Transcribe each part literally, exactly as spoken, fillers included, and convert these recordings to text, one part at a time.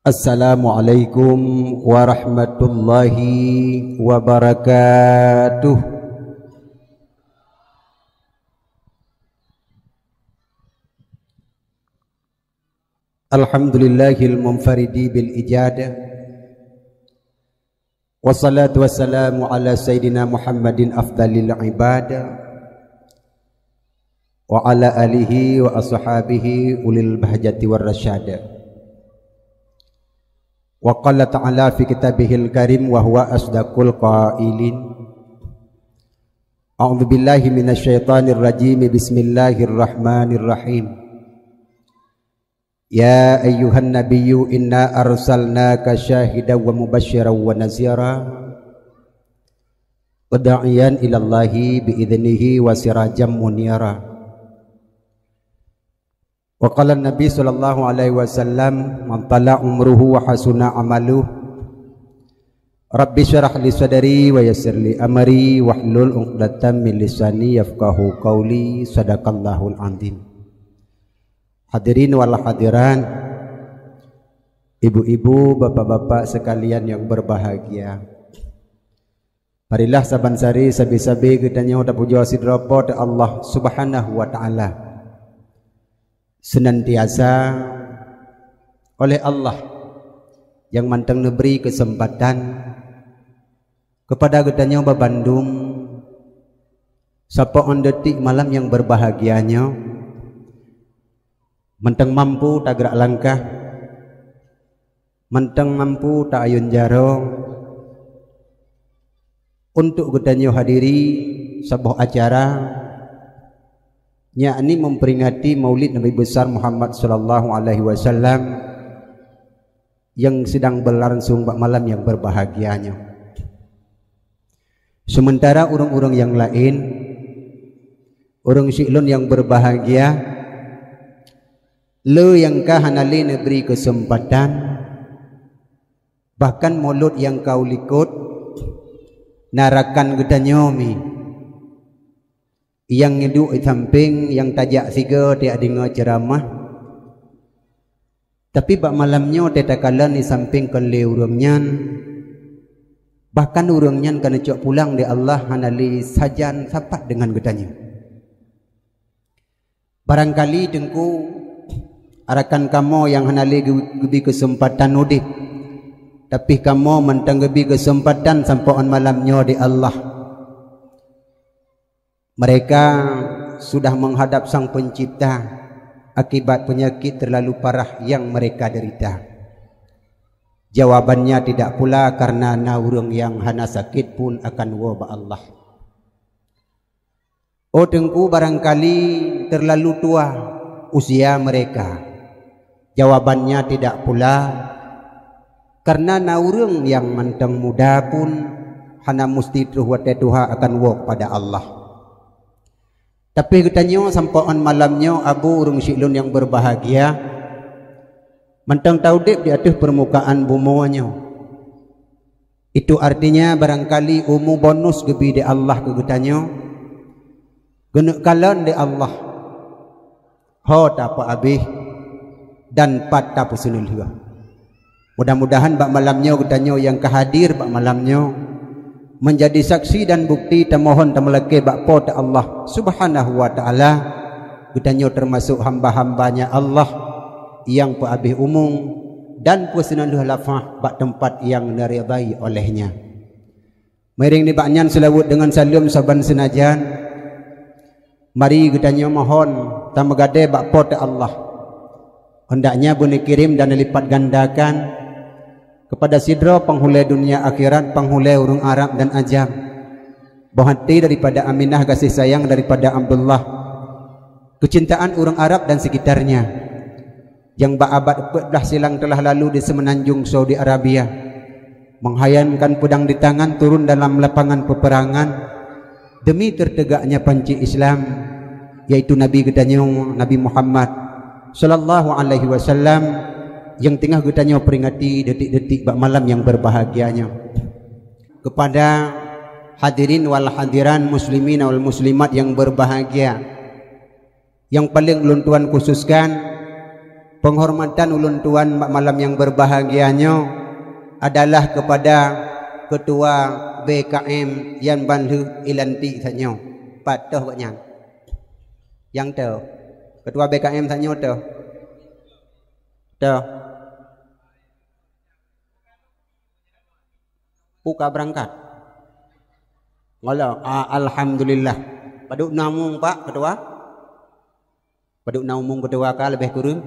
Assalamualaikum warahmatullahi wabarakatuh. Alhamdulillahil munfaridi bil ijad. Wassalatu wassalamu ala sayyidina Muhammadin afdalil ibad, wa ala alihi wa ashabihi ulil bahjati war rasyad. Wa qala ta'ala fi kitabihil karim wa huwa asdaqul qailin. A'udzubillahi minasyaitonirrajim. Bismillahirrahmanirrahim. Ya ayyuhan nabiyyu inna arsalnaka syahidan wa mubasysyiran wa nazira, wa da'iyan ilallahi bi idznihi wa sirajan munira. Wa qala Nabi sallallahu alaihi wasallam, man tala umruhu wa hasuna amaluh, Rabbi syrah li sadri wa yassir li amri wahlul 'uqdatam min lisani yafqahu qauli. Sadaqallahul azim. Hadirin wal hadirat, ibu-ibu, bapak-bapak sekalian yang berbahagia. Marilah saban sari sabe-sabe geutanyoe tapujoe sidroe Po teu Allah Subhanahu wa Ta'ala. Senantiasa oleh Allah nyang mantong neubri keuseumpatan keupada geutanyoe babandum sapoe 'on detik malam nyang berbahagia nyoe, mantong mampu tagrak langkah, mantong mampu ta-ayun jaroe untuk geutanyoe hadiri saboh acara, yakni memperingati Maulid Nabi Besar Muhammad sallallahu alaihi wasallam yang sedang berlangsung bak malam yang berbahagia nyoe. Sementara ureuëng-ureuëng nyang laén, ureuëng siklon nyang berbahagia, le nyang ka hana lé neubri keuseumpatan, bahkan mulod nyang ka u likot, na rakan geutanyoe mi, nyang duek di sampéng, nyang tajak sigoe tajak deungoe ceuramah. Tapi bak malam nyoe teuh takalon di sampéng kon lé ureuëng nyan, bahkan ureuëng nyan ka neucok pulang lé Allah hana lé sajan sapat deungon geutanyoe. Barangkali teungku, rakan kamoe nyang hana lé geu-, geubi keuseumpatan udeb, tapi kamoe mantong geubi keuseumpatan sampoe 'on malam nyoe di Allah. Mereka sudah menghadap Sang Pencipta akibat penyakit terlalu parah yang mereka derita. Jawabannya tidak pula karena na ureuëng nyang hana sakét pun akan woe bak Allah. Oh teungku, barangkali terlalu tua usia mereka. Jawabannya tidak pula, karena na ureuëng nyang mantong muda pun hana musti troh watée tuha akan woe kepada Allah. Tapi geutanyoe sampoe 'on malam nyoe, abu ureuëng siklon nyang berbahagia, mantong taudeb di ateueh peurmukaan bumoe nyoe. Itu artinya barangkali umu bonus geubi di Allah keu geutanyoe, geuneuk kalon di Allah. Ho tapeuabéh dan pat tapeuseuleuh. Mudah-mudahan bak malam nyoe geutanyoe nyang ka hadir bak malam nyoe menjadi saksi dan bukti tamohon tameulakée bak Po teu Allah Subhanahu wa Ta'ala, geutanyoe teumasok hamba-hambanya Allah nyang peuabéh umu dan peuseuleuh lafah bak teumpat nyang neuridai oleh-Nya. Meuiréng nibak nyan seulaweuet deungon saleuem saban seunajan, mari geutanyoe mohon tameugadée bak Po teu Allah. Hendaknya beuneukirém dan neulipat gandakan keupada sidroe panghulée dunia akhirat, panghulée ureuëng Arab dan Ajam. Boh até daripada Aminah, gaséh sayang daripada Abdullah, keucintaan ureuëng Arab dan sekitarnya. Nyang bak abad peuet blaih silang telah lalu di seumeunanjong Saudi Arabia, meuhayangkan peudang di tangan turun dalam lapangan peupeurangan demi teutegaknya panci Islam, yaitu Nabi geutanyoe, Nabi Muhammad sallallahu alaihi wasallam, nyang teungoh geutanyoe peuringati detik-detik bak malam nyang berbahagia nyoe. Keupada hadirin wal hadirat, muslimin wal muslimat nyang berbahagia, nyang paleng ulôn tuan khususkan Penghormatan ulôn tuan bak malam nyang berbahagia nyoe adalah kepada Ketua B K M nyang ban lheueh ilantik tanyoe. Pat toh gobnyan? Nyang toh? Ketua B K M tanyoe toh? Toh? Peue ka beurangkat? Ngolom. Ah, alhamdulillah. Padub na umong, Pak Ketua? Padub na umong Ketua ka leubeh kureueng?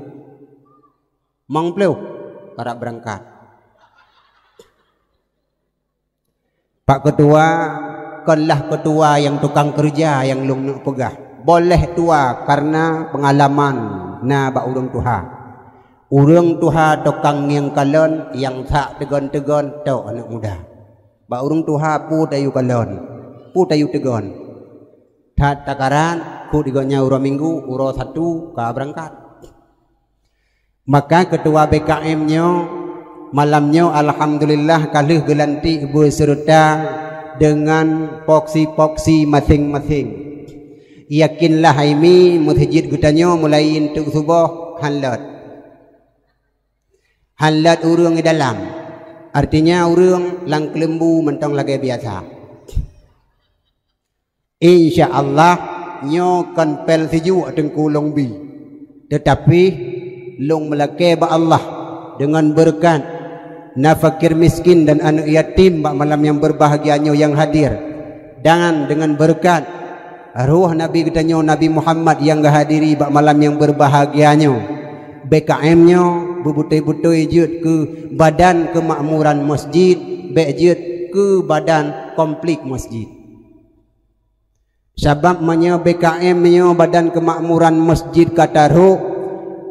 Limong ploh. Karab beurangkat. Pak Ketua, konlah Ketua nyang tukang keureuja nyang lôn neuk peugah. Boh lheueh tuha, kareuna peungalaman na bak ureuëng tuha. Ureuëng tuha tukang ngieng kalon, nyang that teugon-teugon tok aneuëk muda. Bak ureuëng tuha peue tayue kalon, peue tayue teugon. That takaran, keu di gobnyan uroe Minggu, uroe Sabtu ka beurangkat. Maka Ketua B K M nyoe, malam nyoe alhamdulillah ka lheueh geulantik beuseureuta deungon poksi-poksi maséng-maséng. Yakinlah hai mi, meuseujid geutanyoe mulai intuk suboh han lheueh. Han lheueh ureuëng di dalam. Artinya ureuëng lam keuleumbu mantong lagée biasa. Insya Allah, nyoe kon pél sijuek Teungku lôn bi. Teutapi, lôn meulakée bak Allah deungon beureukat na fakir miskin dan aneuëk yatim bak malam nyang beureubahagia nyoe nyang hadir. Dan deungon beureukat roh Nabi geutanyoe Nabi Muhammad nyang geuhadiri bak malam nyang beureubahagia nyoe, B K M nyoe beubeutôi-beutôi jeuet keu badan keumakmuran masjid, bék jeuet keu badan konflik masjid. Sabab meunyoe B K M nyoe badan keumakmuran masjid ka tarok,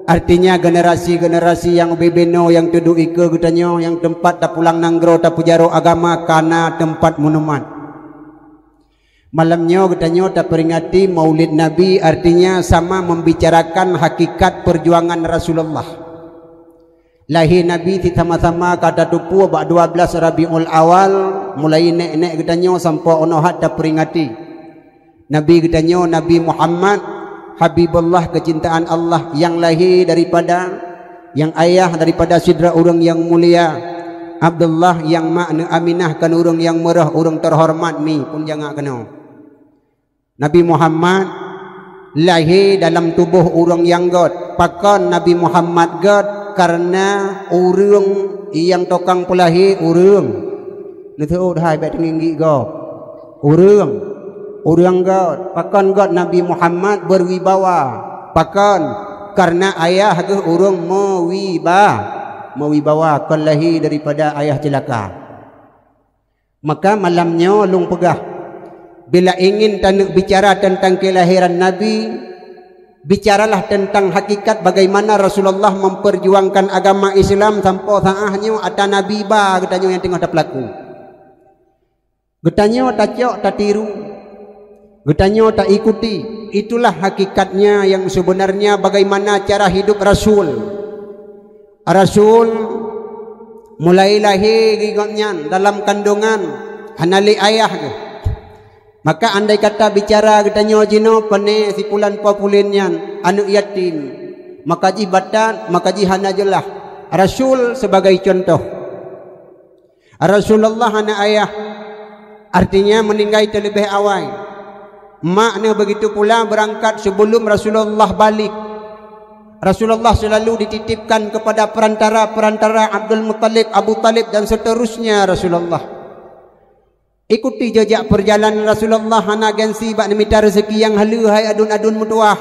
artinya generasi-generasi nyang ubé-ubé noe nyang teuduek ikeue geutanyoe nyang teumpat tapulang nanggroe tapeujaroe agama ka na teumpat meunumat. Malam nyoe geutanyoe taperingati Maulid Nabi, artinya sama membicarakan hakikat perjuangan Rasulullah. Lahé Nabi cit sama-sama ka tateupeue bak dua belas Rabiul Awal, mulai nék-nék geutanyoe sampoe 'oh noe that taperingati. Nabi geutanyoe Nabi Muhammad, Habibullah keucintaan Allah nyang lahé daripada, nyang ayah daripada sidroe ureuëng nyang mulia, Abdullah nyang mak neuh Aminah kon ureuëng nyang meurah, ureuëng teuhoreumat mi pun jangak keunoe. Nabi Muhammad lahé dalam tuboh ureuëng nyang göt. Pakon Nabi Muhammad göt? Kareuna ureuëng nyang tukang peulahé ureuëng. Neuseuôt hai bék teunginggik gob. Ureuëng, ureuëng göt. Pakon göt Nabi Muhammad berwibawa? Pakon? Kareuna ayah geuh ureuëng meuwiba-, meuwibawa, kon lahé daripada ayah ceulaka. Maka malam nyoe lôn peugah, bila ingin taneuk bicara teuntang keulahiran Nabi, bicaralah teuntang hakikat bagaimana Rasulullah memperjuangkan agama Islam sampoe saát nyoe ata Nabi ba geutanyoe nyang teungoh tapeulaku. Geutanyoe tacok tatiru, geutanyoe taikuti. Itulah hakikatnya yang sebenarnya bagaimana cara hidup Rasul. Rasul mulai lahé geuh gobnyan dalam kandungan, hana lé ayah geuh. Maka andai kata bicara geutanyoe jinoe pane sipulan po pulen nyan aneuëk yatim, maka jih batat, maka jih hana jeulaih. Rasul sebagai contoh. Rasulullah hana ayah, artinya meuninggai teuleubeh awai. Mak neuh begitu pula beurangkat sebelum Rasulullah balik. Rasulullah selalu dititipkan kepada perantara-perantara Abdul Muttalib, Abu Talib dan seterusnya Rasulullah. Ikuti jejak perjalanan Rasulullah, hana gengsi bak neumita rezeki nyang haleue hai aduen-aduen meutuwah.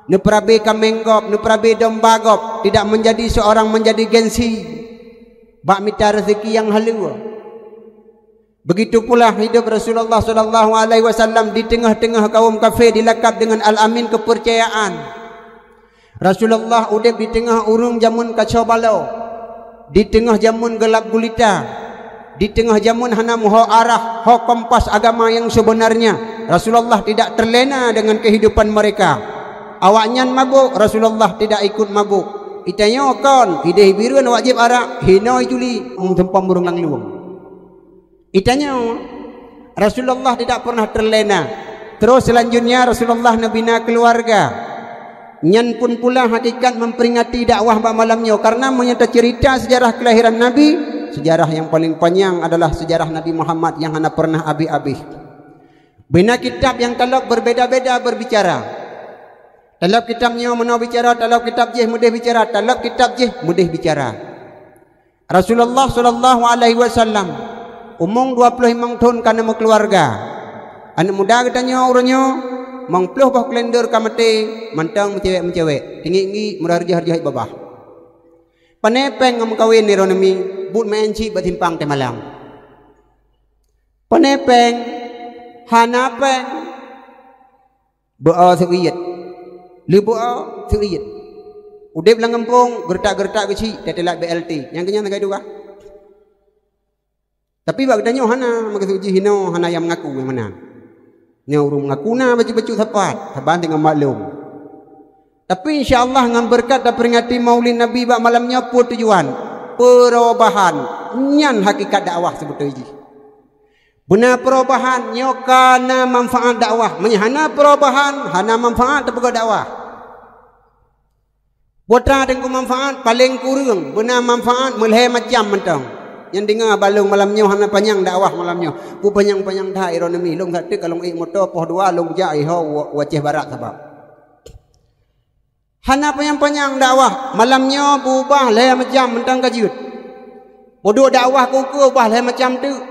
Neupeurabe kaméng gob, neupeurabe domba gob, tidak menjadi seorang menjadi gengsi bak mita rezeki nyang haleue. Begitu pula hidup Rasulullah sallallahu alaihi wasallam di teungoh-teungoh kaum kafé dilakab dengan Al-Amin kepercayaan. Rasulullah udeb di teungoh ureuëng jameun kacau balau, di teungoh jameun geulab gulita, di teungoh jameun hana meuho arah, ho kompas agama nyang sebenarnya. Rasulullah tidak terlena dengan kehidupan mereka. Awaknyan mabök, Rasulullah tidak ikut mabök. Itanyoe kon, ideh bireuen wajéb arak, hinoe juli, meuseumpom ureuëng langlueng. Itanyoe, Rasulullah tidak pernah terlena. Terus selanjutnya Rasulullah neubina keluarga. Nyan pun pula hakikat memperingati dakwah bak malam nyoe, karena meunyoe taceurita seujarah keulahiran Nabi, seujarah nyang paleng panyang adalah seujarah Nabi Muhammad nyang hana peureunah abéh-abéh. Bina kitab nyang talop berbeda-beda berbicara. Talop kitab nyoe meunoe bicara, talop kitab jéh meudéh bicara, talop kitab jéh meudéh bicara. Rasulullah sallallahu alaihi wasallam umong dua ploh limong thon ka na meukeuluwarga. Aneuk muda geutanyoe uroe nyoe, limong ploh boh kalender ka maté, mantong meucewek-meucewek, tinggik-nggik, meurah reujah-reujah babah. Pane péng ngon meukawen droeneuh mi, buet meu'en cit bak simpang Teumalang. Pane péng, hana péng. Beu-o seuiet. Lheuh beu-o seuiet. Udeb lam gampông, geuretak-geuretak geuchik, teutelat B L T. Nyang keunyan sagai dua. Tapi bak geutanyoe hana, meukeusut jih inoe hana nyang meungaku nyang meunan. Nyoe ureuëng meungaku na bacut-bacut sapat, saban teungoh maklum. Tapi insya Allah ngon beureukat taperingati Maulid Nabi bak malam nyoe peue tujuan? Peurubatan. Nyan hakikat dakwah seubeutôi jih. Beuna peurubatan nyoe ka na manfaat dakwah. Meunyoe hana peurubatan, hana manfaat teupeugah dakwah. Putra teungku manfaat paleng kureueng, beuna manfaat meulhèe macam mantong. Nyang deungoe balong malam nyoe hana panyang dakwah malam nyoe. Peue panyang-panyang that ironomi, lôn that teuk ka lôn ék moto poh dua lôn jak iho u Aceh Barat sabab. Hana panyang-panyang dakwah, malam nyoe beubah lhèe macam mantong ka jeuet. Peuduek dakwah keu-keu ubah lhèe macam teuk.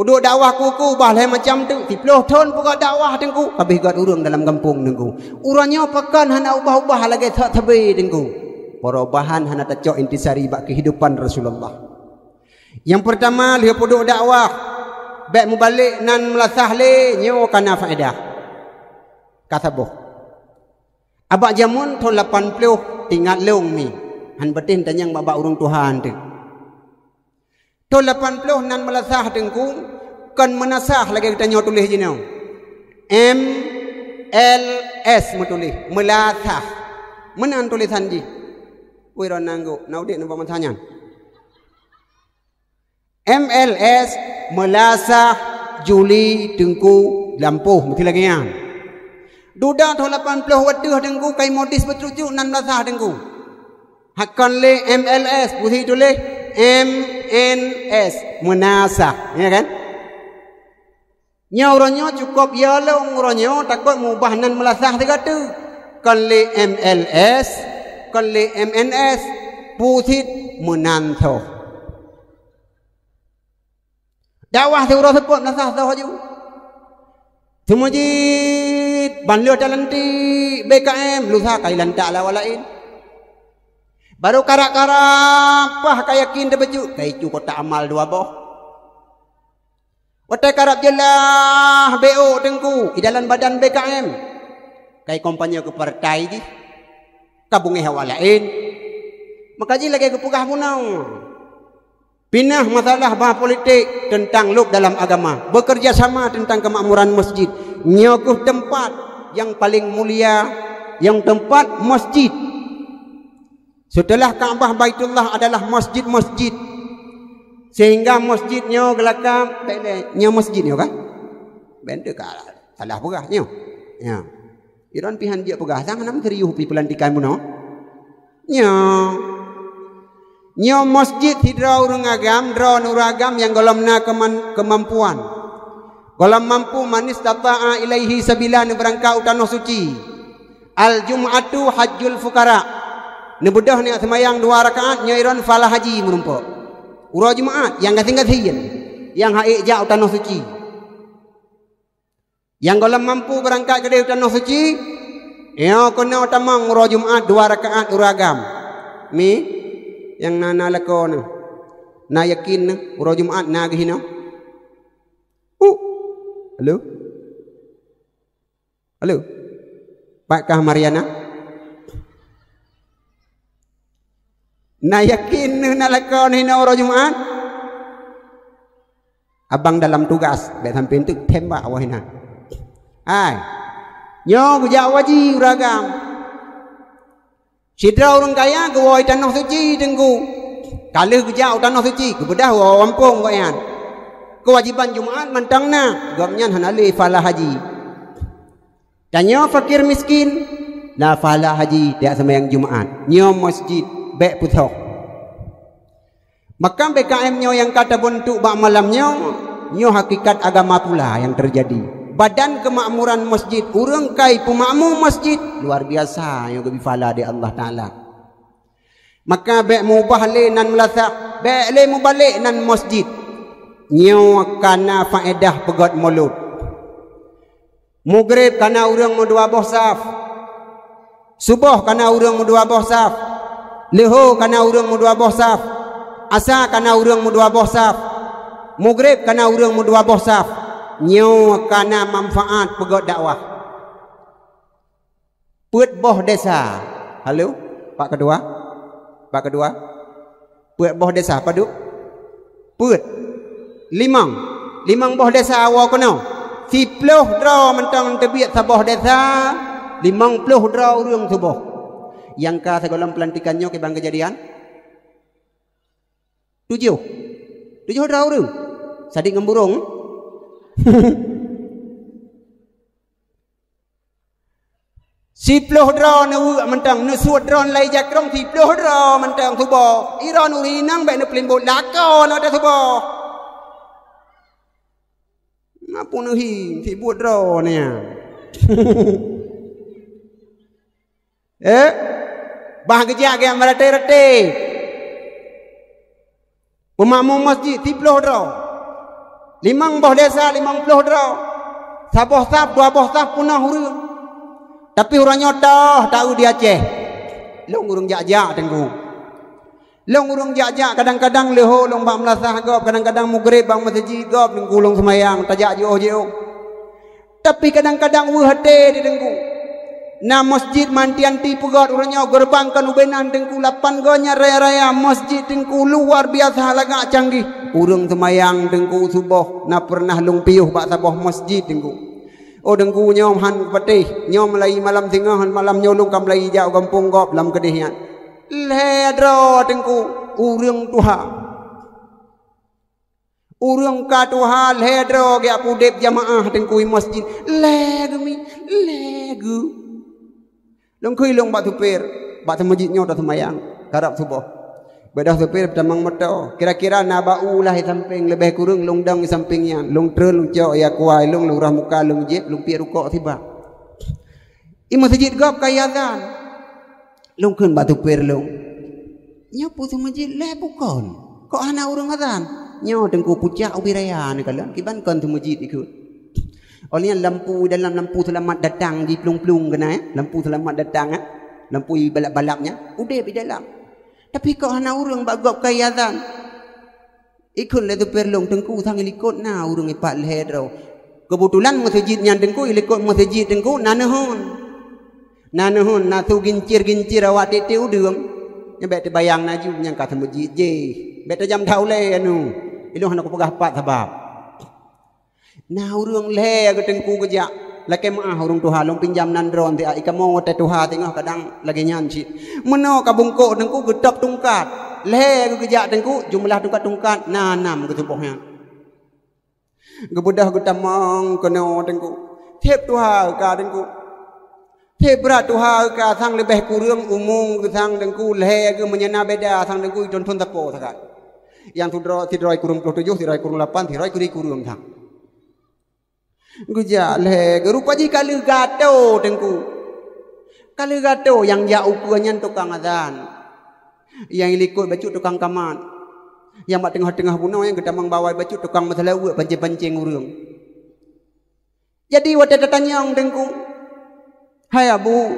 Peuduek dakwah keu-keu ubah lhèe macam teuk. Siplôh thon peugah dakwah teungku, habéh gét ureuëng dalam gampông teungku. Uroe nyoe pakon hana ubah-ubah lagée that sabe teungku. Perubahan hana tacok intisari bak keuhidupan Rasulullah. Nyang peurtama lheueh peuduek dakwah, bék mubalek nan meulasah lé nyoe ka na faedah. Ka saboh. Abak jameun thon lapan ploh teuingat lôn mi, han patéh tanyong bak-bak ureuëng tuha teuk. Thon lapan ploh nan meulasah teungku, kon meunasah lagée geutanyoe tuléh jinoe. M L S meutuléh, meulasah. Meunan tulésan jih. Wéh, droeneuh nanggroe, na udeb nibak masa nyan. M L S meulasah Juli teungku lampôh meuti lagée nyan. Dudoe thon lapan ploh wateuh teungku kai modis beutrujuk nan meulasah teungku. Hakon lé M L S, pusi tuléh M N S, meunasah, ya kan? Nyoe uroe nyoe cukôp ya lôn uroe nyoe takot mubah nan meulasah sigoe teuk. Kon lé M L S, kon lé M N S, pusit meunan soh. Dakwah siuroe seupôt meulasah soh aju. Seumeujid ban lheueh talantik B K M, lusa kai lantak lawa laén. Barô karab-karab pah ka yakin teubeujeuet, kai cu kotak amal dua boh. Watée karab jeulaih B O teungku, idalan badan B K M. Kai kompanye keu partai jih. Ka beungéh awak laén. Maka jih lagée geupeugah bunoe. Pinah masalah bah politik teuntang lôb dalam agama, bekerja sama teuntang keumakmuran masjid. Nyoe kheueh teumpat nyang paleng mulia, nyang teumpat masjid. Seuteulah Ka'bah Baitullah adalah masjid-masjid. Sehingga masjid nyoe geulakab, nyoe masjid nyoe kan? Bèk teuka salah peugah nyoe. Ya. Iron pihan jeuet peugah sang hana meuserius pi peulantikan bunoe. Nyoe. Nyoe masjid sidroe ureuëng agam, droe ureuëng agam nyang gohlom na keuman-, keumampuan. Gohlom mampu, man istata'a ilaihi sabila, neubeurangkat u tanoh suci. Al-jum'atu hajjul fuqara. Neubeudôh nyan seumayang dua rakaat nyoe iron pahala haji meurumpok. Uroe Jumaat nyang gasien-gasien nyang han ék jak u tanoh suci. Nyang gohlom mampu beurangkat keudeh u tanoh suci, nyoe keunoe tamong uroe Jumaat dua rakaat ureuëng agam. Mi, nyang na, na lakoe neuh. Na yakin neuh, uroe Jumaat na geuh inoe. Uh. Halo? Halo? Pat kah Mariana? Na yakin neuh na lakoe neuh inoe uroe Jumaat? Abang dalam tugas, bèk sampoe teuk tembak awai na. Hai. Nyoe geujak u haji ureuëng agam. Sidroe ureuëng kaya geuwoe tanoh suci teungku. Ka lheueh geujak u tanoh suci, geubeudôh woe gampông gobnyan. Keuwajéban Jumaat mantong na, gobnyan hana lé pahala haji. Tanyoe fakir miskin, Na pahala haji tajak seumayang Jumat. Nyoe masjid, bék peusoh. Maka B K M nyoe nyang ka tabeuntuk bak malam nyoe, nyoe hakikat agama pula nyang teujadi. Badan keumakmuran masjid, ureuëng kai peumakmu masjid, luar biasa nyoe geubri pahala di Allah Taala. Maka bék meuubah lé nan meulasah, bék lé mubalek nan masjid. Nyoe kana faedah peugét mulod. Mugreb kana ureuëng meudua boh saf. Suboh kana ureuëng meudua boh saf. Leuho kana ureuëng meudua boh saf. Asa kana ureuëng meudua boh saf. Mugreb kana ureuëng meudua boh saf. Nyoe kana manfaat peugét dakwah. Peuet boh desa. Halo, Pak Ketua? Pak Ketua? Peuet boh desa padub? Peuet. Limong. Limong boh desa woe keunoe. Siploh droe mantong teubiet saboh desa, limong ploh droe ureuëng suboh. Nyang ka sigohlom peulantikan nyoe kiban keujadian? Tujoh. Tujoh droe ureuëng. Sadik ngon burông. Siploh droe neuweuek mantong, neusuet droe lai jakrong siploh droe mantong suboh. Iron ureuëng inong bék neupeulimbot lakoe na teusuboh. Na pun neuhi sibuet droe nyan. Eh? Bah geujak gét meuraté-raté. Peumakmu masjid siploh droe. Limong boh desa limong ploh droe. Saboh saf, dua boh saf peunoh ureuëng. Tapi uroe nyoe toh taeu di Aceh. Lôn ureuëng jak-jak teungku. Lôn ureuëng jak-jak kadang-kadang leuho lôn bak meulasah gob, kadang-kadang mugreb bak meuseujid gob teungku lôn seumayang tajak jiôh-jiôh. Tapi kadang-kadang weueh até di teungku. Na masjid manti-anti peugét uroe nyoe geureubang kon ubé nan teungku lapan goe nyan raya-raya masjid teungku luar biasa lagak canggih. Ureuëng seumayang teungku suboh na peureunah lôn piôh bak saboh masjid teungku. Oh teungku nyoe han patéh, nyoe meulayi malam singoh malam nyoe lôn ka meulayi jak u gampông gob lam keudeh nyan. Lhée droe teungku ureuëng tuha. Ureuëng ka tuha lhée droe geujak udeb jamaah teungku i masjid. Lhée geuh mi, lhée geuh. Lôn kheun lôn bak supir, bak seumeujid nyoe taseumayang, karab suboh. Beudôh supir tamong moto, kira-kira na bak u lah i sampéng leubeh kureueng lôn dong i sampéng nyan. Lôn treun lôn cok ya kuai lôn, lôn rah muka lôn jieb, lôn piep rukok sibak. I meuseujid gob ka iazan. Lôn kheun bak supir lôn, "Nyoe peue seumeujid lhée bukon? Kok hana ureuëng azan?" "Nyoe teungku pucak ubé raya neukalon, kiban kon seumeujid ikheun." Óh lheueh nyan lampu dalam lampu seulamat datang jiplueng-plueng keunan, eh? Lampu seulamat datang, eh? Lampu ibalap-balap nyan, udeb di dalam. Tapi kok hana ureuëng bak gob ka iazan? Ikheun lé supir lôn, "Teungku sang likot na ureuëng ipat lhée droe." Keubeutulan meuseujid nyan teungku, i likot meuseujid teungku na neuhon. Na neuhon, na su gincir-gincir awak tieb-tieb udeueng. Nyan bék teubayang na ju nyang ka seumeujid jih. Bék tajam that ulée anu. Ilôn hana kupeugah pat sabab. Na ureuëng lhée geuteungku geujak. Lakée meuáh ureuëng tuha lôn pinjam nan droe ntiak i kamoe watée tuha teungoh kadang lagée nyan cit. Meunoe ka bungkôk teungku geutôb tungkat. Lhée geuh geujak teungku jumeulah tungkat-tungkat na nam geutuboh nyan. Geubeudôh geutamong keunoe teungku. Tieb tuha ka teungku. Tieb brat tuha ka sang leubeh kureueng umong geuh sang teungku lhée geuh meunyoe na beda sang teungku ithon-thon sapo sagai. Nyang sidroe sidroe kureueng ploh tujoh, sidroe kureueng lapan, sidroe kureueng kureueng sang. Geujak lhée geurupa jih ka lheueh gato teungku. Ka lheueh gato nyang jak ukeue nyan tukang azan. Nyang likot bacut tukang kamat. Nyang bak teungoh-teungoh bunoe nyang geutamong bawai bacut tukang meuseulaweuet pancéng-pancéng ureuëng. Jadi watée tatanyong teungku, "Hai Abu,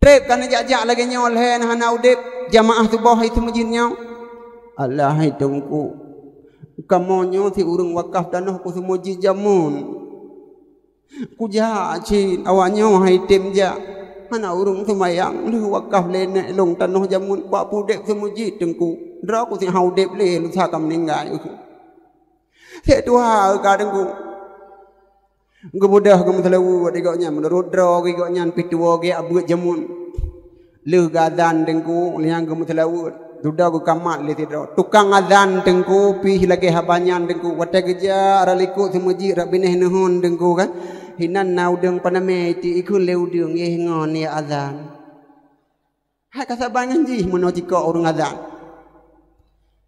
treb ka neujak-jak lagée nyoe lhée na hana udeb jamaah suboh i seumeujid nyoe?" "Alah hai teungku, kamoe nyoe si ureuëng wakaf tanoh keu seumeujid jameun. Kujak cit awak nyoe hai tem jak. Hana ureuëng seumayang lheueh wakaf lé nèk lôn tanoh jameun bak peudeb seumeujid teungku. Droe ku si hana udeb lé lusa ka meuninggai." Sek tuha ka teungku. Geubeudôh geumeuseulaweuet di gobnyan meunurot droe geuh gobnyan pih tuwoe geuh abeuet jameun. Lheueh geuazan teungku, lheueh nyan geumeuseulaweuet. Dudoe geukamat lé sidroe. Tukang azan teungku pih lagée haba nyan teungku. Watée geujak rot likot seumeujid rot binéh neuhon teungku kan. Hinan na udeueng panamé iti ikheun lé udeueng, éh ngon ya azan. Hai ka saban ngon jih meunoe jikok ureueng azan.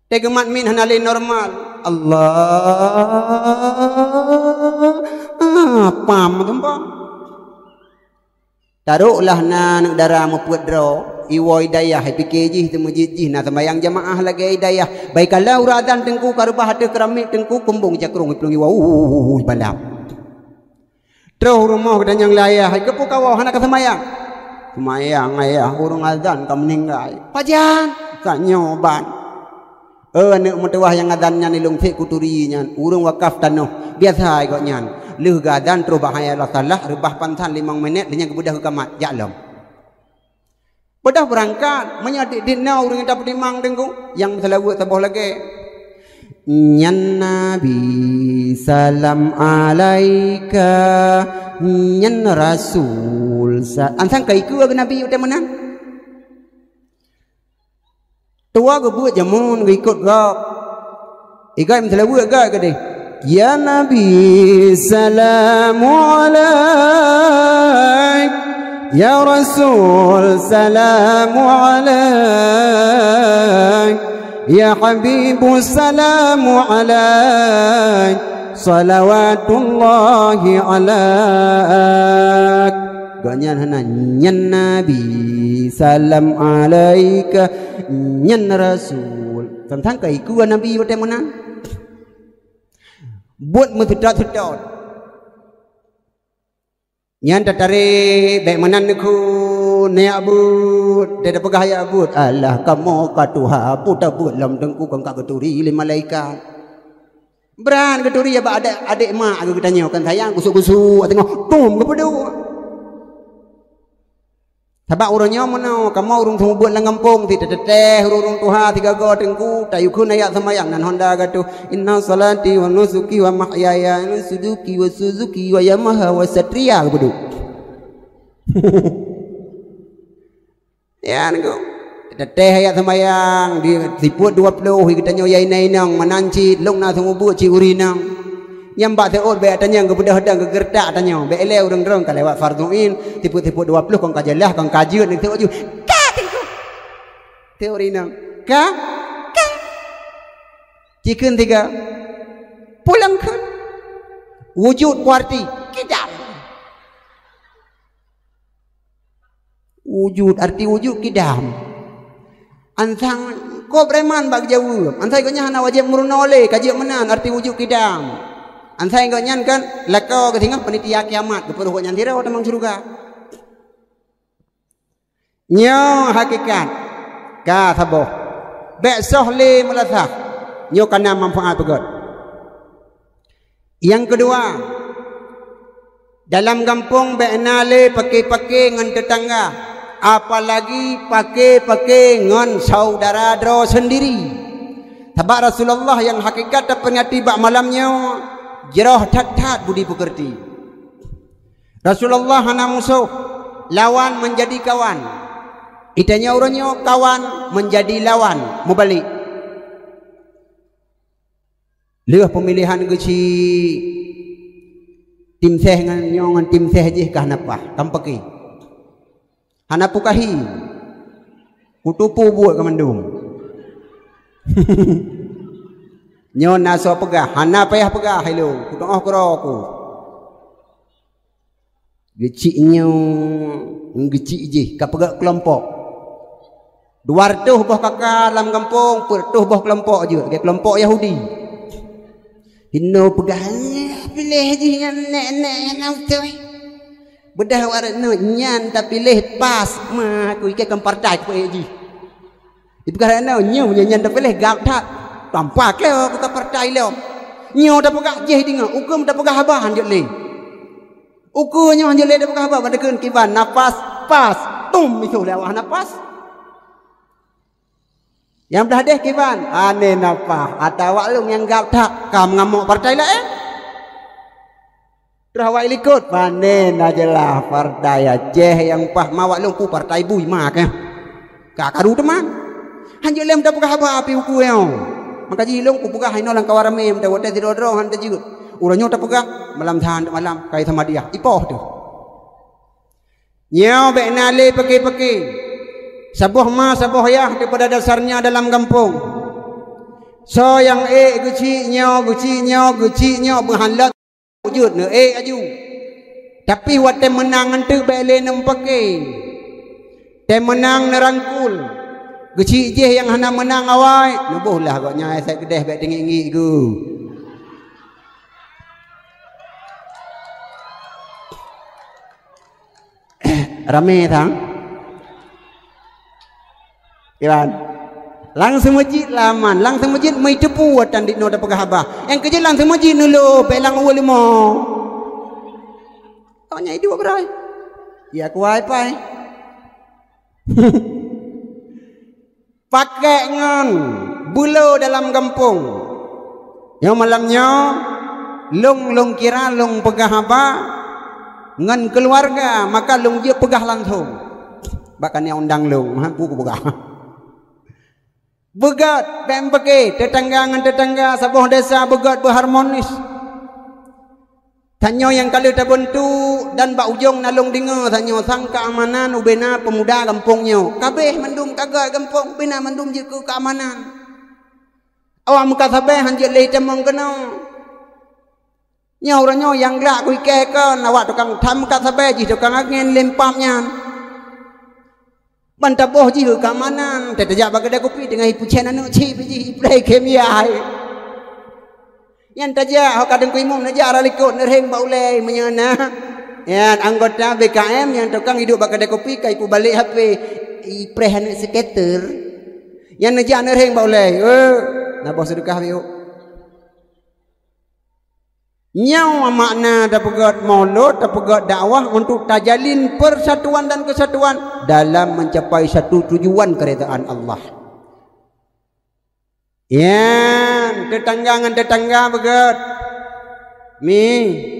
Teuh geumat miet hana lé normal. Allah, ah, pam tumpah. Taroklah na aneuk dara meupeuet droe, iwoe i dayah, ipike jih teumeujeuet jih na seumayang jamaah lagée i dayah. Bai kala ureueng azan teungku ka reubah ateueh keramik teungku kumbong cakrong iplueng iwoe, uh, uh, uh, uh, balam. Troh u rumoh geutanyoe lé ayah, "Keupeue kawoe hana ka seumayang?" "Seumayang ayah, ureueng azan ka meuninggai." "Pajan?" "Tanyoe ban." "Eh, aneuk meutuwah nyang azan nyan ilong sek kuturi nyan, ureueng wakaf tanoh. Biasa gobnyan. Lheueh geuazan troh bak hayya 'alas shalah, reubah pansan limong minét, lheueh nyan geubeudôh geukamat, jak lom." Beudôh beurangkat, meunyoe dit-dit na ureueng nyang tapeutimang teungku, nyang meuseulaweuet saboh lagée, "Nyan Nabi, salam alaika, nyan Rasul, sa-," ansang ka ikeue keu Nabi watée meunan. Tuha geubeuet jameun geuikot gob. Igai meuseulaweuet gai keudeh. "Ya Nabi, salamu alaik. Ya Rasul, salamu alaik. Ya Habibu, salamu alaik. Salawatullahi alaik." Gobnyan hana, "Nyan Nabi, salam alaika, nyan Rasul." Tantang ka ikeue Nabi watée meunan. Buet meuseutôt-seutôt. Nyan tatarek, bék meunan neukheun, neujak beuet, dan tapeugah jak beuet. Alah, kamoe ka tuha, peue tabeuet lom teungku kon ka geuturi lé malaikat. Brat geuturi bak adék, adék mak geutanyoe kan sayang, gusuk-gusuk, teungoh tom geupeuduek. Sabab uroe nyoe meunoe, kamoe ureueng seumeubeuet lam gampông, sit teuteuteh ureueng-ureueng tuha sigoe-goe teungku, tayue kheun jak seumayang nan Honda gatoh, "Inna salati wa nusuki wa mahyaya, Suzuki wa Suzuki wa Yamaha wa Satria," geupeuduek. Ya, nyoe. Teuteuteh jak seumayang, di sifeuet dua ploh, geutanyoe ya inong-inong, meunan cit, lôn na seumeubeuet cit ureueng inong. Nyang bak seuôt bék atanyong geubeudôh dong geugeureutak atanyong. Bék ilée ureueng droe ka lewat fardhu ain, sifeuet-sifeuet dua ploh kon ka jeulaih, kon ka jeuet, nyan seuôt ju. Ka teungku. Teuk ureueng inong. Ka? Ka. Cikheun tiga. Pulang kheun. Wujud berarti kidam. Wujud, arti wujud kidam. Ansang ko preman bak geujaweueb. Ansai gobnyan hana wajéb meurunoe lé, ka jeuet meunan arti wujud kidam. Ansai gobnyan kan lakoe geuh singoh panitia kiamat, geupeureuh gobnyan sidroe tamong syeuruga. Nyoe hakikat. Ka saboh. Bék soh lé meulasah. Nyoe ka na manfaat beugét. Nyang keudua, dalam gampông bék na lé paké-paké ngon teutangga, apalagi paké-paké ngon syedara droe seundiri. Sabab Rasulullah nyang hakikat taperingati bak malam nyoe, jroh that-that budi peukeurti. Rasulullah hana musoh, lawan meunjadi kawan. Geutanyoe uroe nyoe kawan meunjadi lawan, meubalek. Lheueh peumiléhan geuchik, tim séh ngon nyoe ngon tim séh jih ka hana paih, tam paké. Hana pukahi. Kutupu buet keu mandum. Nyoe na soe peugah, hana payah peugah ilôn, kutu'oh keudroe ku. Geuchik nyoe, geuchik jih, ka peugét keulompok. Dua reutôh boh kaka lam gampông, peuet reutôh boh keulompok jeuet, lagée keulompok Yahudi. Hino peugah, "Nyoe piléh jih nyan nèk-nèk nyan na beutôi." Beudôh awak nyan, "Nyan tapiléh pas, ma aku ikée kon partai keu jih." Ipeugah nyan, "Nyoe nyan, nyan tapiléh gab that. Tampa keu aku ka partai lom." Nyoe tapeugah jih deungoe, ukeue tapeugah haba hanjeuet lé. Ukeue nyoe hanjeuet lé tapeugah haba, ban takheun kiban napas pas, tum misoh lé awak napas. Nyang blah deh kiban, aneh napas, ata awak lôn nyang gab that, ka meungamok partai laén. Troh awak likot, pane na jeulaih partai Aceh nyang paih, ma awak lôn peue partai bui ma keuh. Ka karu teuma. Hanjeuet lé meuta peugah haba api ukeue nyoe. Maka jih lôn kupeugah inoe lam kawan ramé meuta watée sidroe-droe han tajeuet. Uroe nyoe tapeugah, malam that malam, kai samadiyah. Ipoh teuh. Nyoe bék na lé peuké-peuké. Saboh ma, saboh yah daripada dasarnya dalam gampông. Soe nyang ék geuchik nyoe, geuchik nyoe, geuchik nyoe, meuhan lom jeuet neuék aju. Tapi watée meunang nyan teuk bék lé neupeuké. Tée meunang neurangkul. Geuchik jih nyang hana meunang awai, neuboh lah gobnyan, asai keudeh bék teungiek-ngiek geuh. Ramé sang? Iban. Langsung meujiet laman, langsung meujiet meuteupeue tan di noe tapeugah haba. Nyang keujeuet langsung meujiet neulôh, bék lam ueh leumo. Awaknyan iduek geurai. Ya kuai pai. Pakék ngon beulo dalam gampông. Nyoe malam nyoe, lôn, lôn kira lôn peugah haba ngon keuluwarga, maka lôn jeuet peugah langsông. Bak kanieng undang lôn, ha, buku peugah. Beugét, bék peuké, teutangga ngon teutangga saboh desa beugét beuharmonis. Tanyoe nyang ka lheueh tabeuntuk dan bak ujong na lôn deungoe tanyoe sang keamanan ubena peumuda gampông nyoe. Kabéh mandum ka gét gampông ubena mandum jeuet keu keamanan. Awak meukat sabe han jeuet lé tamong keunoe. Nyoe uroe nyoe nyang glak kuikée kon awak tukang tham meukat sabe jih tukang angén lempam nyan. Ban taboh jih keu keamanan, teuh tajak bak keudè kupi teungoh ipeucen aneuk chip jih ipreh khem yai. Nyan tajak ho ka Teungku Imum neujak rot likot neurheng bak ulée meunyoe na. Nyan anggota B K M nyang tukang iduek bak keudè kupi ka ipeubalek H P ipreh aneuk sketer. Nyan neujak neurheng bak ulée, "Eh, na boh seudeukah piôh." Nyoe makna tapeugét maulud, tapeugét dakwah untuk tajalin persatuan dan kesatuan dalam mencapai satu tujuan keridaan Allah. Nyan, teutangga ngon teutangga beugét. Mi,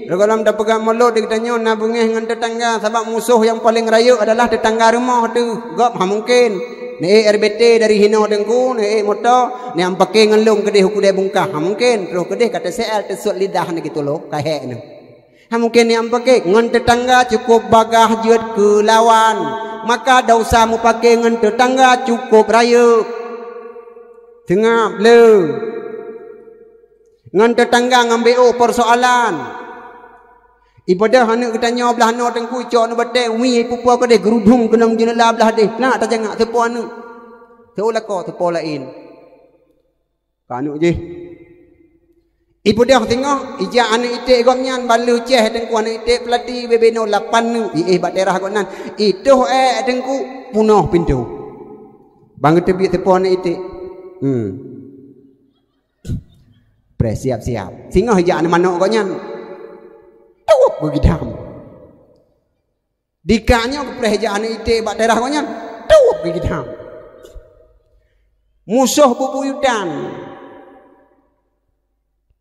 rot gohlom tapeugét maulud di geutanyoe na beungéh ngon teutangga, sabab musoh nyang paleng rayeuk adalah teutangga rumoh teuh. Gob ha mungken. Neuék R B T dari hinoe Teungku, neuék moto, neuamphake ngon lôn keudeh u keudè bungkah. Ha mungken, troh keudeh ka teuseu'al, teusuet lidah neuh geutuloh, ka hék neuh. Ha mungken neuamphake ngon teutangga cukôp bagaih jeuet keu lawan, maka desya meupaké ngon teutangga cukôp rayeuk. Seungab le. Ngon teutangga ngon B O persoalan. Ipeudeh aneuk geutanyoe blaih noe Teungku, icok aneuk batée, wi ipupo keudeh, geurudum keunong jeuneula blaih deh. Na tajangak teupo aneuk. Teu lakoe teupo laén. Ka aneuk jih. Ipeudeh singoh, ijak aneuk iték gobnyan, ban lheueh céh Teungku aneuk iték peulati bebe noe lapan neuk, iéh bak teurah gobnyan. Itoh ék Teungku, punoh pintoe. Ban geuteubiet teupo aneuk iték. Hmm. Preh siap-siap. Singoh ijak aneuk manok gobnyan. Tuwup geugidam. Dika nyoe geupreh ijak aneuk iték bak teurah gobnyan. Tuwup geugidam. Musoh bubuyutan.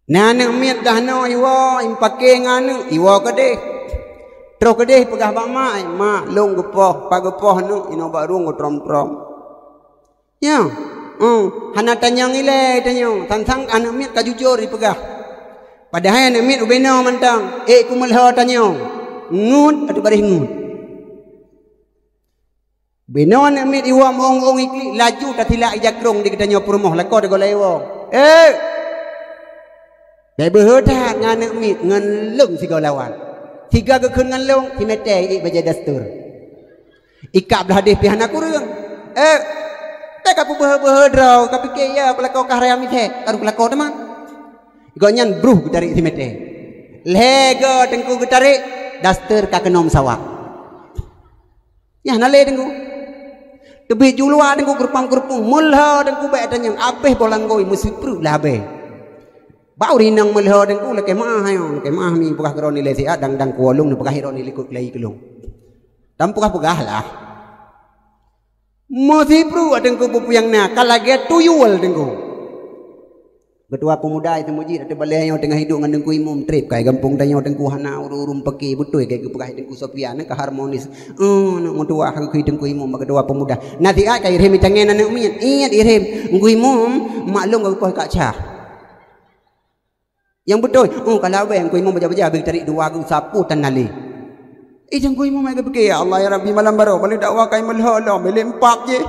Na aneuk miet dah noe iwoe, ipaké ngon aneuk, iwoe keudeh. Troh keudeh peugah bak mak, "Mak, lôn geupoh, pat geupoh aneuk, inoe bak rueng geutrom-trom." Ya. Oh, hana tanyong ilée tanyoe, sang-sang aneuk miet ka jujur ipeugah. Padahai aneuk miet ubena mantong, ék keumeulhô tanyoe. Ngut ateueh baréh ngut. Binoe aneuk miet iwoe meuong-ong iklik laju tatilak ija krong di geutanyoe peurumoh lakoe digolai woe. Eh! Bèk beuhe that ngon aneuk miet ngon lôn sigoe lawan. Sigoe geukheun ngon lôn, si Mete ék bajèe daster. Ikab blah deh pih hana kureueng. Eh, teuka peubeuhe-beuhe droe, ka pike ya peulako kah raya miseue, ka rôh peulako teuma. Gobnyan bruh geutarek si Mete. Lhèe goe teungku geutarek, daster ka keunoe meusawa. Nyan hana lé teungku. Teubiet ju luwa teungku, geurupang-geurupung, meulhô teungku bèk tanyong, abéh boh langgôi meusipreuk lah abéh. Bak ureueng inong meulhô teungku lakèe meu'ah nyoe, lakèe meu'ah mi peugah keu droeneuh lé siat dang-dang kuwolong neupeugah droeneuh likot keulayi keulong. Tam peugah-peugah lah. Meusipreuk teungku peue nyang na, ka lagèe tuyul teungku. Keutua peumuda itu meuji ateueh balèe nyoe teungoh hidup ngon Teungku Imum trép kai gampông tanyoe teungku hana ureueng-ureueng peuke beutôi kai geupeugah Teungku Sofyan ka harmonis. Eh, aneuk meutuwah geukheun Teungku Imum bak keutua peumuda. Nasihat ka irhem itangen aneuk miet, ingat irhem. Teungku Imum, maklum geupoh ka cah. Nyang beutôi, oh, ka lawée Teungku Imum baja-baja, beu tarék dua geuh sapu tan nalé. Eh, Teungku Imum ai geupike, "Ya Allah, ya Rabbi, malam baroe, balik dakwah kai meulhô lom, bilék empat jih."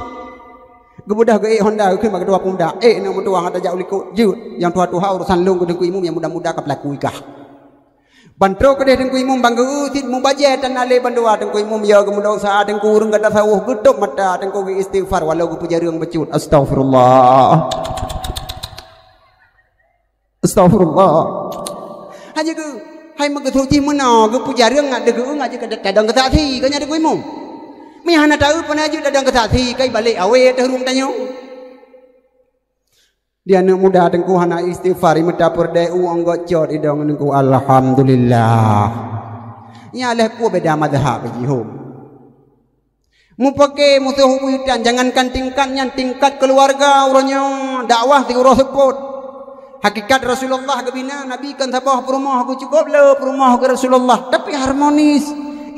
Geubeudôh geuék honda, geukheun bak ketua pemuda, "Eh, aneuk meutuah, gata jak u likot, jeuet. Nyang tuha-tuha urosan lôn keu Teungku Imum, nyang muda-muda ka peulaku i kah." Ban trok keudeh Teungku Imum ban geu-eu cit mubajée tan nalé bandua Teungku Imum ya geumeudosa Teungku ureuëng gata sawôh geutôb mata Teungku geu-istighfar walau geupeujareueng bacut. Astaghfirullah. Astaghfirullah. Hanya geu hai meugeusut jih meunoe geupeujareueng ngat deuh geu-eu ngat jih ka tadong keusaksi ka nyan Teungku Imum. Meuhana taeu peunajoh tadong keusaksi kai balek awé teuh rueng tanyoe. Di aneuk muda Teungku hana istighfar, imeuta peureudée u anggôt cot idong Teungku, alhamdulillah. Nya lheuh peue beda mazhab jih hom. Mupake musoh buyutan, jangankan tingkat nyan, tingkat keuluwarga uroe nyoe dakwah siuroe seupôt. Hakikat Rasulullah geubina, Nabi kon saboh peurumoh geuh cukôp le peurumoh geuh Rasulullah, tapi harmonis.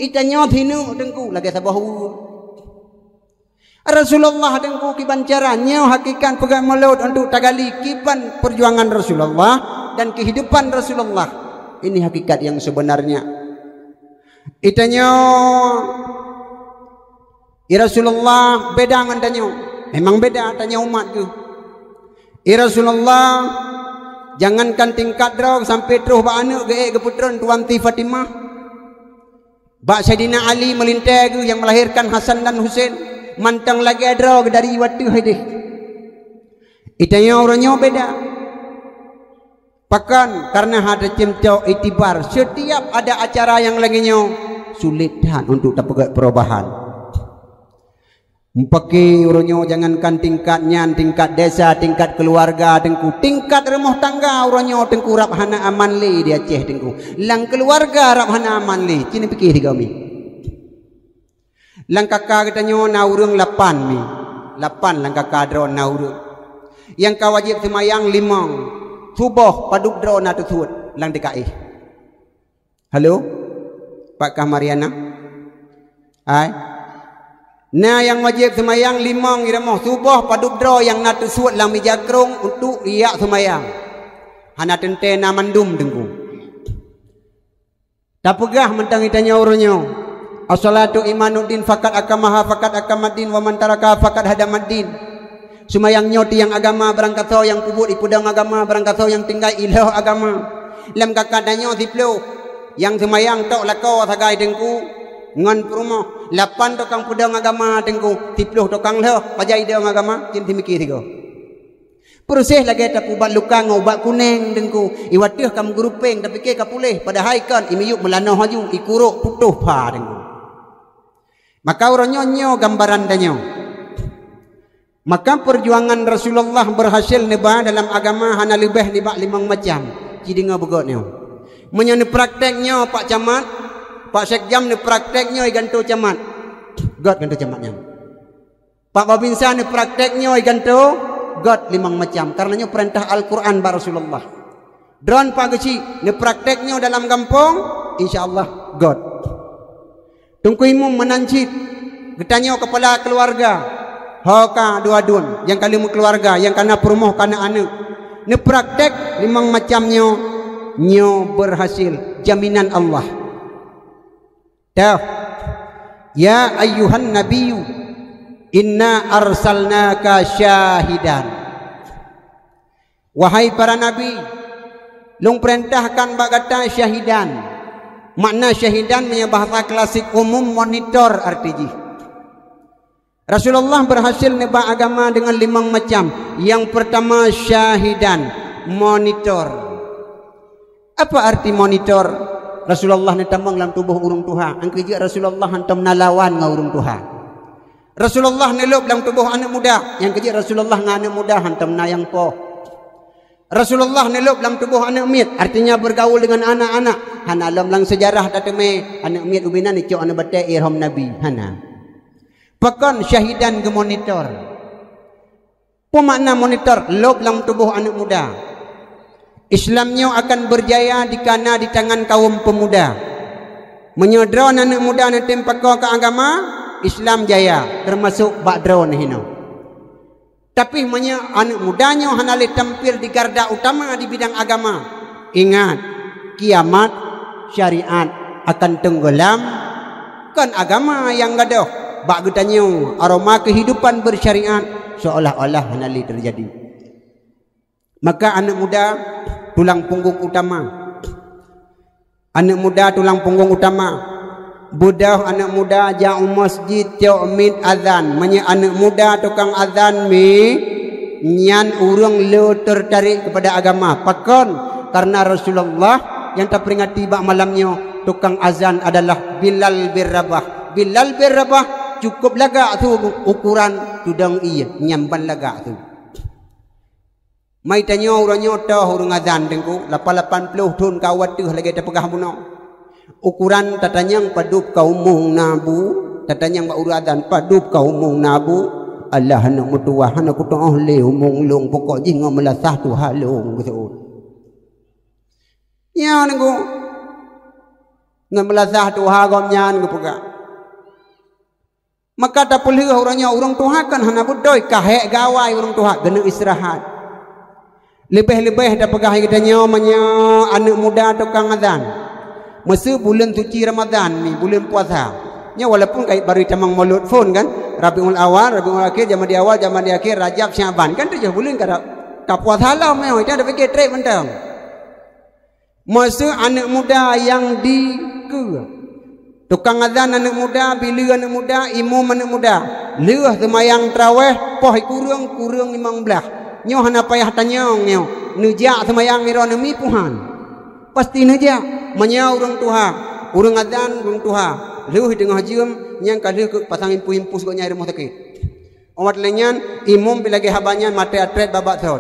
Itanyoe sineuk Teungku lagée saboh ureuëng. Rasulullah Teungku kiban cara nyoe hakikat peugah mulod untuk tagali kiban perjuangan Rasulullah dan kehidupan Rasulullah. Ini hakikat yang sebenarnya. Itanyoe, ya Rasulullah, beda ngon tanyoe. Memang beda tanyoe umat geuh. Ya Rasulullah, jangankan tingkat droe sampai troh bak aneuk geuék geupeutron Tuan Siti Fatimah. Bak Saidina Ali meulintée geuh nyang melahirkan Hasan dan Husein mantong lagée droe dari watée deh. Itanyoe uroe nyoe beda. Pakon? Karena hana teucamcok itibar. Setiap ada acara nyang lagée nyoe, sulit that untuk tapeugét perubahan. Mupake uroe nyoe jangankan tingkat nyan, tingkat desa, tingkat keuluwarga Teungku, tingkat rumoh tangga uroe nyoe Teungku rab hana aman lé di Aceh Teungku. Lam keuluwarga rab hana aman lé, ci neupike sigoe mi. Lam kaka geutanyoe na ureuëng lapan mi. Lapan lam kaka droe na ureuëng. Nyang ka wajéb seumayang limong. Suboh padub droe na teusuet lam D K I. Halo? Apakah Mariana? Hai? Na nyang wajéb seumayang limong i rumoh suboh padub droe nyang na teusuet lam mija krông untuk ijak seumayang. Hana teuntée na mandum Teungku. Tapeugah mantong itanyoe uroe nyoe, "As-salatu imaduddin, fakat akamaha fakat akamaddin, wa man tarakaha fakat hadamaddin." Seumayang nyoe tiang agama, barangkasoe nyang peubuet ipeudong agama, barangkasoe nyang tinggai ilhôh agama. Lam kaka tanyoe siploh, nyang seumayang tok lakoe sagai Teungku ngon peurumoh, lapan tukang peudong agama Teungku, siploh tukang lhôh, pajan idong agama, cit neupike sigoe. Peureuseh lagée tapeuubat luka ngon ubat kuneng Teungku. I watée ka meugeurupeng tapike ka puléh, padahai kon i miyueb meulanoh laju, i kurok putôh pha Teungku. Maka uroe nyoe nyoe gambaran tanyoe. Maka perjuangan Rasulullah berhasil neuba dalam agama hana leubeh nibak limong macam. Ci deungoe beugét nyoe. Meunyoe neupraktek nyoe Pak Camat, Pak Sekjam neupraktek nyoe i gantoe camat. Gét gantoe camat nyan. Pak Babinsa neupraktek nyoe i gantoe gét limong macam, kareuna nyoe peurintah Al-Quran bak Rasulullah. Droeneuh Pak Geuchik neupraktek nyoe dalam gampông, insya Allah gét. Teungku Imum meunan cit, geutanyoe keupala keuluwarga, ho ka dua dun, nyang ka lheueh meukeuluwarga, nyang ka na peurumoh ka na aneuk, neupraktek limong macam nyoe, nyoe beurhasil, jaminan Allah. Toh, "Ya ayyuhan nabiyyu, inna arsalnaka syahidan." Wahai para nabi, lôn peurintahkan bak gata syahidan. Makna syahidan meunyoe bahasa klasik umum monitor arti jih. Rasulullah berhasil neuba agama dengan limong macam. Yang pertama syahidan, monitor. Apa arti monitor? Rasulullah neutamong lam tuboh ureuëng tuha, nyang keujeuet Rasulullah hantom na lawan ngon ureuëng tuha. Rasulullah neulôb lam tuboh aneuk muda, nyang keujeuet Rasulullah ngon aneuk muda hantom na nyang poh. Rasulullah neulôb lam tuboh aneuk miet, artinya bergaul dengan anak-anak. Hana lom lam sejarah tateumé aneuk miet ubé na neucok aneuk batée irhom Nabi, hana. Pakon syahidan geumonitor? Peue makna monitor? Lôb lam tuboh aneuk muda. Islam nyoe akan berjaya dikana di tangan kaum pemuda. Meunyoe droeneuh aneuk muda neutem pakoe keu agama, Islam jaya, teumasok bak droeneuh hinoe. Tapi meunyoe aneuk muda nyoe hana lé tampil di garda utama di bidang agama, Ingat, kiamat syariat akan tenggelam, kon agama nyang gadôh. Bak geutanyoe, aroma kehidupan bersyariat seolah-olah hana lé teujadi. Maka aneuk muda tulang punggong utama. Aneuk muda tulang punggong utama. Beudôh aneuk muda jak u masjid cok miet azan. Meunyoe aneuk muda tukang azan mi, nyan ureuëng le tertarik kepada agama. Pakon? Karena Rasulullah nyang taperingati bak malam nyoe, tukang azan adalah Bilal bin Rabah. Bilal bin Rabah cukup lagak su ukuran tudong ie, nyan ban lagak su. Mai tanyoe uroe nyoe toh ureuëng azan Teungku, lapan lapan ploh thon ka wateuh lagée tapeugah bunoe. Ukuran tatanyong padub ka umong na bu, tatanyong bak ureuëng azan padub ka umong na bu. Alah, aneuk meutuwah, hana kutoh lé umong lôn, pokok jih ngon meulasah tuha lôn geuseuôt. Nyan Teungku, ngon meulasah tuha gobnyan geupeugah. Maka tapeulheueh uroe nyoe ureuëng tuha kan hana beutôi, ka hék gawai ureuëng tuha, geuneuk istirahat. Leubeh-leubeh tapeugah lagée tanyoe meunyoe aneuk muda tukang azan. Meuseu buleuen suci Ramadhan ni, buleuen puasa. Nyoe walaupun kai baru tamong mulod phon kan, Rabiul Awal, Rabiul Akhir, Jamadil Awal, Jamadil Akhir, Rajab, Syaban kan tujoh buleuen ka, ka puasa lom nyoe, jangan tapiké treb mantong. Meuseu aneuk muda nyang dikeue. Tukang azan aneuk muda, bileue aneuk muda, imum aneuk muda. Lheueh seumayang traweh, poh kureueng, kureueng limong blaih. Nyoe hana payah tanyong nyoe. Neujak seumayang iroh neumi puhan. Pasti neujak. Meunyoe ureuëng tuha, ureuëng azan ureuëng tuha. Lheueh teungoh jeuem, nyang ka lheueh keu pasang impus-impus gobnyan i rumoh sakét. Awat lé nyan, imum pi lagée haba nyan maté atrét babak sot.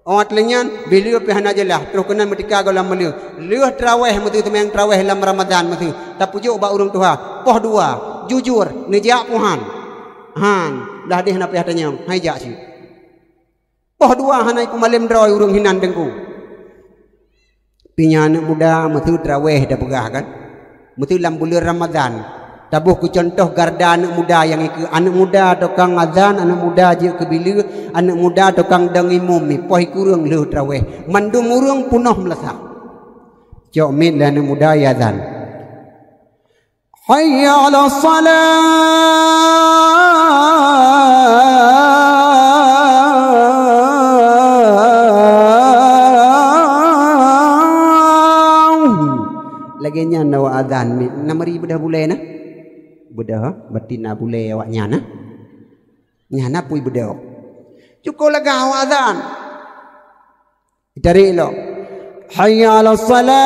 Awat lé nyan, bileue pi hana jeulaih, troh keunan meutika goh lam meuleueh. Lheueh traweh meuseu seumayang traweh lam Ramadhan meuseu, tapeujoh bak ureuëng tuha. Poh dua, jujur, neujak puhan. Han, dah deh hana payah tanyong, hai jak cit. Poh dua hana ipeumalém droe ureuëng hinan Teungku. Pi nyan aneuk muda meuseu traweh tapeugah kan. Meuseu lam buleuen Ramadhan. Taboh keu cuntoh garda aneuk muda nyang ikeue. Aneuk muda tukang azan, aneuk muda jeuet keu bileue, aneuk muda tukang dong imum mi. Poh kureueng lheueh traweh. Mandum ureuëng peunoh meulasah. Cok miet lé aneuk muda i azan. Hayya 'alas shalah. Lagée nyan na wak azan, na meuri beudôh bulée na. Beudôh, batin na bulée awak nyan na. Nyan na pui beudôh. Cukup lagak awak azan. Itarek lom. Hayya 'alas shalah.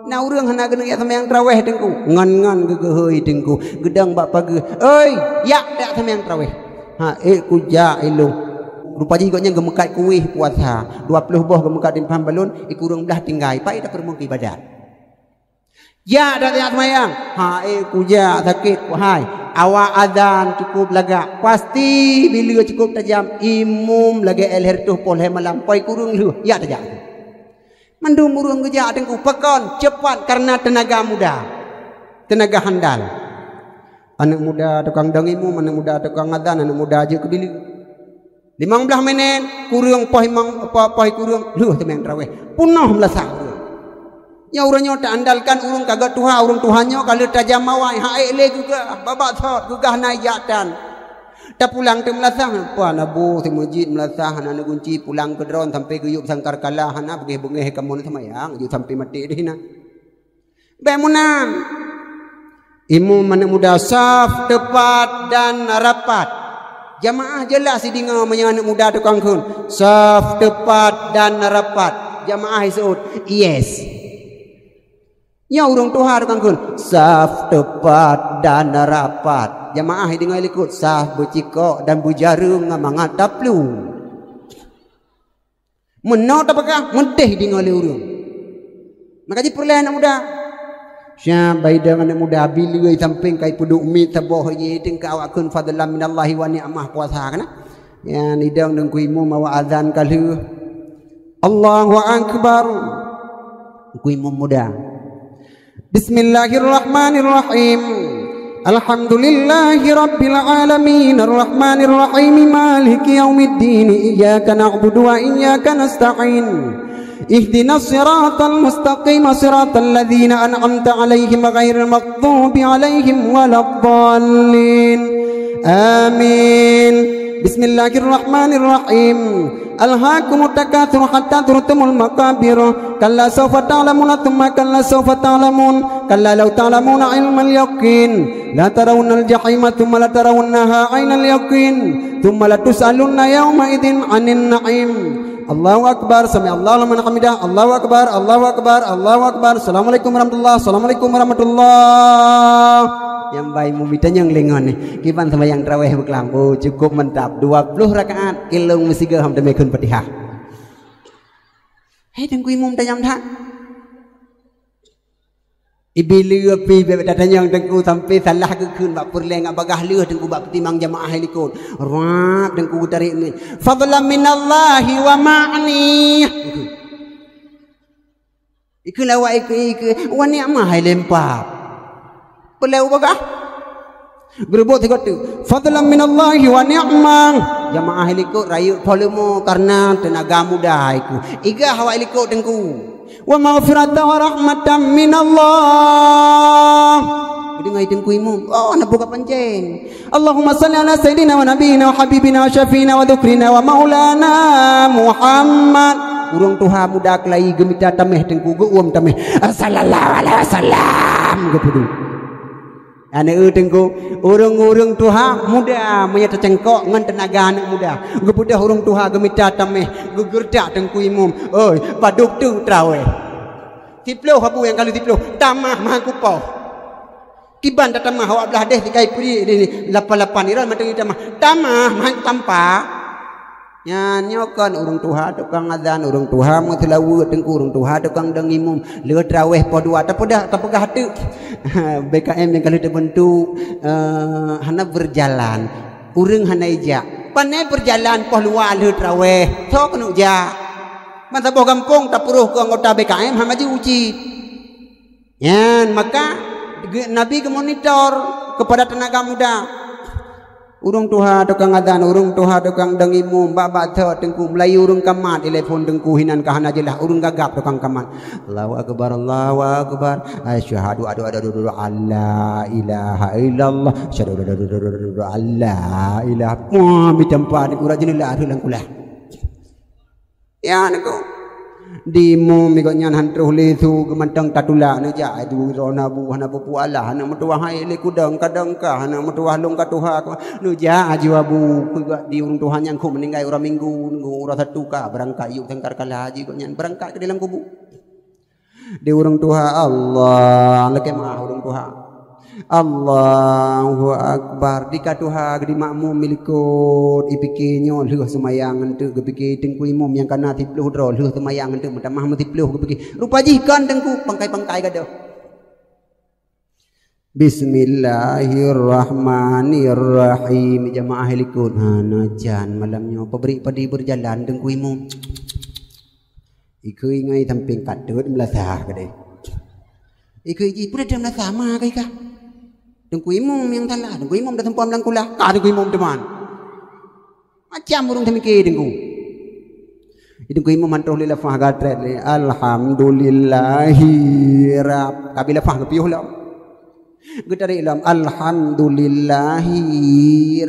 Na ureuëng hana geuneuk jak seumayang traweh Teungku. Ngon-ngon geugeuhôi Teungku. Geudong bak pageue. Oi, jak, jak seumayang traweh. Ha, ék kujak ilong. Rupa jih gobnyan geumeukat kueh puasa. Dua ploh boh geumeukat timphan balon, ikureueng blaih tinggai. Pai tapeureumeun keu ibadat. Jak dak jak seumayang. Ha, ék kujak sakét, wahai. Awak azan cukup lagak. Pasti bileue cukup tajam. Imum lagée lhée reutôh poh lhée malam. Pai kureueng lheueh. Jak tajak. Mandum ureuëng geujak Teungku. Pakon? Cepat karena tenaga muda. Tenaga handal. Aneuk muda tukang dong imum, aneuk muda tukang azan, aneuk muda jeuet keu bileue. Limong blaih minét, kureueng poh imong, poh, poh kureueng, lheueh seumayang traweh. Peunoh meulasah ureuëng. Nyoe ureuëng nyoe taandalkan ureuëng ka geutuha, ureuëng tuha nyoe ka lheueh tajam mawai, ha ék lé geugah, babak sot geugah na jak tan. Tapulang teuk meulasah, pan abu si meujid meulasah, hana neugunci, pulang keudroe sampai geuyueb sangkar kala, hana beungéh-beungéh kamoe seumayang, jeuet sampai maté deh na. Bék meunan. Imum aneuk muda saf teupat dan rapat. Jamaah jeulaih si deungoe meunyoe aneuk muda tukang kheun. Saf teupat dan rapat. Jamaah iseuôt, yes. Nyoe ureuëng tuha tukang kheun. Saf teupat dan rapat. Jamaah ideungoe likot. Saf beucikok dan beujareueng mangat taplueng. Meunoe tapeugah meudeh deungoe lé ureuëng. Maka jipeureulée aneuk muda. Siab baidong aneuk muda bileue sampéng kai peuduek miet saboh jih teungka awak kheun fadlan minallahi wa ni'mah puasa kana. Nyan idong deungku imum awak azan ka lheueh. Allahu akbar. Deungku imum muda. Bismillahirrahmanirrahim. Alhamdulillahi rabbil alamin, arrahmanirrahim, maliki yaumiddin, iyyaka na'budu wa iyyaka nasta'in. Ihdinas siratal mustaqim, siratal ladzina an'amta 'alaihim ghairil maghdubi 'alaihim waladdallin. Amin. Bismillahirrahmanirrahim. Alhaakumut takatsur hatta zurtumul maqabir. Kalla saufa ta'lamuna tsumma kalla saufa ta'lamun. Kalla law ta'lamuna ilmal yaqin. La tarawunnal jahima tsumma la tarawunnaha ainal yaqin. Tsumma la tus'alunna yauma idzin 'anin na'im. Allahu akbar, sami Allahu liman hamidah. Allahu akbar, Allahu akbar, Allahu akbar. Assalamualaikum warahmatullah, assalamualaikum warahmatullah. Nyang bai mumi tanyong lengon ni. Kiban sembahyang tarawih beukelam. Oh, cukup mantap. Dua puluh rakaat. Ilong meusigoe ham teumé kheun Fatihah. Hai, Teungku Imum tanyong that. Ibi leueh pi bèk tatanyong Teungku sampai salah geukheun bak peureulèe ngon bagaih leueh Teungku bak peutimang jamaah hai likot. Rap Teungku geutarek ni. Fadlan minallahi wa ma'ni. Ikheun lawak ikheun, ikheun, wa ni'mah hai lempap. Peuleu bagah. Geureubeut sigoe teuk. Fadlan minallahi wa ni'mah. Jamaah likot rayeuk poh leumo karena teunaga muda ikheun. Igah awak likot Teungku. Wa maghfiratan wa rahmatan minallah. Geudeungoe Teungku Imum. Oh, na buka pancéng. Allahumma salli ala sayyidina wa nabiyina wa habibina wa syafi'ina wa dhukrina wa maulana Muhammad. Ureueng tuha muda keulayi geumita tameh Teungku geuuem tameh. Sallallahu alaihi wasallam. Geupeuduek. Aneuk Teungku, ureueng-ureueng tuha muda meunyoe teucangkok ngon teunaga aneuk muda. Geupeudeh ureueng tuha geumita tameh, geugeureutak Teungku Imum. Oi, padub teuk traweh. Siploh abu nyang ka lheueh siploh, tamah meuhan kupoh. Kiban tatamah awak blah deh tikai pri di lapan-lapan iron mantong tamah. Tamah meuhan tampa. Nyan nyoe kon ureueng tuha tukang azan, ureueng tuha meuseulaweuet Teungku, ureueng tuha tukang dong imum. Lheueh traweh poh dua tapeugah, tapeugah teuk. B K M nyang ka lheueh teubeuntuk, eh, hana beujalan. Ureueng hana ijak. Pane beujalan poh luwa lheueh traweh. Soe keuneuk jak? Ban saboh gampông tapeuroh keu anggota B K M hana maju uji. Nyan, maka ge-, Nabi geumonitor keupada teunaga muda. Ureueng tuha tukang azan, ureueng tuha tukang dong imum, bak-bak thot Teungku, meulayeue ureueng kamat, telepon Teungku hinan ka hana jeulaih, ureueng gagap tukang kamat. Allahu akbar, Allahu akbar. Asyhadu, adu, adu, adu, adu, alla ilaha illallah. Asyhadu, adu, adu, adu, adu, adu, alla ilaha. Wah, mi tampa di kura jeuneulah, rheueh lam kulah. Ya, Teungku. Di imum gobnyan han troh lé su geumantong tatulak, neujak aju droe na bu, hana peue-peue alah, aneuk meutuwah hai lé kudong, kadang ka, aneuk meutuwah lôn ka tuha, neujak aju abu, di ureueng tuha nyang kheun meuninggai uroe Minggu, uroe Sabtu ka beurangkat, yuk sangkar kalah haji gobnyan beurangkat keu di lam kubu. Di ureueng tuha, Allah, lakèe meu'ah ureueng tuha. Allahu akbar. Di ka tuha di makmum milikot, ipike nyoe lheueh seumayang enteuk, geupike Teungku Imum nyang ka na siploh droe lheueh seumayang enteuk meutamah meusiploh geupike. Rupa jih kon Teungku, pangkai-pangkai gadoh. Bismillahirrahmanirrahim. Jamaah likot, hana jan malam nyoe pabrik padi beujalan Teungku Imum. Ikeu ingai sampéng ka teuet meulasa keudeh. Ikeu jih peue teuet meulasa ma keu ikah. Teungku Imum nyang salah, Teungku Imum dah seumpom lam kulah, ka Teungku Imum teuma. Macam ureueng teumike Teungku. Teungku Imum han troh lé lafaz gatrét lé, alhamdulillahi rab. Kabi lafaz geupiôh lom. Geutarek lom, alhamdulillahi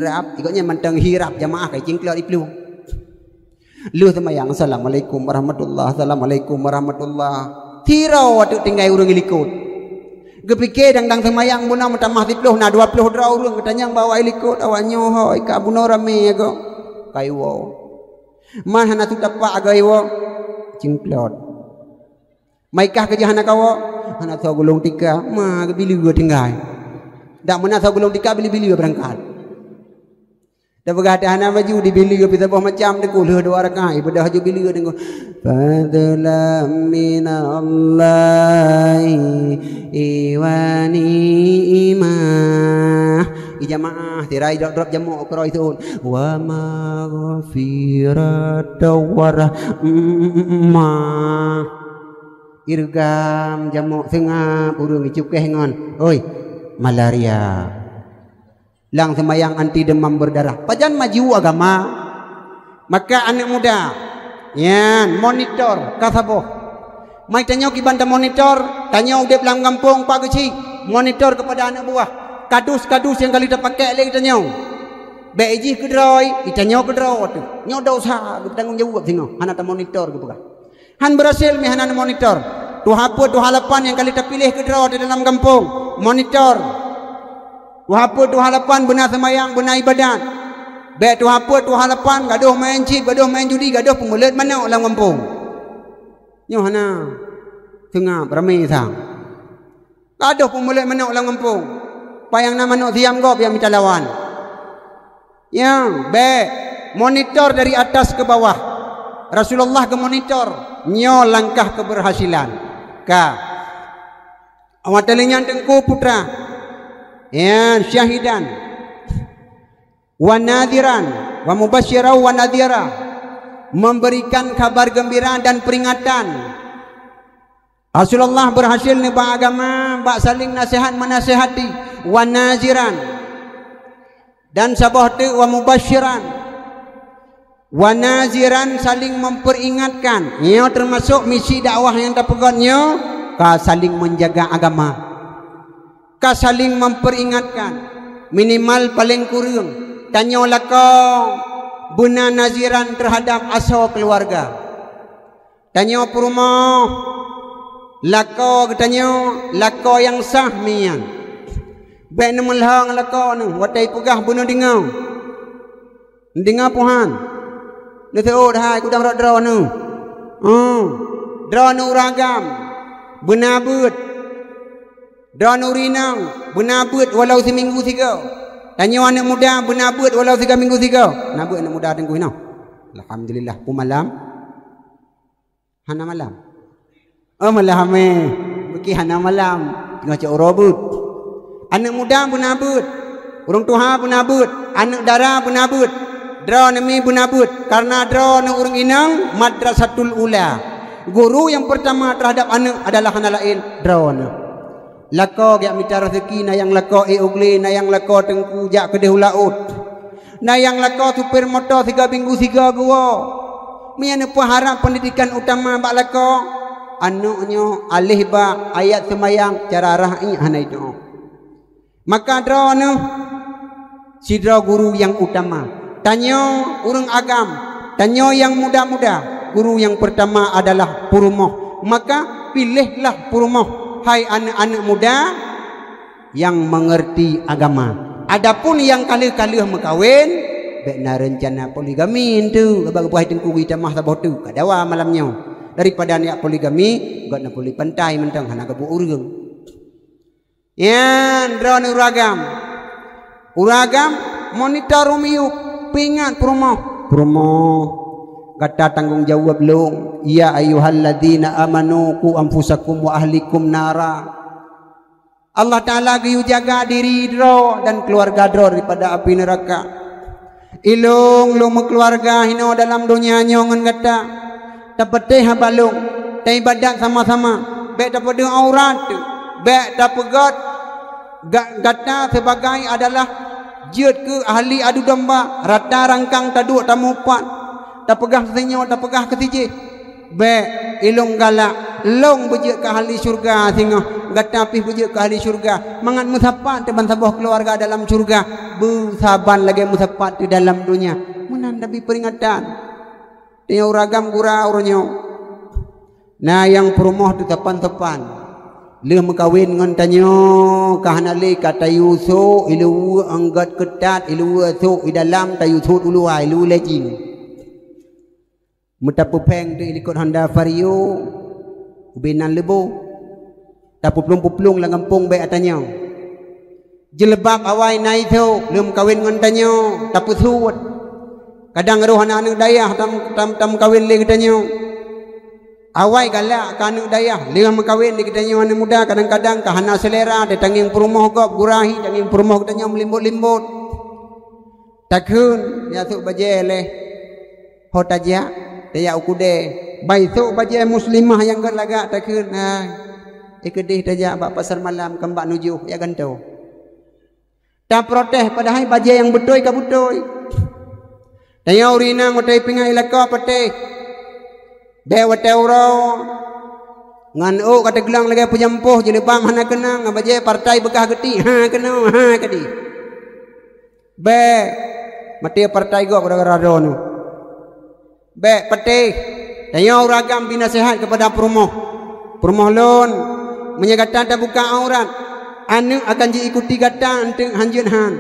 rab. Ikot nyan mantong hi rab jamaah kai cingklot iplueng. Lheueh seumayang, "Assalamualaikum warahmatullah, assalamualaikum warahmatullah." Sidroe teuk tinggai ureueng ilikot. Geupike dang-dang seumayang bunoe meutamah siploh na dua ploh droe ureueng geutanyong bak awak ilikot, awak nyoe hôi ka bunoe ramé agoe. Ka iwoe. Man hana tutapak agoe iwoe. Cingklot. Maikah keujah hana kawoe, hana soe gulong tika, ma geubileue tinggai. Dak meunan soe gulong tika bile-bile beurangkat. Tapeugah teuh hana baju dibileue pih saboh macam Teungku lheueh dua rakaat, ibadah ju bileue Teungku. Fadlan minallahi wa ni'mah. Ijamaah tirai drop-drop jamok ukeuroi thon. Wa maghfiratan wa rahmah. Ireugam jamok seungab ureuëng icukéh ngon, oi, malaria. Lam seumayang anti demam berdarah. Pajan maju agama? Maka aneuëk muda, nyan monitor ka saboh. Mai tanyoe kiban tamonitor, tanyoe udeb lam gampông pak geuchik, monitor keupada aneuëk buah. Kadus-kadus nyang ka lheueh tapakèk lé geutanyoe. Bék jih keudroe, geutanyoe keudroe teuh. Nyoe desya, geutanggong jaweueb singoh, hana tamonitor geupeugah. Han beurhasil meuhana neumonitor. Tuha peuet, tuha lapan nyang ka lheueh tapiléh keudroe di dalam gampông, monitor. Tuha peuet, tuha lapan beuna seumayang, beuna ibadat. Bék tuha peuet, tuha lapan gadôh main chip, gadôh main judi, gadôh peumeulet manok lam gampông. Nyoe hana seungab ramé sang. Gadôh peumeulet manok lam gampông. Payang na manok siam gob nyang mita lawan. Ya, bék. Monitor dari atas ke bawah. Rasulullah geumonitor. Nyoe langkah keberhasilan. Ka. Awak teulinyan teungku putra. Ya, syahidan. Wa nadhiran. Wa mubasyiran wa nadhira. Memberikan kabar gembira dan peringatan. Rasulullah beurhasil neuba agama bak saléng naseuhat meunaseuhati, wa naziran, dan saboh teuk wa mubasyiran, wa naziran saléng meupeuriingatkan. Nyoe teumasok misi dakwah nyang tapeugöt nyoe, ka saléng meujaga agama, ka saléng meupeuriingatkan. Minimal paleng kureueng tanyoe lakoe beuna naziran teuhadab asoe keuluwarga. Tanyoe peurumoh, lakoe geutanyoe lakoe nyang sah mian. Bék neumeulhong lakoe neuh watée peugah beuneudeungoe. Neudeungoe puhan. Neuseuôt hai kudang rot droeneuh. Hmm. Droeneuh ureuëng agam. Beuna beuet. Droeneuh ureuëng inong. Beuna beuet walau siminggu sigoe. Tanyoe aneuëk muda beuna beuet walau siga minggu sigoe. Na beuet aneuëk muda teungku inoe. Alhamdulillah, peumalam. Hana malam. Oh, malam, eh. Bukih hana malam. Teungoh cok uroe beuet. Aneuëk muda beuna beuet. Ureuëng tuha beuna beuet. Aneuëk dara beuna beuet. Droeneuh mi beuna beuet. Karena droeneuh ureuëng inong madrasatul ula. Guru yang pertama terhadap aneuëk adalah hana laén droeneuh. Lakoe geujak mita raseuki, na nyang lakoe ék u glé, na nyang lakoe teungku jak keudeh u laôt. Na nyang lakoe supir moto siga minggu siga geuwoe. Meunyoe neupeuharab peundidikan utama bak lakoe, aneuëk nyoe aléh bak ayat seumayang cara rah iék hana jitu'oh. Maka droeneuh sidroe guru nyang utama. Tanyoe ureuëng agam, tanyoe nyang muda-muda, guru nyang peurtama adalah peurumoh. Maka piléhlah peurumoh, hai aneuëk-aneuëk muda, nyang meungeurti agama. Adapun nyang ka lheueh-ka lheueh meukawen, bék na reuncana poligami enteuk, bak geupeugah teungku geutamah saboh teuk, ka dawa malam nyoe. Daripada neujak poligami, göt na poli pantai mantong hana geubuet ureuëng. Nyan droeneuh ureuëng agam. Ureuëng agam monitor ureuëng miyueb, peuingat peurumoh. Peurumoh, gata tanggong jaweueb lôn. Ya ayyuhalladzina amanu qu anfusakum wa ahlikum nara. Allah Taala geuyue jaga diri droe dan keuluwarga droe daripada api neuraka. Ilôn lôn meukeuluwarga hinoe dalam donya nyoe ngon gata. Tapatéh haba lôn, taibadat sama-sama, bék tapeudeuh aurat, bék tapeugöt ga-, gata sibagai adalah jeuet keu ahli adu domba, rata rangkang taduek tamupat, tapeugah sinyoe, tapeugah keu sijih. Bék, ilôn galak, lôn beujeuet keu ahli syeuruga singoh, gata pih beujeuet keu ahli syeuruga, mangat meusapat teuh bansaboh keuluwarga dalam syeuruga, beusaban lagée meusapat teuh dalam donya. Meunan Nabi peuringatan. Tanyoe ureuëng agam gura uroe nyoe. Na nyang peurumoh teuh sapan-sapan. Lheueh meukawen ngon tanyoe, ka hana lé ka tayue sôk, iluweue anggôt keutat, iluweue sôk i dalam, tayue sôk u luwa, iluweue lé jin. Meutapeupéng teuh ilikot Honda Vario, ubé nan leubo. Tapeuplong-peuplong lam gampông bék ata nyoe. Jilbab awai na itôk, lheueh meukawen ngon tanyoe, tapeusuet. Kadang roh aneuk-aneuk dayah tam, tam, tam meukawen lé geutanyoe. Awai galak keu aneuk dayah, lheueh meukawen lé geutanyoe aneuk muda, kadang-kadang ka hana seulera, teuh tangieng peurumoh gob, gura hi, tangieng peurumoh geutanyoe meulimbot-limbot. Takheun, ya sôk bajée lé. Ho tajak, tajak u keudée. Baisok bajée muslimah nyang gét lagak takheun, hai, eh, keudeh tajak bak pasar malam, kan bak nujoh, ya gantoe. Taprotes padahai bajée nyang beutôi ka beutôi. Tanyoe ureueng inong watée pingai lakoe patéh. Bék watée uroe ngon ôk ka teuglang lagée peujampôh, jilbab hana keunong, bajée partai beukah geuti, ha keunoe, ha keudeh. Bék, maté partai gob gara-gara droeneuh. Bék patéh. Tanyoe ureueng agam bri naseuhat keupada peurumoh. Peurumoh lôn, meunyoe gata tabuka aurat, aneuëk akan jiikuti gata eunteuk hanjeuet han.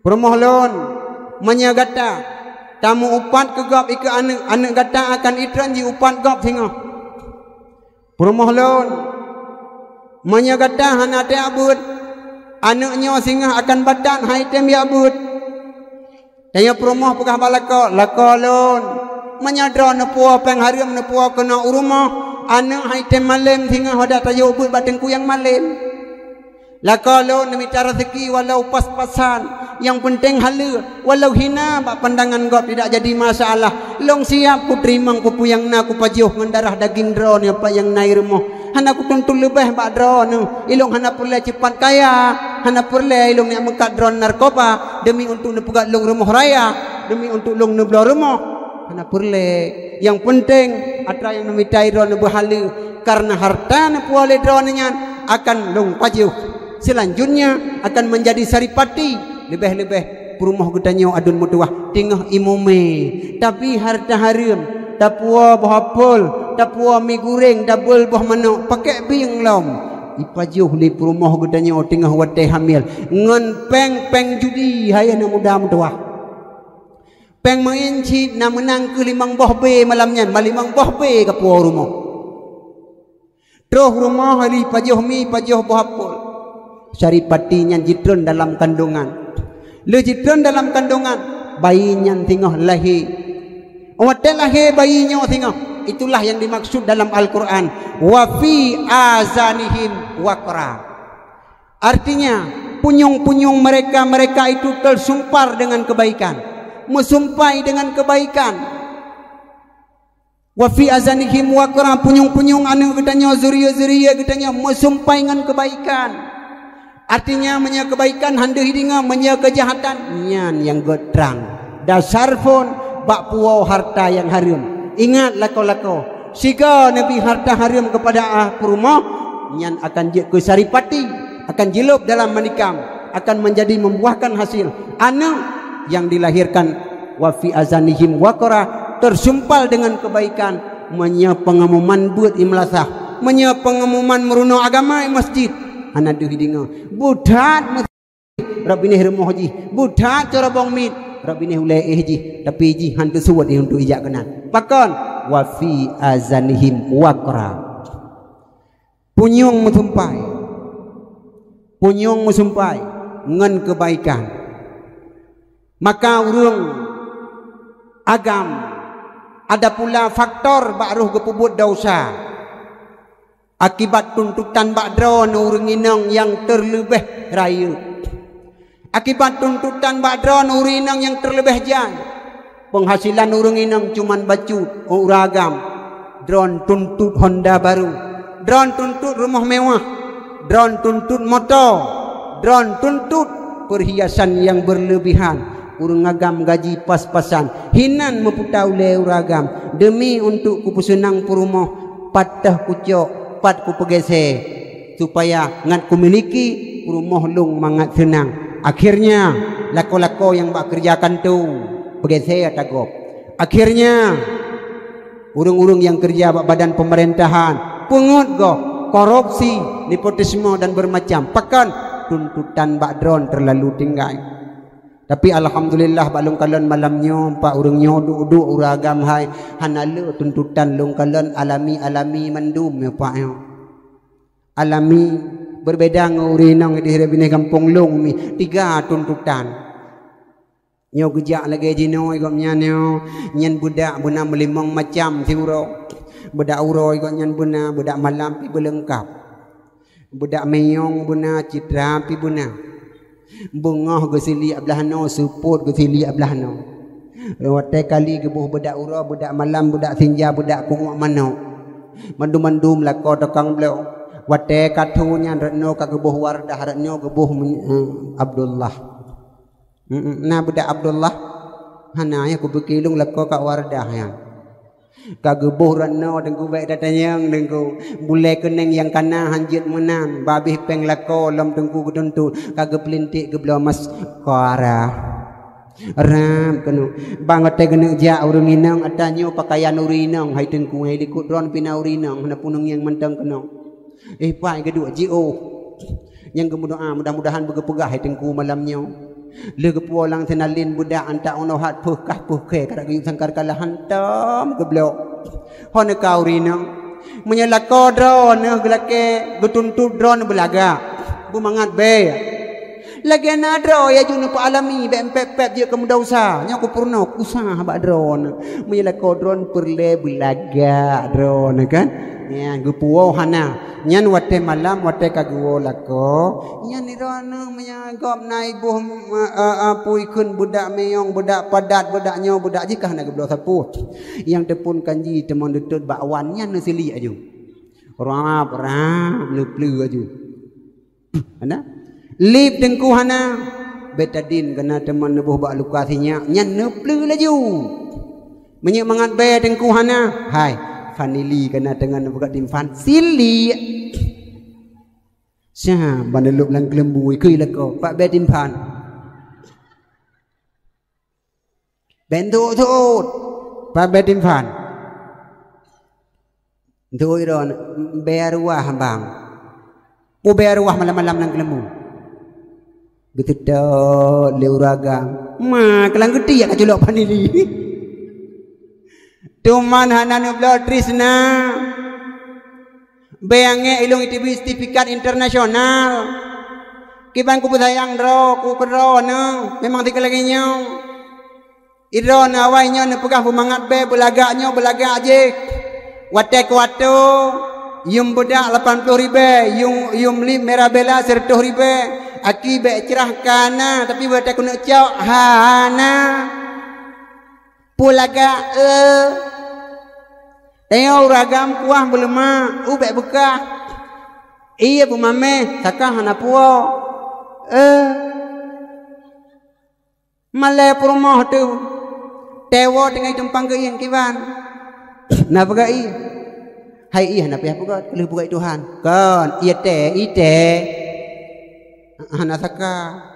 Peurumoh lôn, meunyoe gata tameuupat keu gob ikeue aneuëk, aneuëk gata akan itreun jiupat gob singoh. Peurumoh lôn, meunyoe gata hana tajak beuet, aneuëk nyoe singoh akan batat han item jak beuet. Tanyoe peurumoh peugah bak lakoe, "Lakoe lôn, meunyoe droe neupuwoe péng hareuem neupuwoe keunoe u rumoh, aneuëk han item malém singoh hodak tajak beuet bak teungku nyang malém." Lakoe lôn neumita raseuki walau pas-pasan, nyang peunteng haleue, walau hina bak pandangan gob tidak jadi masalah. Lôn siab kuteurimong peue-peue nyang na kupajoh ngon darah daging droeneuh pat nyang na i rumoh. Hana kutuntut leubeh bak droeneuh, ilôn hana peureulée cepat kaya, hana peureulée ilôn neuk meukat droeneuh narkoba demi untuk neupeugét lôn rumoh raya, demi untuk lôn neubloe rumoh. Hana peureulée. Nyang peunteng, atra nyang neumita droeneuh beuhaleue, kareuna hareuta neupuwoe lé droeneuh nyan akan lôn pajoh. Seulanjutnya akan meunjadi saripati, leubeh-leubeh peurumoh geutanyoe aduen meutuwah teungoh ié mumé. Tapi hareuta hareuem, tapuwoe boh apel, tapuwoe mi guréng, tabeuel boh manok, pakèk bieng lom. Ipajoh lé peurumoh geutanyoe teungoh watée hamil ngon péng-péng judi, hai aneuëk muda meutuwah. Péng meu'en cit na meunang keu limong boh bé malam nyan, ma limong boh bé kapuwoe rumoh. Troh rumoh, ipajoh mi, ipajoh boh apel. Saripati nyan jitreun dalam kandongan. Lheueh jitreun dalam kandongan, bayi nyan singoh lahé. Watée lahé bayi nyoe singoh, itulah yang dimaksud dalam Al-Quran, "Wa fi azanihim waqra." Artinya, punyueng-punyueng mereka-mereka itu tersumpar dengan kebaikan, meusumpai dengan kebaikan. "Wa fi azanihim waqra," punyueng-punyueng aneuëk geutanyoe, zuriya-zuriya geutanyoe meusumpai ngon kebaikan. Artinya, meunyoe kebaikan han deuh ideungoe, meunyoe keujahatan, nyan nyang gét trang. Dasar phon bak puwoe hareuta nyang hareuem. Ingat lakoe-lakoe, sigoe neubri hareuta hareuem keupada ah peurumoh, nyan akan jeuet keu saripati, akan jilôb dalam manikam, akan meunjadi membuahkan hasil. Aneuëk nyang dilahirkan, "Wa fi azanihim waqra," tersumpal dengan kebaikan, meunyoe peungumuman beuet i meulasah, meunyoe peungumuman meurunoe agama i masjid, hana deuh ideungoe. Beutat Rab binéh rumoh jih, beutat corobong miet, rab binéh ulée éh jih, tapi jih han teusuet jih untuk ijak keunan. Pakon? "Wa fi azanihim waqra." Punyueng meusumpai. Punyueng meusumpai ngon keubaikan. Maka ureuëng agam, ada pula faktor bak roh geupeubuet desya. Akibat tuntutan bak droeneuh ureuëng inong nyang teuleubeh rayeuk. Akibat tuntutan bak droeneuh ureuëng inong nyang teuleubeh jai. Peunghasilan ureuëng inong cuman bacut, ureuëng agam. Droeneuh tuntut honda barô. Droeneuh tuntut rumoh mewah. Droeneuh tuntut moto. Droeneuh tuntut peurhiasan nyang beureulebihan. Ureuëng agam gaji pas-pasan, hinan meuputa ulée ureuëng agam deumi untuk kupeuseunang peurumoh, pat teuh kucok, pat kupeugeusée, supaya ngat kumiliki peurumoh lôn mangat seunang. Akhirnya, lakoe-lakoe nyang bak keureuja kantô peugeusée ata gob. Akhirnya, ureuëng-ureuëng nyang keureuja bak badan peumeurintah peungeut gob, korupsi, nepotisme dan beureumacan. Pakon? Tuntutan bak droeneuh teulalu tinggai. Tapi alhamdulillah, bak lôn kalon malam nyoe, pat ureuëng nyoe duek-duek ureuëng agam hai, hana le tuntutan lôn kalon alami-alami mandum nyoe pat nyoe. Alami, beubeda ngon ureuëng inong di binéh gampông lôn mi, tiga tuntutan. Nyoe geujak lagée jinoe gobnyan nyoe, nyan beudak beuna meulimong macam siuroe. Beudak uroe gobnyan beuna, beudak malam pih beuleungkab. Beudak miyueng beuna, citra pih beuna. Beungoh geusiliek blah noe, seupôt geusiliek blah noe. Watée kali geuboh beudak uroe, beudak malam, beudak sinja, beudak ku'uek manok. Mandum-mandum lakoe tukang bloe. Watée ka tho nyan, rot nyoe ka geuboh Wardah, rot nyoe geuboh, eh, Abdullah. Mm-mm, na beudak Abdullah? Hana, nyang kupike lôn lakoe ka Wardah nyan. Ka geuboh rot nyoe Teungku, bék tatanyong Teungku. Bulée keuneng nyang kana han jeuet meunan, babeh péng lakoe lom Teungku geutuntot, ka geupeulinték geubloe mascara. Rab keunoe. Bang watée geuneuk jak ureuëng inong, ata nyoe pakaian ureuëng inong, hai Teungku, hai likot droeneuh pih na ureuëng inong, hana punong nyang mantong keunoe. Eh, pai geuduek jiôh. Nyang geumeudoa, mudah-mudahan beugeupeugah hai Teungku malam nyoe. Lheueh geupuwoe lam sinalin beudak antak unoe hat peuh kah peuh khée, karak geuyue sangkar kalah hantom geubloe. Hon ka ureuëng inong. Meunyoe lakoe droeneuh geulakée, geutuntot droeneuh beulagak, beumangat bée. Lagée na droe ya ju neupeualami bék pép-pép jeuet keu meudesya. Nyoe kupeurunoe kusah bak droeneuh. Meunyoe lakoe droeneuh peureulée beulagak droeneuh kan. Nyan geupuwoe hana. Nyan watée malam, watée ka geuwoe lakoe, nyan droeneuh meunyoe gob na iboh, eh, eh, eh, pui kheun beudak miyueng, beudak padat, beudak nyoe, beudak jih ka hana geubloe sapeue. Nyang teuphon kanji teuma neutot bak wan, nyan neusiliek aju. Rab, rab, neupleue aju. Hana? Lip Teungku hana. Betadin kana teuma neuboh bak luka sinyak, nyan neupleue laju. Meunyoe mangat bée Teungku hana, hai, vanili kana teungoh neupeugah timphan, siliek. Siab ban neulop lam keuleumbu, ikheun lakoe, pat bée timphan. Bék neuseuôt-seuôt, pat bée timphan. Neuseuôt droeneuh, bée arwah bang. Peue bée arwah malam-malam lam keuleumbu? Geuteutôt lé ureuëng agam. Ma, keulang geuti jak ka culok vanili. Teuma hana neubloe trisna. Bék angék ilong iteubiet sertifikat internasional. Kiban kupeusayang droe, ku keudroe neuh, memang sikeu lagée nyoe. Idroe neuh awai nyoe neupeugah beumangat bée, beulagak nyoe, beulagak jih. Watée kuatoe, yum beudak lapan ploh ribée, yum, yum lip Mirabella sireutôh ribée, aki bék crah kana, tapi watée keuneuk cok, hana. Peue lagak, eh. Tanyoe ureuëng agam kuah beuleumak, u bék beukah. Ié beumameh, saka hana puwoe. Eh. Malée peurumoh teuh. Tewo teungoh tumpang geuieng kiban. Na peugah ié. Hai ié hana payah peugah, keuleue peugah Tuhan. Kon, ié tée, ié tée. Hana saka.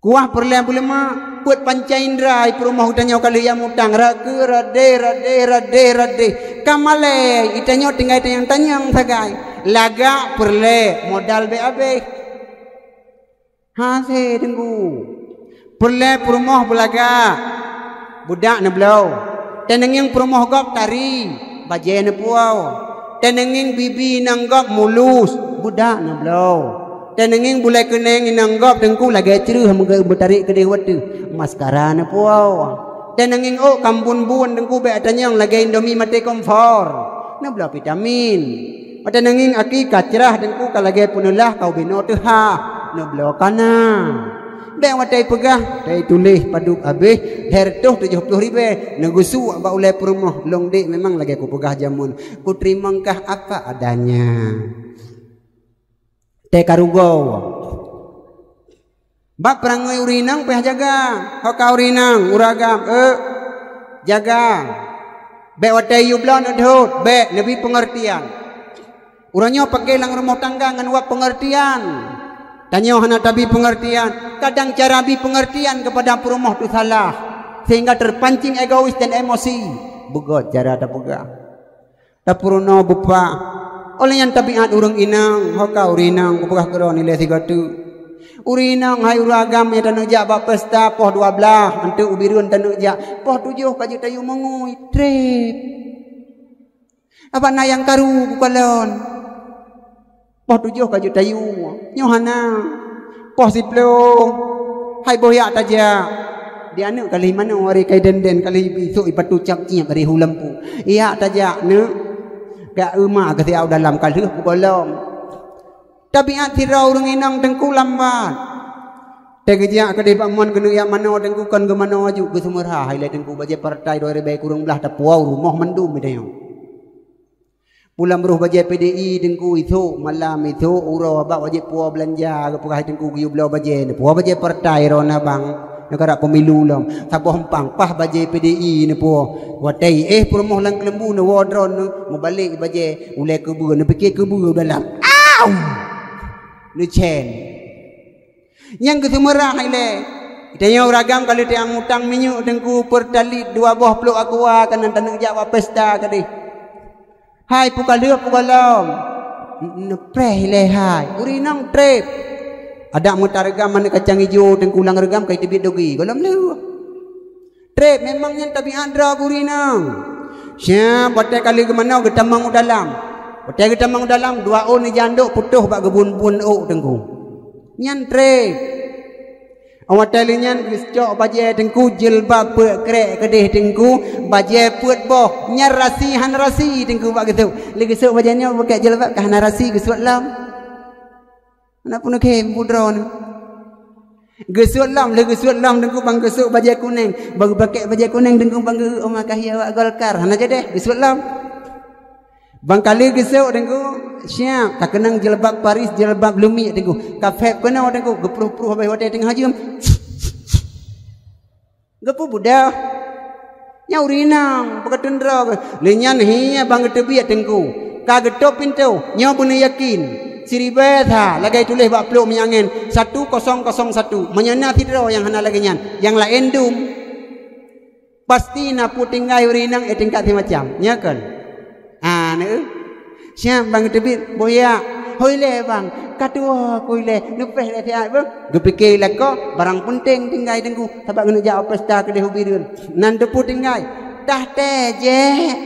Kuah peureulée beuleumak, peuet panca indra, i peurumoh geutanyoe ka lheueh mutang, rageue, radeh, radeh, radeh, radeh. Ka malée, geutanyoe tinggai tanyong-tanyong sagai. Lagak peureulée, modal bék habéh. Hase Teungku. Peureulée peurumoh beulagak, beudak neubloe. Teuneungieng peurumoh gob tari, bajée neupuwoe. Teuneungieng bibi inong gob mulus, beudak neubloe. Teuneungieng bulée keuneng inong gob Teungku lagée creueh meuge-, meutarek keudeh watée, maskara neupuwoe. Teuneungieng ôk ka bun-bun Teungku bék atanyong lagée Indomie maté kompor, neubloe vitamin. Watée neungieng aki ka crah Teungku ka lagée peuneulaih ka ubé noe teuhah, neubloe kana. Bék watée peugah, teutuléh padub habéh lhée reutôh tujoh ploh ribée, neugeusuek bak ulée peurumoh, lôn dék memang lagée kupeugah jameun, kuteurimong kah apa adanya. Tée ka rugoe. Bak peurangui ureuëng inong payah jaga. Ho ka ureuëng inong, ureuëng agam, eh, jaga. Bék watée yub lon neudhôt, bék, neubi peungeurtian. Uroe nyoe paké lam rumoh tangga ngon wab peungeurtian. Tanyoe hana tabi peungeurtian, kadang cara bi peungeurtian keupada peurumoh teuh salah, sehingga terpancing egois dan emosi. Beugöt cara tapeugah. Tapeurunoe beupah. Óh lheueh nyan tabiát ureuëng inong, ho ka ureuëng inong kupeugah keudroe nilai sigoe teuk. Ureuëng inong hai ureuëng agam nyang taneuk jak bak pesta poh dua blaih, eunteuk u Bireuen taneuk jak, poh tujoh ka jeuet tayue meungui, treb. Abak na nyang karu kukalon. Poh tujoh ka jeuet tayue, nyoe hana. Poh siploh, hai boh jak tajak. Di aneuk ka lheueh manoe, ari kai den-den ka lheueh bi, sôk ipatu cap ngiep ari hu lampu. Jak tajak neuk. Ka euma ka siat u dalam ka lheueh kukalon. Tabiát sidroe ureuëng inong Teungku lambat. Teugeujak keudeh bak mon keuneuk jak manoe Teungku, kon geumanoe aju, geuseumeurah ilèe Teungku, bajèe partai dua ribèe kureueng blaih tapuwoe u rumoh mandum i tanyoe. Pulang beuroh bajèe P D I Teungku, isôk malam, isôk uroe bak wajéb puwoe beulanja, geupeugah Teungku geuyue bloe bajèe, neupuwoe bajèe partai droeneuh bang, neukarap pemilu lom. Saboh empang paih bajèe P D I neupuwoe. Watèe éh peurumoh lam keuleumbu neuwoe droeneuh, meubalek bajèe, ulèe keubeue, neupiké keubeue u dalam. Au! Neucen. Nyang geuseumeurah ilèe. Tanyoe ureueng agam ka lheueh teuang utang minyeuk Teungku, Pertalite dua boh plôk Aqua, keunan taneuk jak bak pesta keudeh. Hai, peu ka lheueh, peu gohlom? N-, neupreh ilèe hai. Ureueng inong trép. Adak meutareuga manök kacang ijo Teungku, lam reugam ka jiteubiet doge. Gohlom lheueh. Trép, memang nyan tabiat droe ureueng inong. Siap, watèe ka lheueh geumanoe geutamong u dalam. Watèe geutamong u dalam, dua ôn ija andôk putôh bak geubun-bun ôk Teungku. Nyan trép. Watèe lheueh nyan geucok bajèe Teungku, jilbab peuet krèk keudeh Teungku, bajèe peuet boh. Nyan rasi hana rasi Teungku bak geusôk. Lé geusôk bajèe nyoe bukét jilbab ka hana rasi, geusuet lom. Hana peunuh khem, pu droeneuh. Geusuet lom, lheueh geusuet lom Teungku ban geusôk bajèe kunéng. Ban geupakèk bajèe kunéng Teungku ban geu-, oh, makajih awak Golkar. Hana jadèh, geusuet lom. Ban ka lheueh geusôk Teungku, siap, ka keunong jilbab Paris, jilbab lumiek Teungku. Ka phép keunoe Teungku, geupruh-pruh habéh watèe teungoh jeuem. Geupeubuda. Nyan ureueng inong, peukateun droe. Lé nyan hi ban geuteubiet Teungku. Ka geutôp pintoe, nyoe beuneuyakin. Siribèe that, lagèe tuléh bak plôk minyeuk angèn, satu kosong kosong satu. Meunyoe na sidroe nyang hana lagèe nyan, nyang laén dum. Pasti na peue tinggai ureueng inong, eh, tingkat simacam. Nyo kon? Ah, na, eh? Siap ban geuteubiet, boh yak. Hôi lé bang, ka tuwoe keu ilèe, neupreh lé siat beuh. Geupike lakoe, barang peunteng tinggai Teungku, sabab keuneuk jak u pesta keudeh u Bireuen. Nan teupeue tinggai, tah tèjek,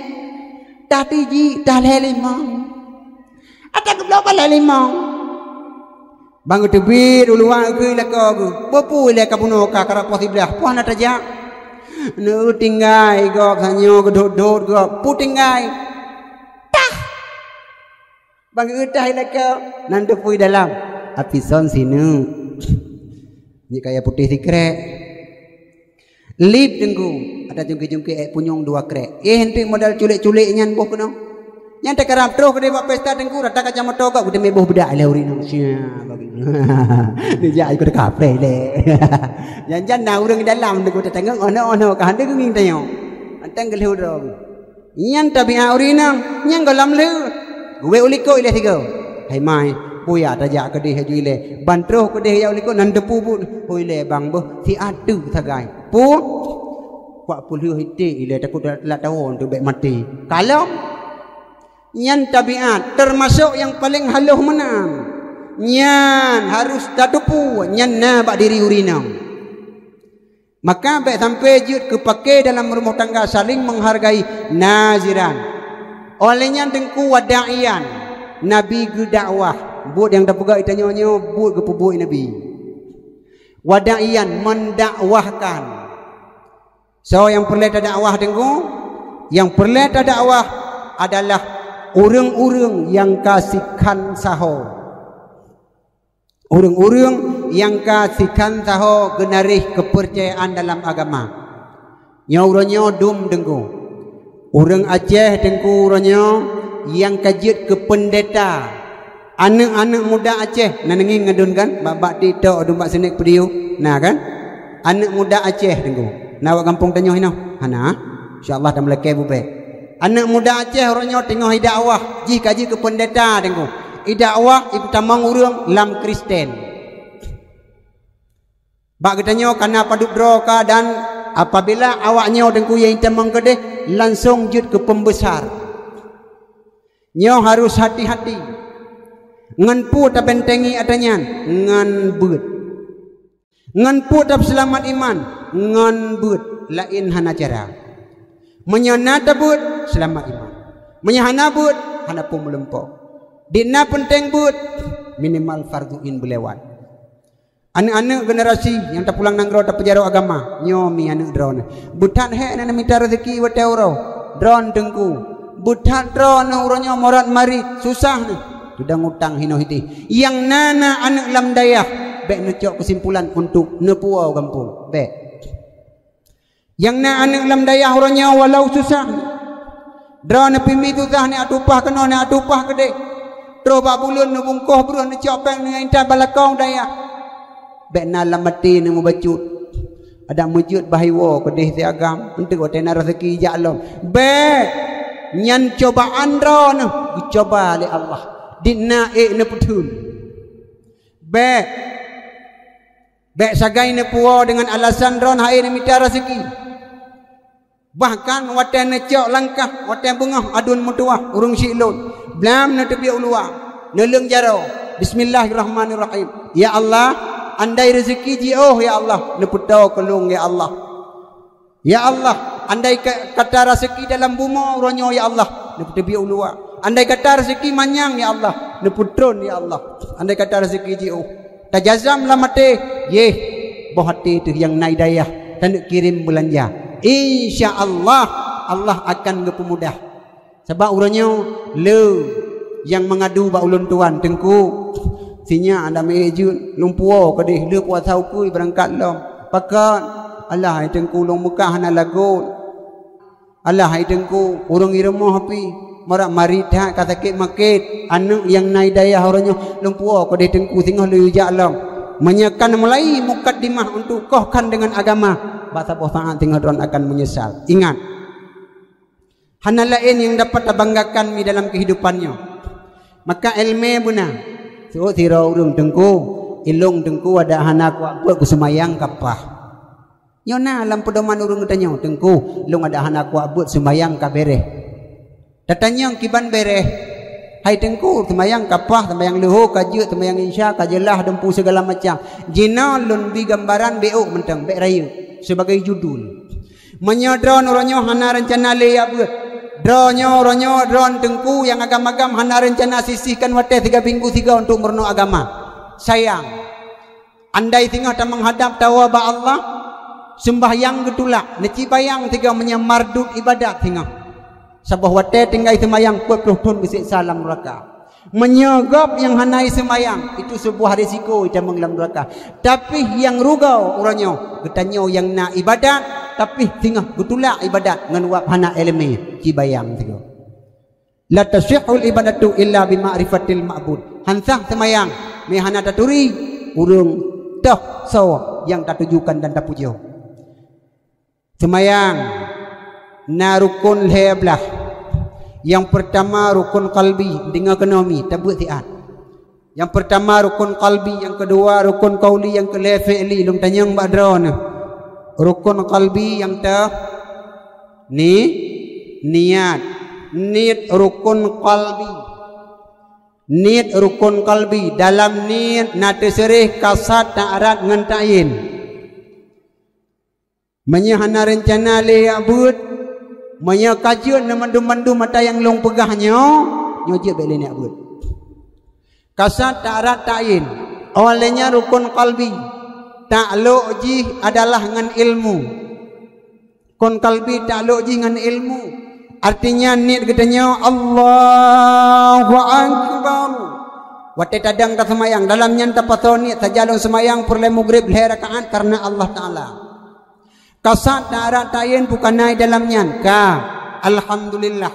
tah tijik, tah lhèe limong. Ata geubloe ban lhèe limong. Ban geuteubiet u luwa geukheun lakoe geuh, "Peue-peue ilèe ka bunoe ka, ka rapoh siblah, peue hana tajak?" Neu tinggai gob, tanyoe geudhôt-dhôt gob, "Peue tinggai?" Tah! Ban geuh tah ilèe lakoe, nan teupeue dalam, "Api son sineuk." Nyoe kaya putéh sikrek. Lip Teungku, ata jungke-jungke èk punyueng dua krek. Eh, enteuk modal culek-culek nyan boh keunoe. Nyan takarab troh keudeh bak pesta Teungku, rata kaca moto gob, geuteumé boh beudak lé ureueng inong. Sia, bagi. Neujak ikot kapreh lé. Jan-jan na ureueng dalam Teungku, tatangong, ono-ono ka hana geungieng tanyoe. Anteng geulheueh droe. Nyan tabiat ureueng inong, nyan gohlom lheueh. Geuwék u likot ilèe sigoe. "Hai mai, peue yak tajak keudeh aju ilèe?" Ban troh keudeh jak u likot nan teupeue buet. "Hôi lé bang beuh, siat teuk sagai." "Peue?" "Kuak peulheueh iték ilèe, takot teulat-teulat tawon teuk bèk maté." Kalon. Nyan tabiat, teumasok nyang paleng halôh meunan. Nyan harôh tateupeue, nyan na bak diri ureueng inong. Maka bèk sampai jeuet keu paké dalam rumoh tangga, saling menghargai, naziran. Óh lheueh nyan Teungku, wada'iyan, Nabi geudakwah. Buet nyang tapeugah geutanyoe nyoe buet geupeubuet Nabi. Wada'iyan, mendakwahkan. Soe nyang peureulèe tadakwah Teungku? Nyang peureulèe tadakwah adalah ureueng-ureueng nyang ka sikhan saho. Ureueng-ureueng nyang ka sikhan saho geunaréh keupeurcayaan dalam agama. Nyoe uroe nyoe dum Teungku. Ureueng Aceh Teungku uroe nyoe nyang ka jeuet keu peundeta. Aneuk-aneuk muda Aceh, na neungieng ngon dum kan? Bak-bak TikTok, dum bak snack video. Na kan? Aneuk muda Aceh Teungku. Na bak gampông tanyoe hinoe? Hana. Insya Allah tameulakèe bubé. Aneuk muda Aceh uroe nyoe teungoh jidakwah, jih ka jeuet keu peundeta Teungku. Jidakwah, jipeutamong ureueng lam Kristen. Bak geutanyoe ka na padub droe ka, dan apabila awak nyoe Teungku nyang jitamong keudeh, langsong jeuet keu peumbesar. Nyoe harôh hati-hati. Ngon peue tabeuntengi atra nyan? Ngon beuet. Ngon peue tapeuseulamat iman? Ngon beuet, laén hana cara. Meunyoe na tabeuet, seulamat iman. Meunyoe hana beuet, hana peue meulumpoe. Di na peunteng beuet, minimal fardhu ain beulewat. Aneuk-aneuk generasi nyang tapulang nanggroe tapeujaroe agama, nyoe mi aneuk droeneuh. Beuthat hék na neumita raseuki watèe uroe. Droeneuh Teungku. Beuthat droeneuh uroe nyoe morat marit, susah neuh. Tudang utang hinoe hideh. Nyang na, na aneuk lam dayah, Bék neucok keusimpulan untuk neupuwoe gampông. Bék. Nyang na aneuk lam dayah uroe nyoe walau susah, droeneuh pih mi susah, neujak tumpah keunoe, neujak tumpah keudeh. Troh bak buleuen neubungkoh breuh, neucok péng, neuintat bak lakoe dayah. Bék na lam até neumeubacut. Adak meujeuet bah iwoe keudeh si agam, eunteuk watée na raseuki jak lom. Bék! Nyan cobaan droeneuh geucoba lé Allah. Di na ék neupeutheun. Bék! Bék sagai neupuwoe deungon alasan droeneuh hana neumita raseuki. Bahkan watée neucok langkah, watée beungoh aduen meutuwah ureuëng siklon, blam neuteubiet u luwa, neuleueng jaroe, "Bismillahirrahmanirrahim. Ya Allah, andai raseuki jiôh, ya Allah, neupeutoe keu lôn, ya Allah. Ya Allah, andai ka-, kata raseuki dalam bumoe uroe nyoe, ya Allah, neuteubiet u luwa. Andai kata raseuki manyang, ya Allah, neupeutron, ya Allah. Andai kata raseuki jiôh." Tajazam lam até, "Yeh, boh até teuh nyang na hidayah, taneuk kirém beulanja. Insya Allah, Allah akan geupeumudah." Sabab uroe nyoe le nyang meungadu bak ulôn tuan, "Teungku, sinyak adak meu ék jeuet, lôn puwoe keudeh, le puasa ukeue beurangkat lom." "Pakon?" "Alah hai Teungku, lôn Meukah hana lagot." "Alah hai Teungku, ureuëng i rumoh pih marak marit that ka sakét makét, aneuk nyang na hidayah uroe nyoe, lôn puwoe keudeh Teungku, singoh lôn jak lom." Meunyoe kan mulai mukadimah untuk koh khan deungon agama, bak saboh saát singoh droen akan meunyeusal. Ingat, hana laén nyang dapat tabanggakan mi dalam keuhidupan nyoe. Maka éleumé beuna. Seuôt sidroe ureuëng, "Teungku, ilôn Teungku adak hana kuat beuet, keu seumayang ka paih." Nyoe na lam peudoman ureuëng geutanyoe, "Teungku, lôn adak hana kuat beuet, seumayang ka béréh." Tatanyong kiban béréh, "Hai Teungku, seumayang ka paih, seumayang leuhô ka jeuet, seumayang isya ka jeulaih, dumpu sigala macam." Jinoe lôn bi gambaran bék ôk mantong, bék rayeuk, sebagai judul. Meunyoe droen uroe nyoe hana reuncana lé jak beuet, droe nyoe uroe nyoe droen Teungku nyang agam-agam hana reuncana sisihkan watée siga minggu sigoe untuk meurunoe agama. Sayang. Andai singoh tameunghadab tawoe bak Allah, seumbahyang geutulak, neucibayang sigoe meunyoe mardud ibadat singoh. Saboh watée tinggai seumayang peuet ploh thon geuseksa lam nuraka. Meunyoe gob nyang hana seumayang, itu seubuah risiko itamong lam nuraka. Tapi nyang rugoe uroe nyoe, geutanyoe nyang na ibadat, tapi singoh geutulak ibadat ngon wab hana éleumé, cibayang sigoe. "La tasihhul ibadatu illa bi ma'rifatil ma'bud." Han sah seumayang meu hana taturi ureuëng toh soe nyang tatujukan dan tapujoe. Seumayang na rukon lhée blaih. Nyang peurtama rukon kalbi, deungoe keunoe mi, tabeuet siat. Nyang peurtama rukon kalbi, nyang keudua rukon kauli, nyang keulhée fi'li. Lôn tanyong bak droeneuh. Rukon kalbi nyang teu ni, niat. Niet rukon kalbi. Niet rukon kalbi. Dalam niet na teuseureh kasad, ta'rad ngon ta'yin. Meunyoe hana reuncana lé jak beuet, meunyoe ka jeuet ngon mandum-mandum ata nyang lôn peugah nyoe, nyoe jeuet bék lé neujak beuet. Kasad, ta'rad, ta'yin. Awalnya rukon kalbi, taklok jih adalah ngon ilmu. Rukon kalbi taklok jih ngon ilmu. Artinya niet geutanyoe Allahu Akbar. Watée tadong taseumayang, dalam nyan tapasoe niet, sajan lôn seumayang peureulée mugreb lhée rakaat kareuna Allah Taala. Kasad, ta'rad, ta'yin peue ka na dalam nyan? Ka. Alhamdulillah.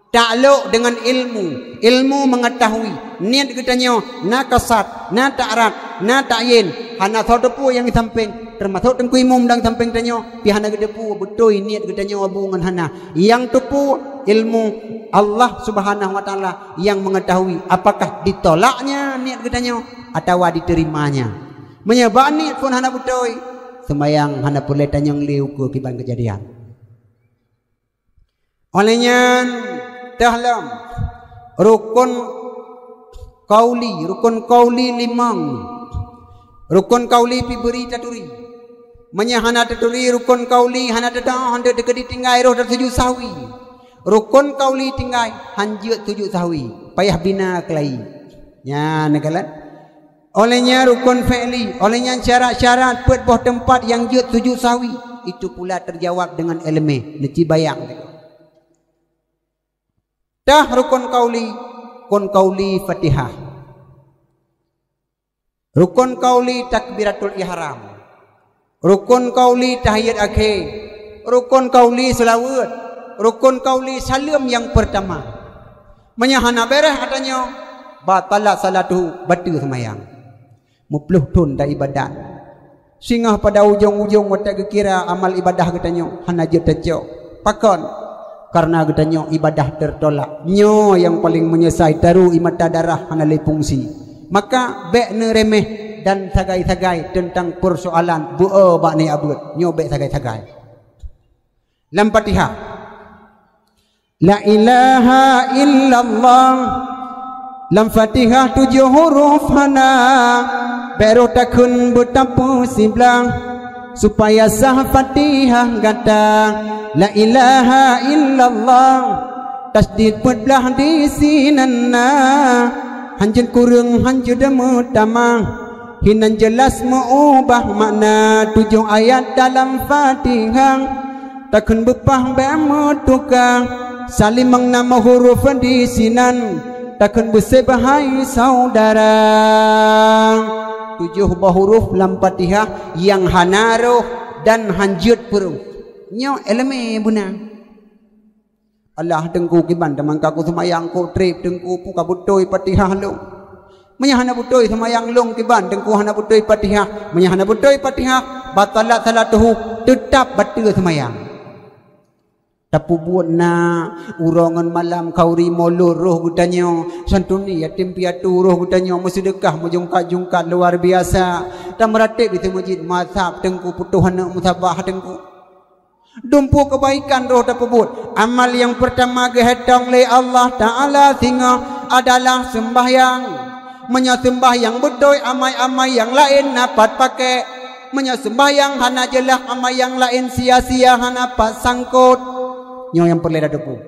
Taklok deungon ilmu. Ilmu mengetahui. Niet geutanyoe na kasad, na ta'rad, na ta'yin. Hana soe teupeu nyang di sampéng, teumasok teungku imum nyang di sampéng tanyoe, pih hana geuteupeue beutôi niet geutanyoe bu ngon hana. Nyang teupeu ilmu Allah Subhanahu wa Taala nyang mengetahui apakah ditolaknya niet geutanyoe atawa diterimanya. Meunyoe bak niet phon hana beutôi, seumayang hana peureulée tanyong lé ukeue kiban keujadian. Óh lheueh nyan, teuh lom rukon kauli, rukon kauli limong. Rukon kauli pih bri taturi. Meunyoe hana taturi rukon kauli, hana teudoá, hana teukeudi tinggai, roh tasujut sahwi. Rukon kauli tinggai, han jeuet sujut sahwi, payah bina keulayi. Nyan neukalon. Óh lheueh nyan rukon fi'li, óh lheueh nyan syarat-syarat peuet boh teumpat nyang jeuet sujut sahwi, itu pula teujawab deungon ileumé, neucibayang. Teuh rukon kauli, rukon kauli Fatihah. Rukon qauli takbiratul ihram. Rukon qauli tahiyat akhé. Rukon qauli seulaweuet. Rukon qauli saleuem nyang peurtama. Meunyoe hana bèrèh ata nyoe, batalat salatuhu, bateue seumayang. Meuploh thon taibadat. Singoh pada ujong-ujong watèe geukira amal ibadah geutanyoe hana jeuet tacok. Pakon? Kareuna geutanyoe ibadah teurtolak. Nyoe nyang paleng meunyeusai, taru ie mata darah hana lé fungsi. Maka bèk neureumeh dan sagai-sagai teuntang peursoalan beu-o bak nyoe abeuet. Nyoe bèk sagai-sagai. Lam Fatihah. La ilaha illallah. Lam Fatihah tujoh huruf hana, bèk roh takheun beutapeu siblah, supaya sah Fatihah gata. La ilaha illallah, tasydid peuet blah di sinan na, hanjeuet kureueng hanjeuet meutamah, hinan jeulaih meuubah makna tujoh ayat dalam Fatihah. Takheun beupah bèk meutuka, salimong na meuhuruf di sinan, takheun beuseubahat hai saudara. Tujoh boh huruf lam Fatihah nyang hana roh dan hanjeuet peuroh. Nyoe ileumèe beuna. Alah Teungku, kiban teuma ka kuseumayang kok trép Teungku, peue ka beutôi Fatihah lôn. Meunyoe hana beutôi seumayang lôn kiban Teungku, hana beutôi Fatihah. Meunyoe hana beutôi Fatihah, batalat salatuhu, teutab bateue seumayang. Tapeubuet na uroe ngon malam khauri molot roh geutanyoe, santuni yatim piatu roh geutanyoe, meuseudeukah meujungkat-jungkat luar biasa. Tameuratéb di meuseujid, meuazab Teungku, putôh aneuk meusabah Teungku. Dumpeue keubaikan roh tapeubuet. Amal nyang peurtama geuhitông lé Allah Taala singoh adalah seumbahyang. Meunyoe seumbahyang beutôi, amai-amai nyang laén na pat pakék. Meunyoe seumbahyang hana jeulaih, amai nyang laén sia-sia, hana pat sangkot. Nyoe nyang peureulèe tateupeue.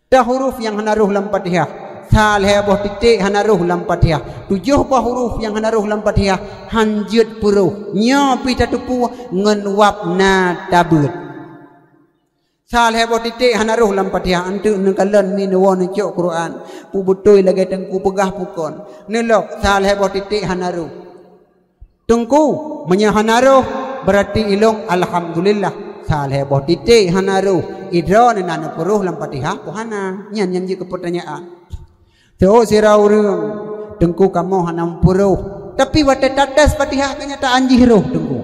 Dah huruf nyang hana roh lam Fatihah. Sa lhèe boh titék hana roh lam Fatihah. Tujoh boh huruf nyang hana roh lam Fatihah hanjeuet peuroh. Nyoe pih tateupeue ngon wab na tabeuet. Sa lhèe boh titék hana roh lam Fatihah, eunteuk neukalon mi neuwoe neucok Quran. Peue beutôi lagèe Teungku peugah peue kon. Neulok sa lhèe boh titék hana roh. Teungku, meunyoe hana roh, beurati ilôn alhamdulillah. Sa lhèe boh titék hana roh, idroe neunan neupeuroh lam Fatihah peue hana. Nyan nyang jeuet keu peutanyaan. Teuh sira ureueng, Teungku kamoe hana meupeuroh. Tapi watèe tates Fatihah keunyataan jih roh Teungku.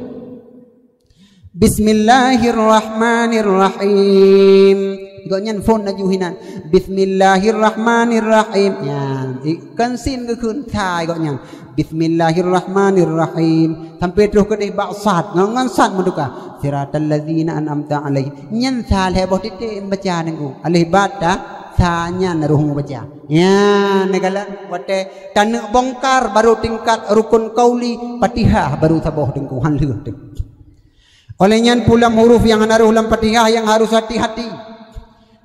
Bismillahirrahmanirrahim. Gobnyan phôn laju hinan. Bismillahirrahmanirrahim. Nyan, i-, kon sin geukheun sa gobnyan. Bismillahirrahmanirrahim. Sampai troh keudeh bak sad, ngon, ngon sad meutuka. Siratal ladzina an'amta 'alaihim. Nyan sa lhèe boh titék baca Teungku. Alif ba ta sa nyan roh baca. Nyan, neukalon watèe taneuk bongkar baru tingkat rukun qauli, Fatihah baru saboh Teungku, han lheueh teuh. Oleh nyan pula huruf nyang hana roh lam Fatihah nyang harus hati-hati.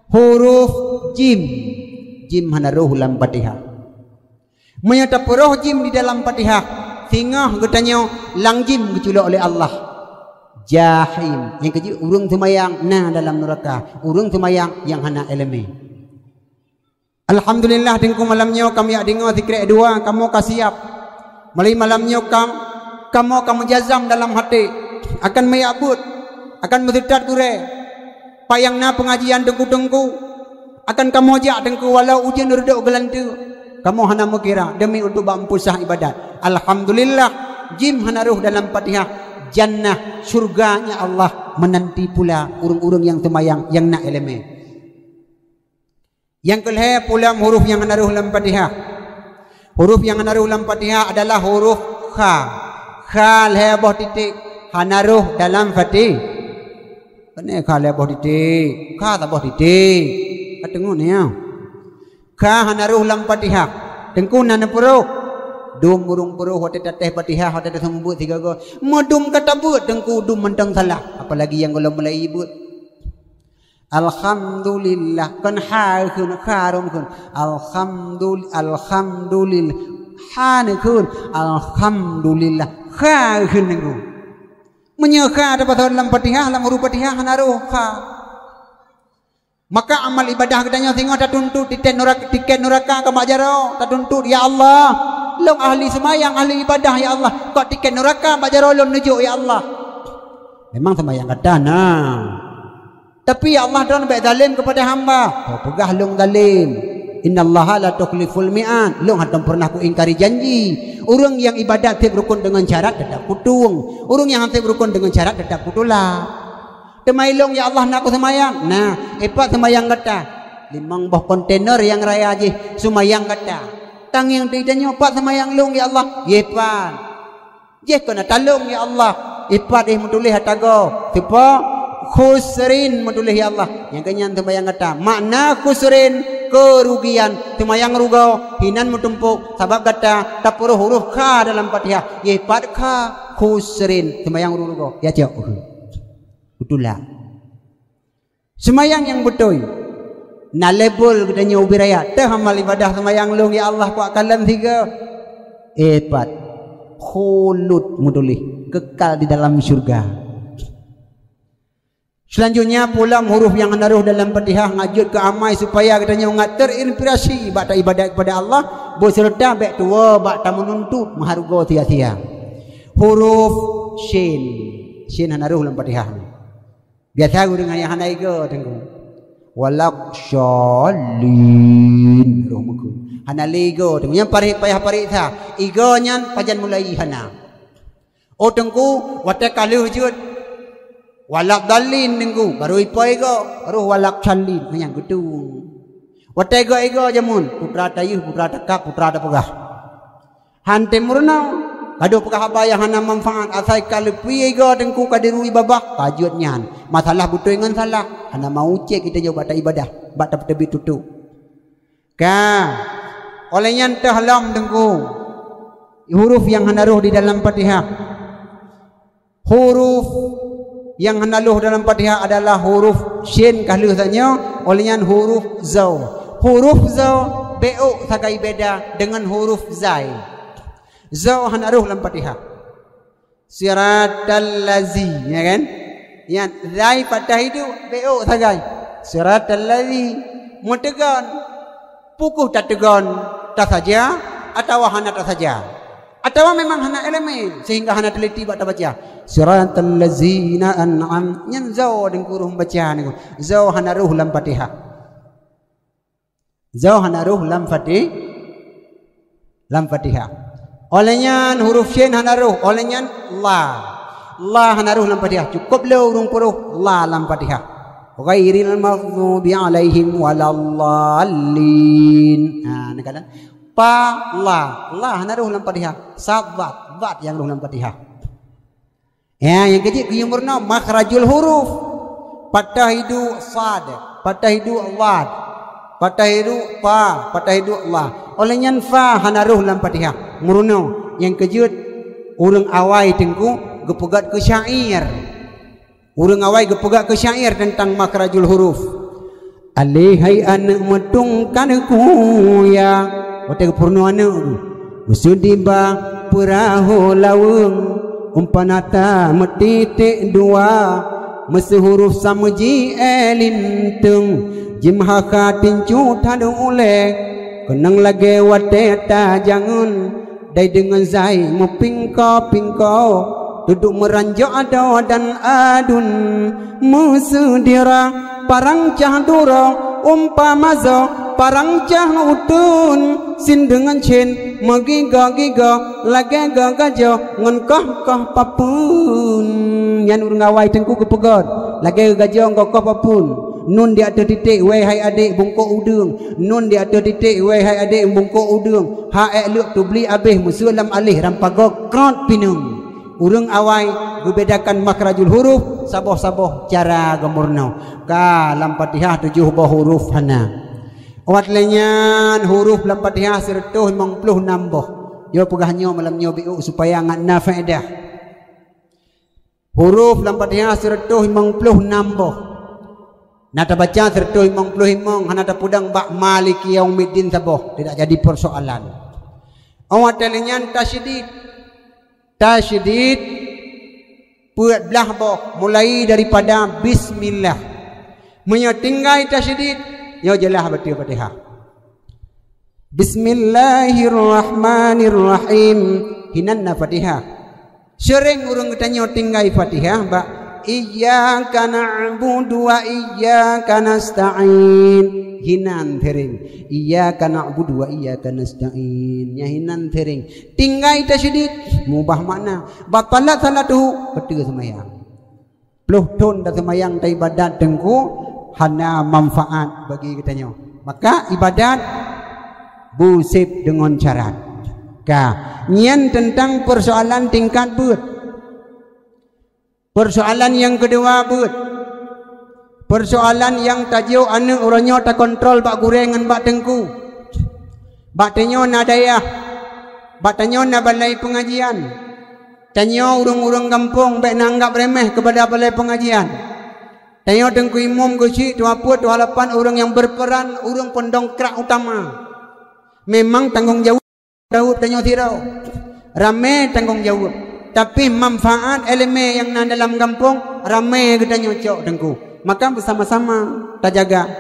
Huruf jim. Jim hana roh lam Fatihah. Meunyoe tapeuroh jim di dalam Fatihah, singoh geutanyoe lam jim geuculok lé Allah. Jahim. Nyang keujeuet ureueng seumayang na dalam nuraka. Ureueng seumayang nyang hana ileumèe. Alhamdulillah, Teungku, malam nyoe kamoe jak deungoe sikrek dua, kamoe ka siap. Mulai malam nyoe kam-, kamoe ka meujazam dalam até akan meujak beuet, akan meuseutat gurèe. Pat nyang na peungajian Teungku-teungku, akan kamoe jak Teungku, walau ujeuen reudok geulanteue, kamoe hana meukira demi untuk bak meupeusah ibadat. Alhamdulillah, jim hana roh dalam Fatihah, jannah, syurga-Nya Allah, meunanti pula ureueng-ureueng nyang seumayang nyang na ileumèe. Nyang keulhèe pula huruf nyang hana roh lam Fatihah. Huruf nyang hana roh lam Fatihah adalah huruf kha. Kha lhèe boh titék hana roh dalam Fati-, Pane kha lhèe boh titék? Kha saboh titék. Ka teungeut nyoe. Kha hana roh lam Fatihah. Teungku na neupeuroh? Dum ureueng peuroh watèe tates Fatihah, watèe taseumeubeuet sigoe-goe. Meudum ka tabeuet Teungku, dum mantong salah. Apalagi nyang gohlom mulai beuet. Alhamdulillah, kon ha kheun, kha rom kheun. Alhamdul-, alhamdulil-, ha neukheun, alhamdulillah, kha kheun neukheun. Meunyoe kha tapasoe lam Fatihah, lam huruf Fatihah hana roh kha. Maka amal ibadah geutanyoe singoh tatuntut tiket nuraka, tiket nuraka ka bak jaroe, tatuntut, "Ya Allah, Lôn ahli seumayang, ahli ibadah, ya Allah. Kok tiket nuraka bak jaroe lôn neujok, ya Allah. Memang seumayang gata na. Tapi, ya Allah, Droeneuh bék zalim keupada hamba. Ho peugah lôn zalim. Innallaha la tukhliful mi'ad. Lôn hántom peureunah kuingkari janji. Ureuëng nyang ibadat seb rukon deungon syarat, teutap kutueng. Ureuëng nyang hana seb rukon deungon syarat, teutap kutulak. Teuma ilôn, ya Allah, na kuseumayang. Na, eh, pat seumayang gata? Limong boh kontainer nyang raya jih seumayang gata. Tangieng teuh tanyoe, pat seumayang lôn, ya Allah? Yeh pat. Jih keuneuk talông, ya Allah. Eh, pat jih meutuléh ata goe. Sipa khusrin meutuléh, ya Allah. Nyang keu nyan seumayang gata. Makna khusrin, keurugian. Seumayang rugoe, hinan meutumpôk. Sabab gata tapeuroh huruf kha dalam Fatihah. Yeh pat kha khusrin. Seumayang rugoe. Ya, cok. Beutulak. Seumayang nyang beutôi. Na level geutanyoe ubé raya. Teuh amal ibadah seumayang lôn, ya Allah, kuak kalon sigoe. Eh, pat. Khulud meutuléh. Kekal di dalam syurga. Selanjutnya, pulang huruf nyang hana roh dalam Fatihah ngajut keu amai supaya geutanyoe ngat terinspirasi bak taibadat kepada Allah, beuseureuta bék tuwoe bak tameununtut meuhareuga sia-sia. Huruf shin. Shin hana roh lam Fatihah. Biasa ureuëng ayah hana iga teungku. Walak sholin roh meuku. Hana lé iga teungku. Nyang paréh payah paréksa. Iga nyan pajan mulai hana. Oh teungku, watée ka lheueh jeuet. Walak dalin teungku, baru ipa iga. Roh walak sholin. Nyang geutung. Watée iga-iga jameun. Putra tayeuh, putra takab, putra tapeugah. Hántom meurunoe, ka deuh peugah haba nyang hana manfaat, asai ka leupie iga teungku ka dirui babah, ka jeuet nyan. Masalah beutôi ngon salah, hana mau cék geutanyoe bak taibadah, bak tapeuteubiet tutoe. Ka, óh lheueh nyan teuh lom teungku. Huruf nyang hana roh di dalam Fatihah. Huruf nyang hana roh dalam Fatihah adalah huruf shin ka lheueh tanyoe, óh lheueh nyan huruf zau. Huruf zau bék sagai beda deungon huruf zai. Zau hana roh lam Fatihah. Siratal lazi, ya kan? Nyan zai patah hidup bék sagai. Siratal lazi meuteugon. Peu kheueh tateugon tasaja atawa hana tasaja? Atawa memang hana elemen sehingga hana teliti bak tabaca? Siratal ladzina an'am, nyan zau deungku roh baca niku. Zau hana roh lam Fatihah. Zau hana roh lam Fati-, lam Fatihah. Óh lheueh nyan huruf shin hana roh, óh lheueh nyan la. La hana roh lam Fatihah. Cukup le ureuëng peuroh la lam Fatihah. Ghairil maghdubi alaihim waladdallin. Ha, neukalon. Pa, la. La hana roh lam Fatihah. Sad, dad. Dad nyang roh lam Fatihah. Ya, nyang keujeuet geuyue meurunoe makhrajul huruf. Patah hidup sad, patah hidup dad, patah hidup pa, patah hidup la. Óh lheueh nyan fa hana roh lam Fatihah. Meurunoe, nyang keujeuet ureuëng awai teungku geupeugét keu syair. Ureuëng awai geupeugah keu syair teuntang makhrajul huruf. Alé hai aneuëk meutungkan kuya. Watée geupeurunoe aneuëk, meuseudi ba peurahô laweueng, umpan ata meutitek dua, meuseu huruf sa meuji é linteung, jimeuhakha tincu that ulée, keunong lagée watée tajangeun, dai deungon zai meupingko-pingko, duduek meuranjok adoe dan aduen. Meuseudira parang cah duroe, umpama zoe parang cah uteuen, sin deungon cén meugigoe-gigoe, lagée geugajoe ngon koh-koh papeuen. Nyan ureuëng awai teungku geupeugét, lagée geugajoe ngon koh papeuen. Nun di ateueh titek, wée hai adék bungkôk udeueng. Nun di ateueh titek, wée hai adék bungkôk udeueng. Ha ék leuek teubli abéh, meuseue lam aléh rampa gob krot pineung. Ureuëng awai geubedakan makhrajul huruf, saboh-saboh cara geumeurunoe. Ka lam Fatihah tujoh boh huruf hana. Watée lheueh nyan huruf lam Fatihah sireutoh limong ploh nam boh. Nyoe peugah nyoe malam nyoe biôk supaya ngat na faedah. Huruf lam Fatihah sireutoh limong ploh nam boh. Na tabaca sireutoh limong ploh limong, hana tapeudong bak Maliki Yaumiddin saboh, tidak jadi persoalan. Óh watée lheueh nyan tasydid. Tasydid peuet blaih boh, mulai daripada bismillah. Meunyoe tinggai tasydid, nyoe jeulaih baca Fatihah. Bismillahirrahmanirrahim. Hinan na Fatihah. Seuréng ureuëng geutanyoe tinggai Fatihah bak, "Iyyaka na'budu wa iyyaka nasta'in." Hinan seuréng. "Iyyaka na'budu wa iyyaka nasta'in." Nyan hinan seuréng. Tinggai tasyedid, mubah makna. Batalat salatuhu, bateue seumayang. Ploh thon taseumayang taibadat teungku, hana manfaat bagi geutanyoe. Maka ibadat beuseb deungon syarat. Ka, nyan teuntang peusoalan tingkat beuet. Peusoalan nyang keudua beuet. Peusoalan nyang tajok aneuëk uroe nyoe takontrol bak gurée ngon bak teungku. Bak tanyoe na dayah. Bak tanyoe na balai peungajian. Tanyoe ureuëng-ureuëng gampông bék na anggab reumeh keupada balai peungajian. Tanyoe teungku imum geuchik tuha peuet tuha lapan ureuëng nyang beuperan ureuëng peundongkrak utama. Memang tanggong jaweueb, jaweueb tanyoe sidroe. Ramé tanggong jaweueb. Tapi manfaat iéleumé nyang na dalam gampông, ramé geutanyoe cok teungku. Maka beusama-sama tajaga.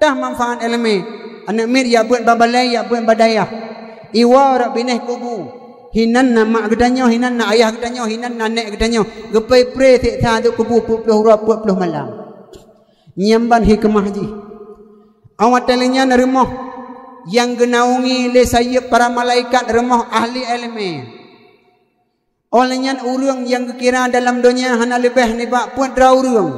Tah manfaat iéleumé, aneuëk miet jak beuet bak balai, jak beuet bak dayah. Iwoe rot binéh kubu. Hinan na mak geutanyoe, hinan na ayah geutanyoe, hinan na nék geutanyoe. Geupeu-preh siksa di kubu peuet ploh uroe peuet ploh malam. Nyan ban hikmah jih. Awai lheueh nyan rumoh nyang geunaungi lé sayeueb para malaikat rumoh ahli iéleumé. Óh lheueh nyan ureuëng nyang geukira dalam donya hana leubeh nibak peuet droe ureuëng.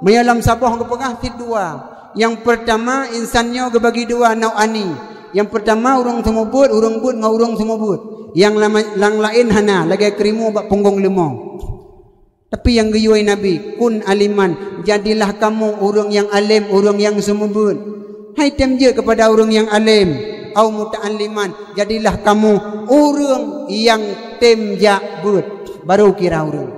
Meunyoe lam saboh geupeugah cit dua. Nyang peurtama, insan nyoe geubagi dua, naw'ani. Nyang peurtama ureuëng seumeubeuet, ureuëng beuet ngon ureuëng seumeubeuet. Nyang lama-, nyang laén hana, lagée keurimong bak punggong leumô. Tapi nyang geuyue Nabi, "Kun aliman, jadilah kamu ureuëng nyang além, ureuëng nyang seumeubeuet." Hai tem jeuet keupada ureuëng nyang além, au muta'alliman, jadilah kamu ureuëng nyang tem jak beuet, baru kira ureuëng.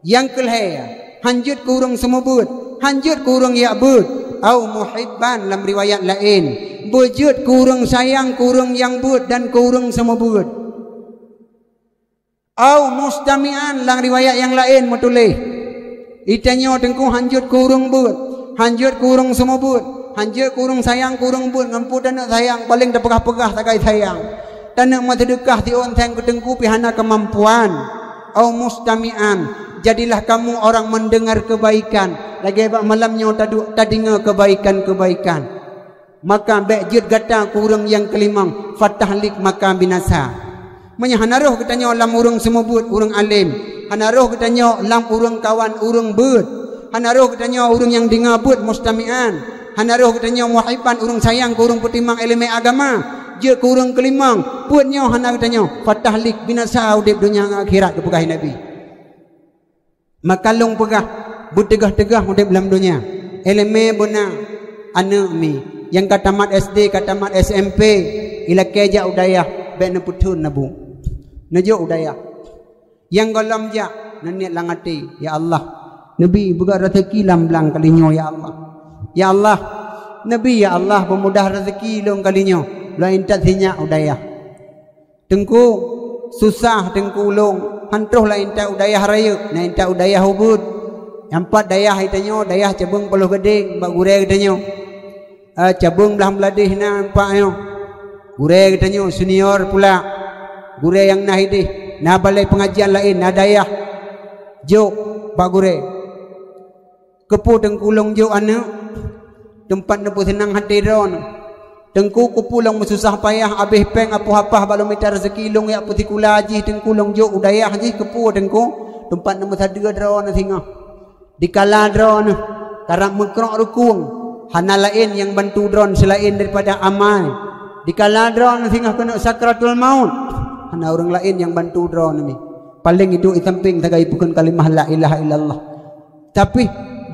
Nyang keulhée, han jeuet keu ureuëng seumeubeuet, han jeuet keu ureuëng jak beuet, au muhibban lam riwayat laén, beujeuet keu ureuëng sayang keu ureuëng nyang beuet dan keu ureuëng seumeubeuet. Au mustami'an, lam riwayat nyang laén meutuléh, "Geutanyoe teungku han jeuet keu ureuëng beuet, han jeuet keu ureuëng seumeubeuet, han jeuet keu ureuëng sayang keu ureuëng beuet, ngon peue taneuk sayang, paleng tapeugah-peugah sagai sayang. Taneuk meuseudeukah siôn seng keu teungku pih hana keumampuan." Au mustami'an, jadilah kamu orang mendengar kebaikan, lagée bak malam nyoe taduek tadeungoe kebaikan-kebaikan. Maka bék jeuet gata keu ureuëng nyang keulimong, fatahlik maka binasa. Meunyoe hana roh geutanyoe lam ureuëng seumeubeuet, ureuëng além, hana roh geutanyoe lam ureuëng kawan, ureuëng beuet, hana roh geutanyoe ureuëng nyang deungoe beuet, mustami'an, hana roh geutanyoe muhibban, ureuëng sayang keu ureuëng peutimang iéleumé agama, jeuet keu ureuëng keulimong, peuet nyoe hana geutanyoe, fatahlik, binasa udeb donya ngon akhirat, geupeugah Nabi. Maka lôn peugah, beuteugah-teugah udeb lam donya. Iéleumé beuna, aneuëk mi, nyang ka tamat S D, ka tamat S M P, ilakée jak u dayah, bék neupeutheun nabu. Neujok u dayah. Nyang gohlom jak, neuniet lam até, "Ya Allah, neubi beugöt raseuki lam blang kali nyoe, ya Allah. Ya Allah, neubi, ya Allah, peumudah raseuki lôn kali nyoe, lôn intat sinyak u dayah." Teungku, susah teungku ulôn, han troh lôn intat u dayah rayeuk, na intat u dayah ubeuet. Nyang pat dayah geutanyoe, dayah Cabeueng Paloh Gadeng bak gurée geutanyoe. Ah, Cabeueng Blah Meuladeh na empat nyoe. Gurée geutanyoe senior pula. Gurée nyang na ideh, na balai pengajian laén, na dayah. Jok bak gurée. Keupeue teungku lôn jok aneuëk? Teumpat neupeuseunang até droeneuh. Teungku, keupeue lôn meususah payah, abéh péng apoh apah bak lôn mita raseuki lôn jak peusikula jih, teungku lôn jok u dayah jih, keupeue teungku? Teumpat neumeusadeue droeneuh singoh. Dikala droeneuh karab meukrok rukung, hana laén nyang bantu droeneuh seulaén daripada amai. Dikala droeneuh singoh keuneuk sakratul maut, hana ureuëng laén nyang bantu droeneuh mi. Paleng iduek di sampéng sagai peukheun kalimah la ilaha illallah. Tapi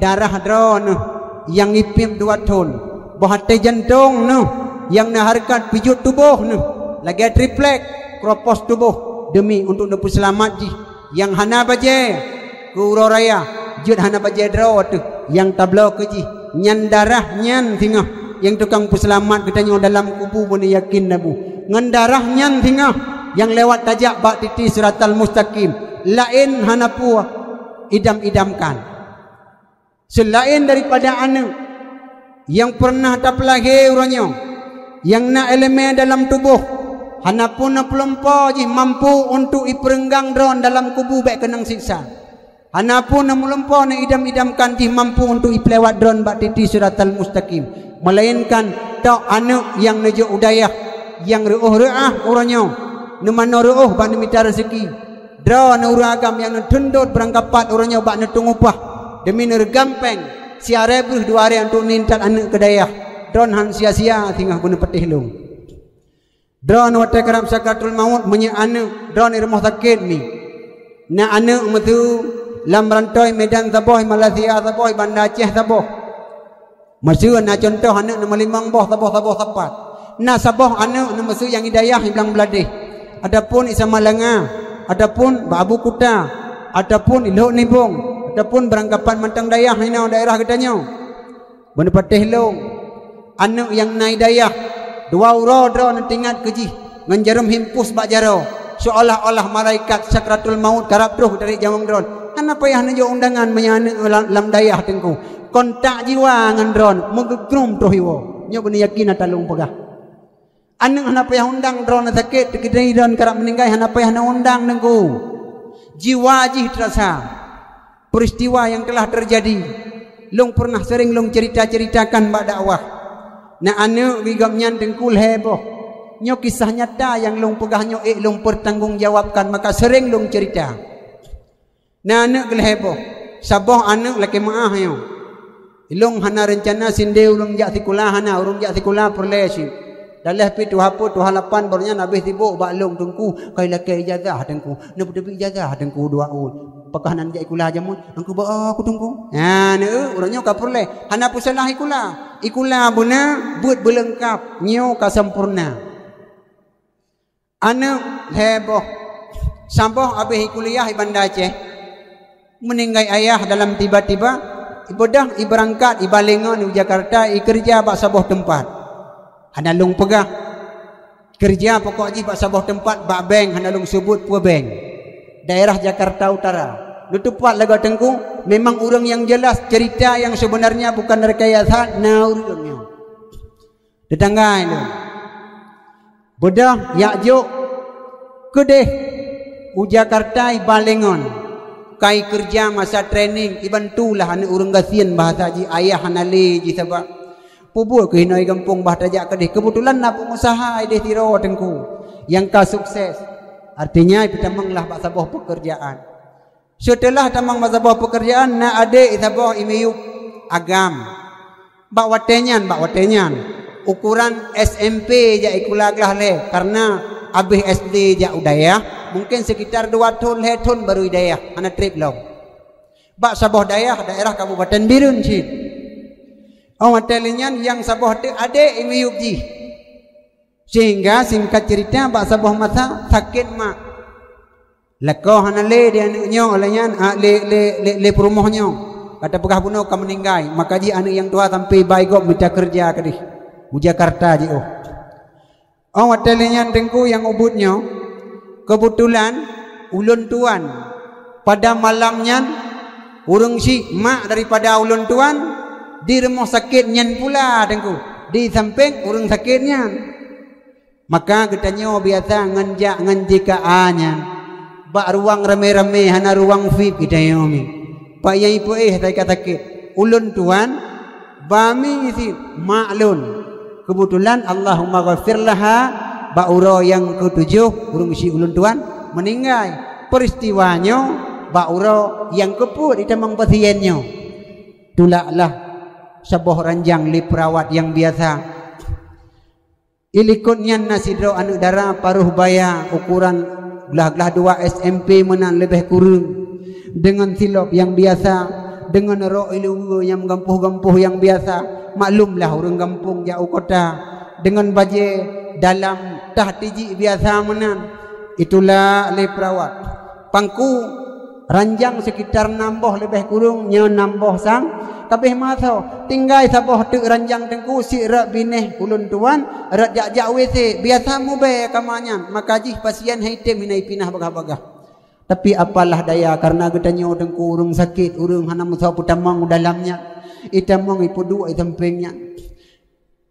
darah droeneuh nyang ipiep dua thon, boh até jantong neuh nyang na hareukat pijuet tuboh neuh, lagée triplek, kropos tuboh, deumi untuk neupeuseulamat jih. Nyang hana bajée keu uroe raya, jeuet hana bajée droe teuh nyang tabloe keu jih, nyan darah nyan singoh nyang tukang peuseulamat geutanyoe dalam kubu, beuneuyakin nabu. Ngon darah nyan singoh nyang lewat tajak bak titi siratal mustaqim, laén hana peue idam-idamkan. Seulaén daripada aneuëk nyang peureunah tapeulahé uroe nyoe, Nyang na iéleumé dalam tuboh, hana pun na peulumpo jih mampu untuk ipeurenggang droe dalam kubu bék keunong siksa. Hana pun na meulumpo na idam-idamkan jih mampu untuk ipeulewat droe bak titi siratal mustaqim. Meulainkan tok aneuëk nyang neujok u dayah, nyang reuôh reuah uroe nyoe, neumanoe reuôh bak neumita reuseuki. Droe ureuëng agam nyang neuteundot beurangkapat uroe nyoe bak neuteungupah, deumi neureugampéng siarée breueh dua arée untuk neuintat aneuëk keu dayah. Droe han sia-sia singoh beuneupatéh lông. Droe watée karab sakratul maut meunyoe aneuëk droe i rumoh sakét mi. Na aneuëk meuseu lam rantoi Medan saboh, Malaysia saboh, Banda Aceh saboh. Meuseu na cuntoh aneuëk neumeulimong boh, saboh-saboh sapat. Na saboh aneuëk neumeusu nyang i dayah i Blang Bladeh, ataupun i Samalanga, ataupun bak Abu Kuta, ataupun i Lhok Nibong, ataupun beurangkapat mantong dayah inoe daerah geutanyoe. Beuneupatéh lông, aneuëk nyang na i dayah, dua uroe droe neutingat keu jih ngon jareum himpus bak jaroe, seolah-olah malaikat sakratul maut karab troh dari jamong droe. Hana payah neujok undangan meunyoe aneuëk lam, lam dayah teungku. Kontak jiwa ngon droe, meugeugrôm troh iwoe. Nyoe beuneuyakin ata lông peugah. Aneuëk hana payah undang droe sakét, teukeudai droe karab meuninggai, hana payah neuundang teungku. Jiwa jih teurasa. Peristiwa nyang telah teujadi, lông peureunah seuréng lông cerita-ceritakan bak dakwah. Na aneuëk bak gobnyan teungku lhée boh. Nyoe kisah nyata nyang lông peugah nyoe ék lông peutanggong jawabkan, maka seuréng lông cerita. Na aneuëk lhée boh, saboh aneuëk lakée meuáh nyoe. Ilông hana reuncana sindée ureuëng jak sikula, hana ureuëng jak sikula peureulée cit. Daléh pih tuha peuet, tuha lapan, baroe nyan habéh sibok bak lông teungku, kai lakée ijazah teungku, neupeuteubiet ijazah teungku dua ôn. Pakah nan jak ikula jameun, teungku bak aku teungku. Nyan, eh, ureuëng nyoe ka peureulée, hana peusalah ikula. Ikula beuna, beuet beuleungkap, nyoe ka sampoereuna. Aneuëk lhée boh, saboh habéh kuliah i Banda Aceh, meuninggai ayah dalam tiba-tiba, ibeudôh ibeurangkat ibaléngon u Jakarta ikeureuja bak saboh teumpat. Hana lông peugah. Keureuja pokok jih bak saboh teumpat bak bank, hana lông seubut peue bank. Daerah Jakarta Utara. Neuteupat lagée teungku, memang ureuëng nyang jelas cerita nyang sebenarnya bukan rekayasa, na ureuëng nyoe. Teutanggai lôn. Beudôh jak jok keudeh u Jakarta ibaléngon. Kai keureuja masa training, ibantulah aneuëk ureuëng gasien bahasa jih, ayah hana lé jih sabab. Peubuet keuh inoe gampông bah tajak keudeh. Keubeutulan na peungusaha ideh sidroe teungku nyang ka sukses. Artinya ipeutamong lah bak saboh peukeurjaan. Seuteulah tamong bak saboh peukeurjaan, na adék saboh imiyueb agam. Bak watée nyan, bak watée nyan, ukuran S M P jak ikula glah lé, karena abéh S D jak u dayah, mungken sekitar dua thon, lhée thon baru i dayah, hana treb lom. Bak saboh dayah, daerah Kabupaten Bireuen cit. Oh watée lheueh nyan, nyang saboh teuk adék imiyueb jih. Sehingga singkat cerita, bak saboh masa sakét mak. Lakoe hana lé di aneuëk nyoe, lheueh nyan, ah, lé, lé, lé, lé peurumoh nyoe. Ka tapeugah bunoe ka meuninggai, maka jih aneuëk nyang tuha sampai bai gob mita keureuja keudeh. U Jakarta jiôh. Oh watée lheueh nyan teungku nyang ubit nyoe, keubeutulan ulôn tuan pada malam nyan ureuëng syiek mak daripada ulôn tuan di rumoh sakét nyan pula teungku, di sampéng ureuëng sakét nyan. Maka geutanyoe biasa ngon jak ngon J K A nyan bak ruang ramé-ramé, hana ruang vip geutanyoe mi. Pak Yai peuéh sakét-sakét. Ulôn tuan, ba mi cit mak lôn. Keubeutulan, Allahumma ghafir laha, bak uroe nyang keutujoh ureuëng syiek ulôn tuan meuninggai. Peuristiwa nyoe bak uroe nyang keupeuet itamong pasien nyoe. Tulaklah saboh ranjang lé peurawat nyang biasa. Ilikot nyan na sidroe aneuëk dara paruh baya ukuran glah-glah dua S M P meunan leubeh kureueng, deungon silop nyang biasa, deungon rok iluweue nyang gampôh-gampôh nyang biasa, maklumlah ureuëng gampông jak u kota, deungon bajée dalam tah tijik biasa meunan. Itulak lé peurawat. Pangku ranjang sekitar nam boh leubeh kureueng nyoe nam boh sang, ka abéh masoe. Tinggai saboh teuk ranjang teungku, syiek rot binéh ulôn tuan, rot jak-jak W C, biasa mubée kama nyan, maka jih pasien hai tem hana ipinah bagah-bagah. Tapi apalah daya, karena geutanyoe teungku ureuëng sakét, ureuëng hana meusoe peutamong u dalam nyan, itamong ipeuduek i sampéng nyan.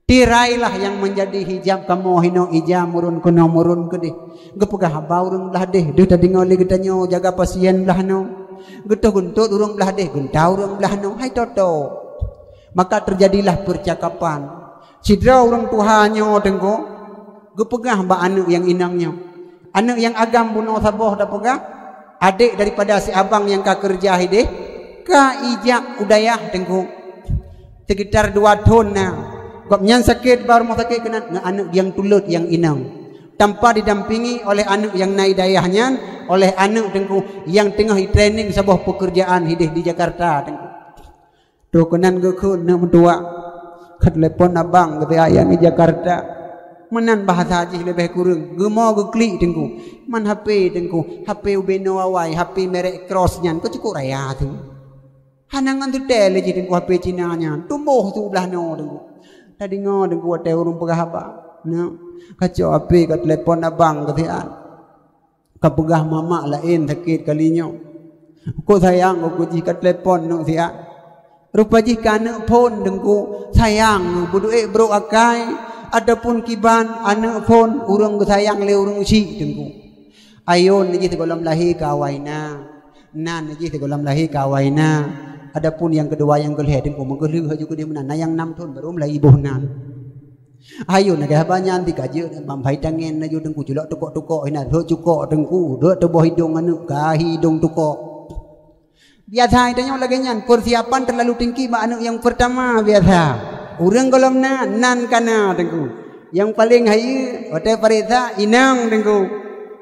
Tirailah nyang meunjadi hijab kamoe hinoe ija meuron keunoe meuron keudeh. Geupeugah haba ureuëng blah deh, deuh tadeungoe lé geutanyoe jaga pasien blah noe. Geutoh guntot ureuëng blah deh, geunta ureuëng blah noe. Hai toto. Maka teujadilah peucakapan. Sidroe ureuëng tuha nyoe teungku geupeugah bak aneuëk nyang inong nyoe. Aneuëk nyang agam bunoe saboh tapeugah, adék daripada si abang nyang ka keureuja hideh, ka ijak u dayah teungku. Sekitar dua thon na. Gobnyan sakét bak rumoh sakét keunan ngon aneuëk nyang tulot nyang inong. Tanpa didampingi oleh aneuëk nyang na i dayah nyan, oleh aneuëk teungku nyang teungoh i training saboh peukeurjaan hideh di Jakarta teungku. Troh keunan geukheun neuk meutuwak. Ka telepon abang keuti ayang di Jakarta. Meunan bahasa jih leubeh kureueng. Geumo geuklik teungku. Man H P teungku. H P ubé noe awai. H P merek Cross nyan. Keu cukup raya tu. Hana ngon teutel lé jih teungku H P Cina nyan. Tuboh tu blah noe teungku. Tadeungoe teungku watée ureuëng peugah haba. Nyoe. Kacok H P ka telepon abang keuti an. Ka peugah mamak laén sakét kali nyoe. Kok sayang kok jih ka telepon neuk siat. Rupa jih ka aneuëk phon teungku sayang beuduek brok akai ataupun kiban aneuëk phon ureuëng geusayang lé ureuëng syik teungku. Ayôn jih sigohlom lahé ka awai na. Nan jih sigohlom lahé ka awai na. Adapun nyang keudua nyang keulhée teungku meugeulheueh haju keudeh meunan na nyang nam thon baru meulai boh nan. Ayôn lagée haba nyan di kajeuet bambai tangen laju teungku culok tukok-tukok inan rhot cukok teungku rhot tuboh idong aneuëk gahi idong tukok. Biasa tanyoe lagée nyan persiapan terlalu tinggi bak aneuëk nyang pertama biasa. Ureuëng gohlom na nan kana teungku. Nyang paleng hayeue watée pareksa inong teungku.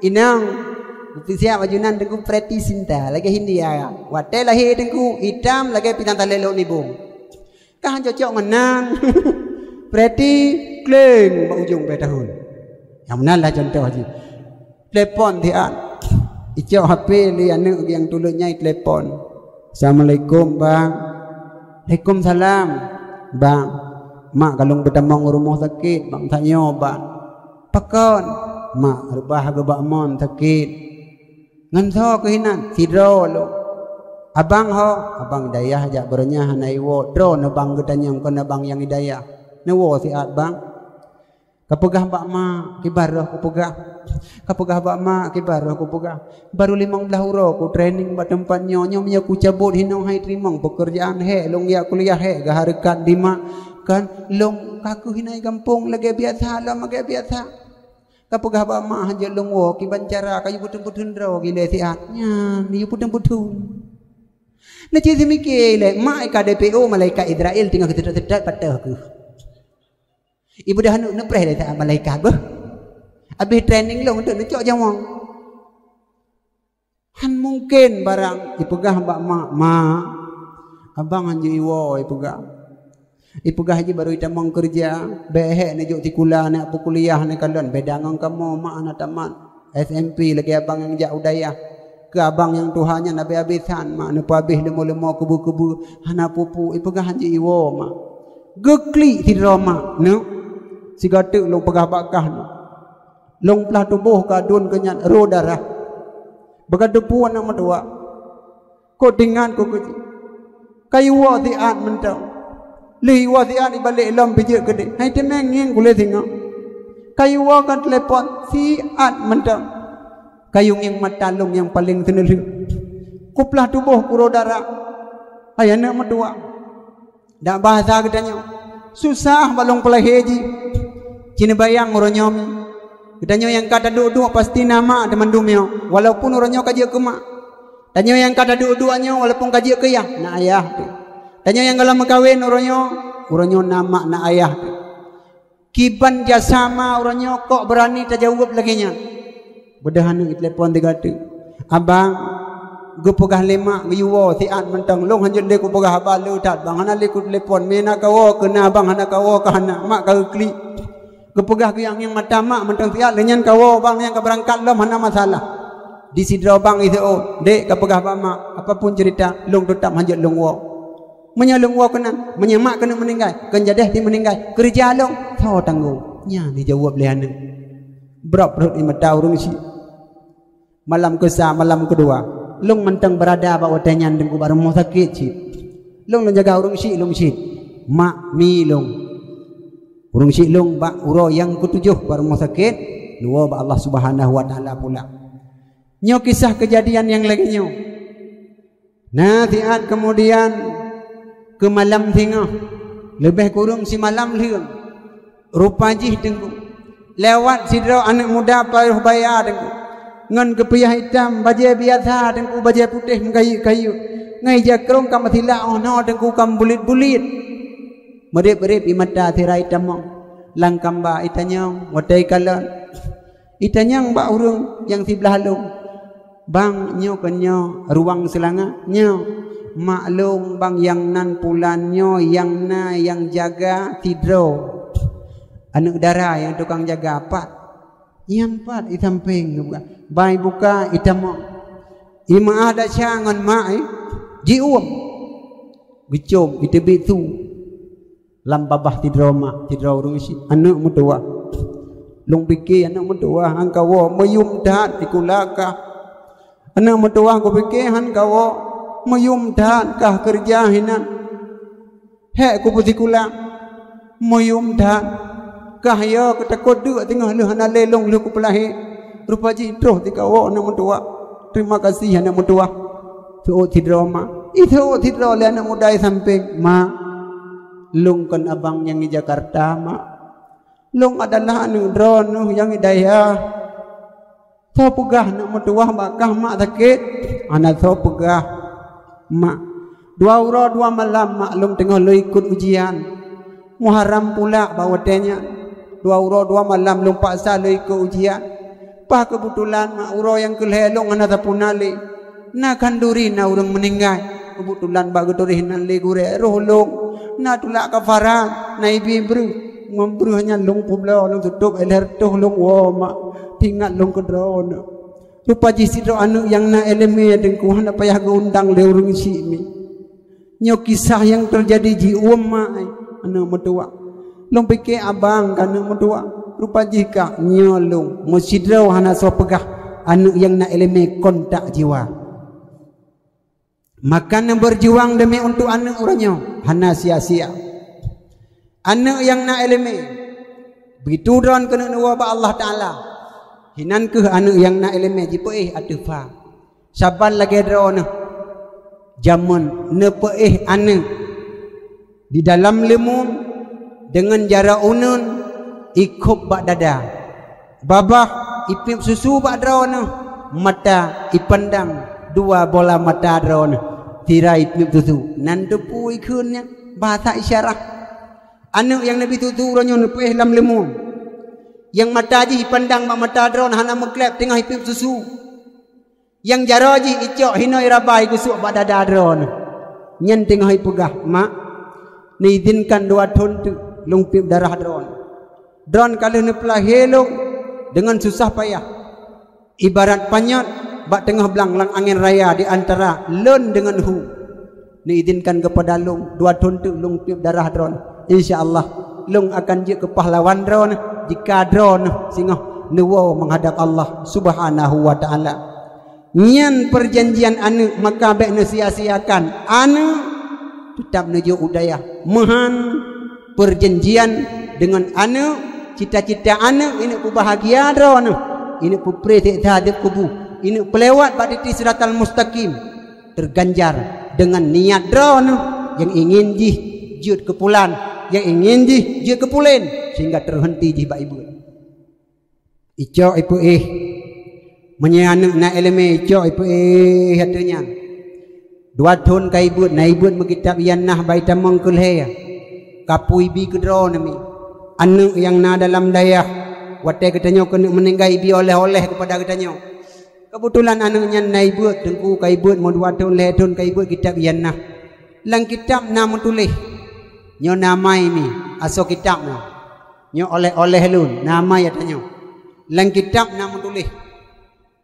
Inong. Geupeusiap baju nan teungku preti sinta lagée Hindia. Watée lahé teungku itam lagée pinang talelok nibong. Ka han cocok ngon nan. Preti kleng bak ujong peuet tahun. Nyang meunan lah contoh jih. Telepon siat. Icok H P lé aneuëk nyang tulot nyai telepon. Assalamualaikum bang. Waalaikumsalam. Bang, mak kalon beutamong u rumoh sakét bang tanyoe bang. Pakon? Mak reubah geubak mon sakét. Ngon soe keuh inan? Sidroe lôn. Abang ho? Abang i dayah jak baroe nyan hana iwoe. Droeneuh bang geutanyong kon abang nyang i dayah. Neuwoe siat bang. Kapeugah bak mak kiban roh kupeugah. Kapeugah bak mak kiban roh kupeugah. Baru limong blaih uroe ku training bak teumpat nyoe. Nyoe meunyoe kucabot hinoe hai teurimong peukeurjaan hék lôn jak kuliah hék geuhareukat di mak. Kan lôn ka keuh hinoe gampông lagée biasa lom lagée biasa. Kapeugah bak mak hanjeuet lôn woe kiban cara kayue peutheun-peutheun droe gilée siat. Nyan yue peutheun-peutheun. Neucit seumiké lé mak ka D P O malaikat Israel teungoh geuteutôt-teutôt patéh keuh. Ibu dah aneuk neupreh lé saát malaikat beuh. Abéh training lôn untuk neucok jawang. Han mungken barang ipeugah bak mak, "Mak, abang hanjeuet iwoe," ipeugah. Ipeugah jih baru itamong keureuja, bék hék neujok sikula, neuk peukuliah, neukalon beda ngon kamoe, mak hana tamat S M P lagée abang nyang jak u dayah. Keu abang nyang tuha nyan abéh-abésan, mak neupeuabéh leumo-leumo keubeu-keubeu, hana peue-peue, ipeugah hanjeuet iwoe, mak. Geuklik sidroe mak, neuk, sigoe teuk lôn peugah bak kah nyoe. Lôn plah tuboh ka dun keu nyan ro darah. Beuka teupeu aneuk meutuwah. Kok teuingat ku keu jih. Kayue woe siat mantong. Lheueh iwoe siat ibalek lom pijeuet keudeh. Hai teumé ngieng kulét singoh. Kayue woe ka telepon siat mantong. Kayue ngieng mata lôn nyang paleng seuneulheueh. Kuplah tuboh kuro darah. Hai aneuk meutuwah. Dak bahasa geutanyoe, susah bak lôn peulahé jih. Ci neubayang uroe nyoe mi. Geutanyoe nyang ka taduek-duek pasti na mak teumandum nyoe, walaupun uroe nyoe ka jeuet keu mak. Tanyoe nyang ka taduek-duek nyoe walaupun ka jeuet keu yah, na ayah teuh. Tanyoe nyang gohlom meukawen uroe nyoe, uroe nyoe na mak na ayah teuh. Kiban jasa ma uroe nyoe kok beurani tajaweueb lagée nyan? Beudôh aneuk jitelepon sigoe teuk, "Abang, geupeugah lé mak geuyue woe siat mantong, lôn hanjeuet lé kupeugah haba le that bang, hana lé kutelepon. Meunan kawoe keu na bang, hana kawoe keu hana, mak ka geuklik. Geupeugah geuyue ngieng mata mak mantong siat, lheueh nyan kawoe bang nyang ka beurangkat lom hana masalah." Di sidroe bang iseuôt, "Dek, kapeugah bak mak, apapun ceurita, lôn teutab hanjeuet lôn woe." Meunyoe lôn woe keunan, meunyoe mak keuneuk meuninggai, kon jadeh pih meuninggai, keureuja lôn, soe tanggong? Nyan jijaweueb lé aneuk. Brok rhot ie mata ureuëng syiek. Malam keusa, malam keudua, lôn mantong beurada bak watée nyan teungku bak rumoh sakét cit. Lôn, lôn jaga ureuëng syiek lôn cit. Mak, mi lôn. Ureuëng syiek lôn bak uroe nyang keutujôh bak rumoh sakét, neuwoe bak Allah Subhanahu wa Taala pula. Nyoe kisah keujadian nyang lagée nyoe. Na siat keumudian keu malam singoh, leubeh kureueng simalam lheueng, rupa jih Teungku, lewat sidroe aneuëk muda payoh baya Teungku, ngon keupiah itam, bajée biasa Teungku, bajée putéh meukayeuet-kayeuet, ngon ija krông ka meusilak óh noe Teungku, ka meubulet-bulet. Meurib-rib ie mata sira itamong, lam kamba itanyong, watée ikalon. Itanyong bak ureuëng nyang siblaih lôn, "Bang, nyoe kon nyoe ruwang seulanga?" "Nyoe." "Mak lôn, Bang, nyang nan pulan nyoe nyang na nyang jaga sidroe aneuëk dara nyang tukang jaga pat." "Nyan pat i sampéng," geupeugah. Ban ibuka itamong. Imeu'ah desya ngon mak, eh, jiuem. Geucom, iteubiet su. Lam babah sidroe mak, sidroe ureuëng syiek, aneuëk meutuwah. Lôn pike aneuëk meutuwah han kawoe, meuyuem that sikula kah. Aneuëk meutuwah kupike han kawoe, meuyuem that kah keureuja hinan. Hék kupeusikula, meuyuem that. Kah yo keutakot deuk teungoh lheueh hana lé lôn lheueh kupeulahé. Rupa jih troh tikawoe aneuëk meutuwah. Terima kasih aneuëk meutuwah. Seuôt sidroe mak. Iseuôt sidroe lé aneuëk muda i sampéng. "Mak, lôn kon abang nyang di Jakarta, Mak. Lôn adalah aneuëk droeneuh nyang di dayah." "Soe peugah aneuëk meutuwah bak kah mak sakét?" "Hana soe peugah, Mak. Dua uroe dua malam, Mak, lôn teungoh lôn ikot ujian. Muharram pula bak watée nyan. Dua uroe dua malam lôn paksa lôn ikot ujian. Bah keubeutulan, Mak, uroe nyang keulhée lôn hana sapeue na lé. Na khanduri na ureuëng meuninggai. Keubeutulan bak geuturéh nan lé gurée roh lôn. Na tulak kafarat, na ibi breuh. Ngon breuh nyan lôn peubloe, lôn tutôp, éh lhée reutôh lôn woe, Mak. Teuingat lôn keu droeneuh." Rupa jih sidroe aneuëk nyang na iéleumé Teungku, hana payah geuundang lé ureuëng syiek mi. Nyoe kisah nyang teujadi jiuem mak, eh, aneuëk meutuwah. Lôn pike abang ka aneuëk meutuwah. Rupa jih ka nyoe lôn, meusidroe hana soe peugah, aneuëk nyang na iéleumé kon tak jiwa. Maka neubeujuang deumi untuk aneuëk uroe nyoe hana sia-sia. Aneuëk nyang na iéleumé, begitu droen keuneuk neuwoe bak Allah Taala. Hinan kheueh aneuëk nyang na iéleumé jipeuéh ateueh pha. Saban lagée droeneuh jameun neupeuéh aneuëk di dalam leumô deungon jaroe uneuen ikhôb bak dada. Babah ipiep susu bak droeneuh, mata ipandang dua bola mata droeneuh, sira ipiep susu. Nan teupeue ikheun nyan, bahasa isyarah. Aneuëk nyang neubi susu uroe nyoe neupeuéh lam leumô. Nyang mata jih ipandang bak mata droeneuh hana meukleb teungoh ipiep susu. Nyang jaroe jih icok hinoe iraba igeusuek bak dada droeneuh. Nyan teungoh ipeugah, "Mak, neuizinkan dua thon teuk lôn piep darah droeneuh." Droeneuh ka lheueh neupeulahé lôn deungon susah payah. Ibarat panyöt bak teungoh blang lam angén raya di antara lôn deungon hu. Neuizinkan keupada lôn dua thon teuk lôn piep darah droeneuh. Insya Allah, lôn akan jeuet keu pahlawan droeneuh jika droeneuh singoh neuwoe meuhadab Allah Subhanahu wa Taala. Nyan peurjanjian aneuëk, maka bék neusia-siakan. Aneuëk teutab neujok u dayah. Meuhan peurjanjian deungon aneuëk, cita-cita aneuëk, ineuk peubahgia droeneuh, ineuk peupreh siksa adeueb kubu, ineuk peulewat bak titi siratal mustaqim, teuganjar deungon niat droeneuh nyang ingin jih jeuet keu pulan, nyang ingin jih jeuet keu pulen, sehingga teuhenti jih bak ibeuet. Icok ipeuéh. Meunyoe aneuëk na iéleumé, icok ipeuéh ateueh nyan. Dua thon ka ibeuet, na ibeuet meukitab ianah bak itamong keu lhée. Ka peue ibi keu droeneuh mi. Aneuëk nyang na dalam dayah, watée geutanyoe keuneuk meuninggai ibi oleh-oleh keupada geutanyoe. Keubeutulan aneuëk nyan na ibeuet, teungku ka ibeuet, meudua thon, lhée thon ka ibeuet kitab ianah. Lam kitab na meutuléh, nyoe na amai mi, asoe kitab nyoe. Nyoe oleh-oleh lôn, na amai ata nyoe. Lam kitab na meutuléh,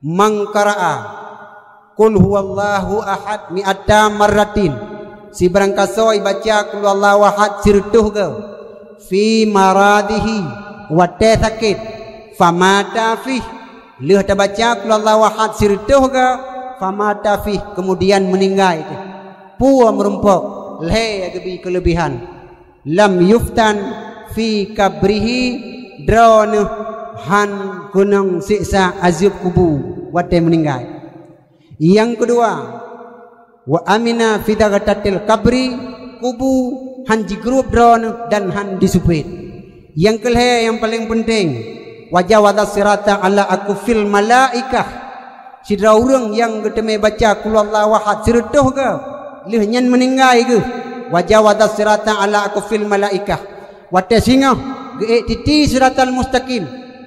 "Man qara'a Qul huwallahu ahad mi'ata marratin," sibarang kasoe ibaca Qul huwallahu ahad sireutôh goe, "fi maradihi," watée sakét, "famata fih," lheueh tabaca Qul huwallahu ahad sireutôh goe, "famata fih," keumudian meuninggai teuh. Peue meurumpok? Lhée geubi keuleubihan. "Lam yuftan fi qabrihi, droeneuh han keunong siksa azeueb kubu watée meuninggai. Nyang keudua, wa amina fi dagatatil qabri, kubu han jigrub droeneuh dan han jisupet. Nyang keulhée nyang paleng peunteng, wa jawaza sirata ala akufil malaikah. Sidroe ureuëng nyang geuteumé baca Qul huwallahu ahad sireutôh goe, lheueh nyan meuninggai geuh, wa jawaza sirata ala akufil malaikah. Watée singoh geuék titi siratal mustaqim,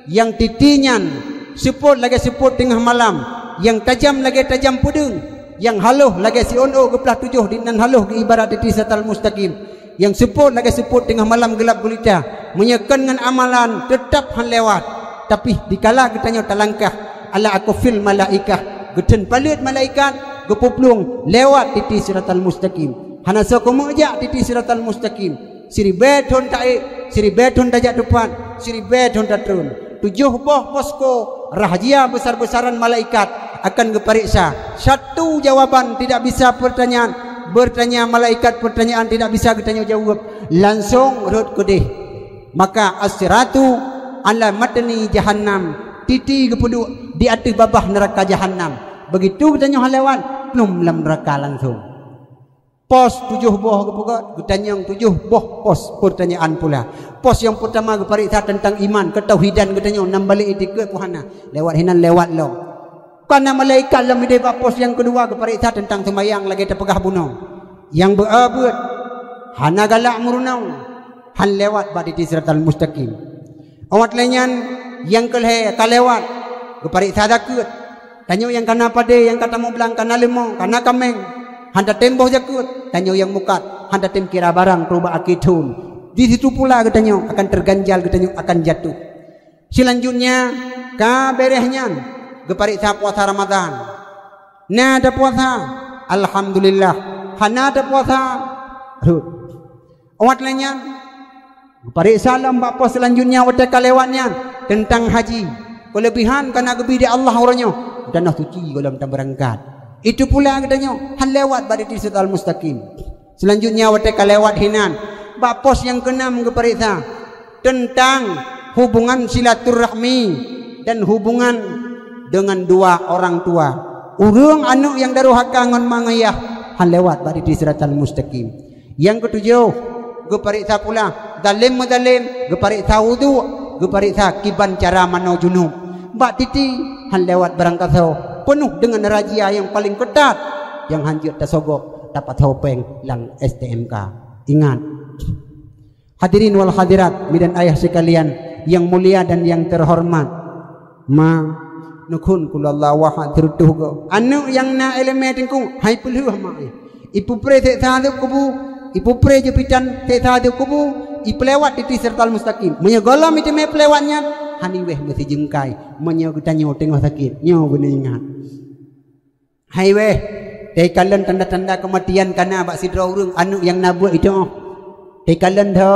nyang titi nyan seupôt lagée seupôt teungoh malam, nyang tajam lagée tajam peudeueng, nyang haloh lagée siôn ôk geuplah tujoh di nan haloh geuibarat titi siratal mustaqim, nyang seupôt lagée seupôt teungoh malam geulab gulita. Meunyoe kon ngon amalan, teutab han lewat. Tapi dikala geutanyoe talangkah ala akufil malaikah, geutheun paleuet malaikat, geupeuplueng lewat titi siratal mustaqim. Hana soe keumeujak titi siratal mustaqim. Siribée thon taék, siribée thon tajak teupat, siribée thon tatrôn. Tujoh boh posko rahsia besar-besaran malaikat akan geupareksa. Satu jawaban tidak bisa pertanyaan, bertanya malaikat pertanyaan tidak bisa geutanyoe jaweueb, langsong rhot keudeh. Maka as-siratu ala matni jahannam, titi geupeuduek di ateueh babah neuraka jahannam. Begitu geutanyoe han lewat, plum lam neuraka langsong. Pos tujoh boh geupeugét, geutanyong tujoh boh pos peurtanyaan pula. Pos nyang peurtama geupareksa teuntang iman, keutauhidan geutanyoe, nam balek itikeuet pun hana. Lewat hinan lewat lom. Kana malaikat lom ideh bak pos nyang keudua geupareksa teuntang seumayang lagée tapeugah bunoe. Nyang beu-a beuet, hana galak meurunoe, han lewat bak titi siratal mustaqim. Awat lé nyan nyang keulhée ka lewat, geupareksa zakeuet. Tanyoe nyang kana padé, nyang ka tamublang, kana leumô, kana kaméng, han tatem boh zakeuet. Tanyoe nyang mukat, han tatem kira barang, trok bak akhé thon. Di situ pula geutanyoe akan terganjal, geutanyoe akan jatuh. Selanjutnya, ka béréh nyan, geupareksa puasa Ramadan. Na tapuasa? Alhamdulillah. Hana tapuasa? Rhot. Awat lé nyan, geupareksa lom bak pos selanjutnya watée ka lewat nyan teuntang haji. Keuleubihan kana geubi di Allah uroe nyoe, dan suci gohlom tabeurangkat. Itu pula geutanyoe han lewat bak titi siratal mustaqim. Selanjutnya watée ka lewat hinan, bak pos nyang keunam geupareksa teuntang hubungan silaturahmi dan hubungan dengan dua orang tua. Ureuëng aneuëk nyang darohaka ngon ma ngon yah han lewat bak titi siratal mustaqim. Nyang keutujoh, geupareksa pula zalem meuzalem, geupareksa wudhu, geupareksa kiban cara manoe junub. Bak titi han lewat barangkasoe, peunoh deungon razia nyang paleng keutat, nyang han jeuet tasogok, tapasoe péng lam S T M K. Ingat, hadirin wal hadirat, mi dan ayah sekalian yang mulia dan yang terhormat. Ma, neukhon Qul huwallahu ahad sireutôh goe. Aneuëk nyang na iéleumé teungku, hai peulheueh ma, eh. Ipeupreh seksa azeueb kubu, ipeupreh jeupitan seksa azeueb kubu, ipeulewat titi siratal mustaqim. Meunyoe gohlom iteumé peulewat nyan, han iwéh meusijeungkai. Meunyoe geutanyoe teungoh sakét, nyoe beuneuingat. Hai wéh, teukalon tanda-tanda keumatian kana bak sidroe ureuëng aneuëk nyang na buet itu. Teukalon dho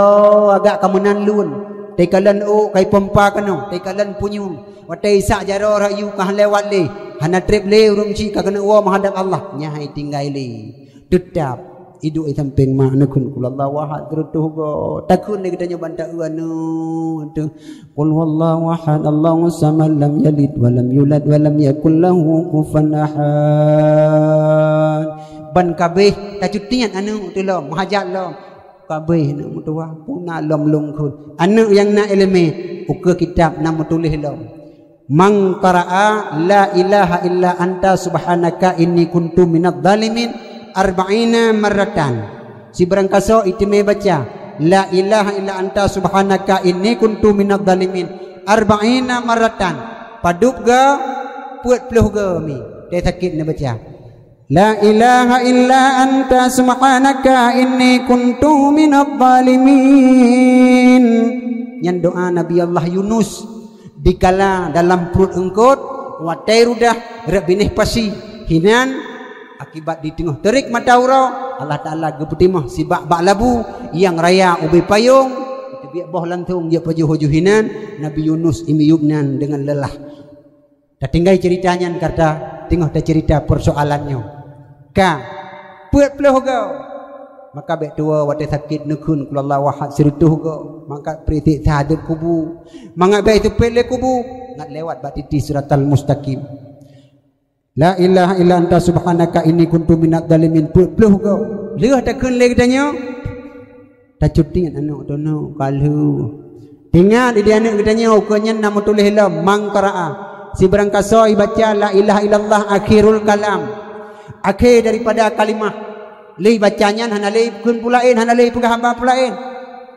agak ka meunan lôn, teukalon ôk ka ipompa keunoe, teukalon punyueng. Watée isak jaroe rayu ka lewat lé, hana treb lé ureuëng chik ka keuneuk woe meuhadab Allah, nyan hai tinggai lé. Teutab iduek i sampéng ma neukhon Qul huwallahu ahad sireutôh goe. Takheun lé geutanyoe ban ta-eu aneuëk teuh. Qul huwallahu ahad, Allahus samad, lam yalid wa lam yulad wa lam yakul lahu kufuwan ahad. Ban kabéh tacutian aneuëk teuh lom, meuhajat lom. Kabéh aneuëk meutuwah, puna lom lôn kheun. Aneuëk nyang na iéleumé, ukeue kitab na meutuléh lom. Man qara'a la ilaha illa anta subhanaka inni kuntu minadh dhalimin arba'ina marratan. Sibarangkasoe iteumé baca, la ilaha illa anta subhanaka inni kuntu minadh dhalimin arba'ina marratan. Padub goe, peuet ploh goe mi, teu sakét neubaca. La ilaha illa anta subhanaka inni kuntu minadh dhalimin. Nyan doa Nabi Allah Yunus dikala dalam pruet eungkôt, watée rudah rot binéh pasi. Hinan akibat di teungoh teurik mata uroe, Allah Taala geupeutimah sibak bak labu nyang raya ubé payong, teubiet boh langsong jeuet pajoh-joh hinan, Nabi Yunus imiyueb nan deungon lelah. Tatinggai cerita nyan karta teungoh tacerita persoalan nyoe. Ka, peuet ploh goe. Maka bék tuwoe watée sakét neukheun qul huwallahu ahad sireutôh goe. Maka pri siksa azab kubu. Mangat bék teupet lé kubu. Ngat lewat bak titi siratal mustaqim. La ilaha illa anta subhanaka inni kuntu minadh dhalimin peuet ploh goe. Lheueh takheun lé geutanyoe, tacuti aneuk droeneuh ka lheueh. Ingat di aneuk geutanyoe ukeue nyan na meutuléh lom man qara'a. Sibarang kasoe baca la ilaha illallah akhirul kalam. Akhé daripada kalimah. Lé baca nyan hana lé ipeukeun peue laén, hana lé ipeugah haba peue laén.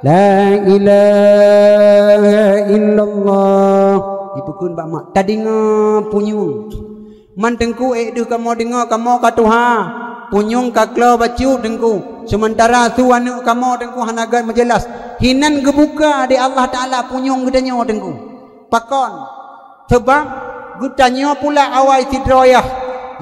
La ilaha illallah. Ipeukeun bak mak. Tadeungoe punyueng. Man teungku ék deuh kamoe deungoe kamoe ka tuha. Punyueng ka klo bacut teungku. Seumeuntara su aneuk kamoe teungku hana gét meujeulaih. Hinan geubuka di Allah Taala punyueng geutanyoe teungku. Pakon? Sabab geutanyoe pula awai sidroe yah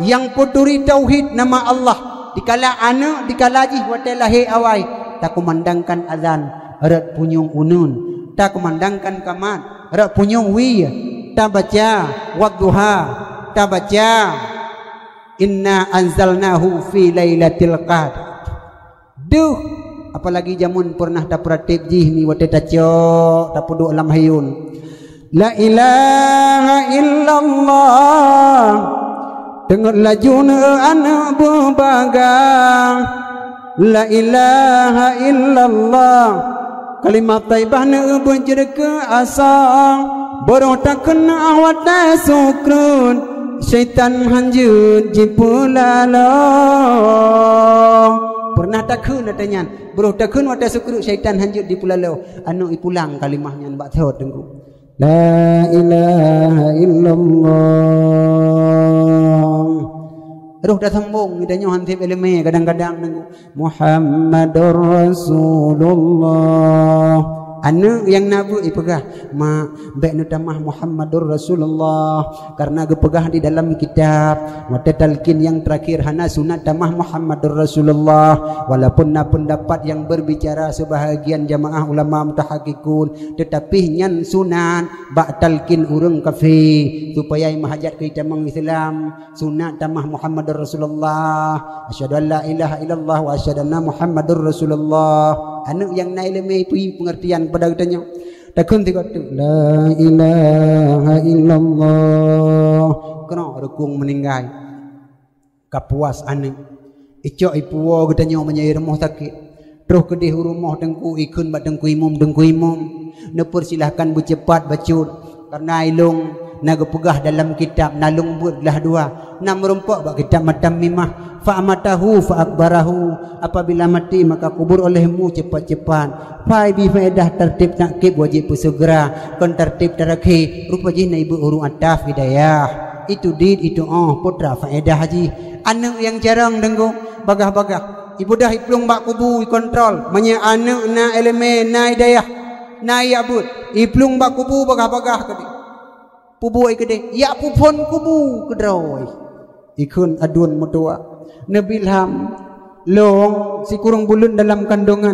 nyang peuturi tauhid nama Allah. Dikala aneuk, dikala jih watée lahé awai, takumandangkan azan rot punyueng uneuen, takumandangkan kamat rot punyueng wie, tabaca wadduha, tabaca inna anzalnahu fi lailatul qadr. Deuh, apalagi jameun peureunah tapeuratéb jih ni watée tacok, tapeuduek lam hayun. La ilaha illallah. Teungeut laju neu aneuk beubaga. La ilaha illallah. Kalimah thaibah neu beujeuet keu asa. Baroh takheun watée sukreut. Syaitan hanjeuet jipeulalo. Peureunah takheun watée nyan. Baroh takheun watée sukreut syaitan hanjeuet jipeulalo. Aneuk ipulang kalimah nyan bak thot teungku. La ilaha illallah. Roh tasambong, geutanyoe han seb iéleumé kadang-kadang teungku. Muhammadur Rasulullah. Aneuk nyang na beuet ipeugah, "Mak, bék neutamah Muhammadur Rasulullah." Karena geupeugah di dalam kitab, watée talkin nyang terakhir hana sunat tamah Muhammadur Rasulullah. Walaupun na pendapat yang berbicara sebahagian jamaah ulama mutahakikun, tetapi nyan sunat bak talkin ureuëng kafé, supaya imeuhajat keu itamong Islam. Sunat tamah Muhammadur Rasulullah. Asyhadu an la ilaha illallah wa asyhadu anna Muhammadur Rasulullah. Aneuk nyang na iéleumé peue pengertian kepada geutanyoe. Takheun tiga tu. La ilaha illallah. Kena rukung meninggai. Ka puas aneuk. Icok ipuwoe geutanyoe meunyoe rumoh sakét. Troh keudeh u rumoh teungku ikheun bak teungku imum, teungku imum. Neupeursilahkan beucepat bacut. Karena ilong na geupeugah dalam kitab nalong buet glah dua. Na meurumpok bak kitab Matan Mimah. Fa amatahu fa akbarahu. Apabila mati maka kubur olehmu cepat-cepat. Pai bi faedah tertib takkib wajib peuseugera. Kon tertib terakhir. Rupa jih na ibu urung ataf hidayah. Itu dit, itu oh, putra faedah jih. Aneuk nyang carông teungku, bagah-bagah. Ibeudôh iplueng bak kubu, ikontrol. Meunyoe aneuk na iéleumé, na hidayah, na iyak buet, iplueng bak kubu bagah-bagah keudeh. Pubuet keudeh, yak puphon kubu keudroe. Ikheun aduen meutuwah. Neubi lham, long sikureueng buleuen dalam kandungan.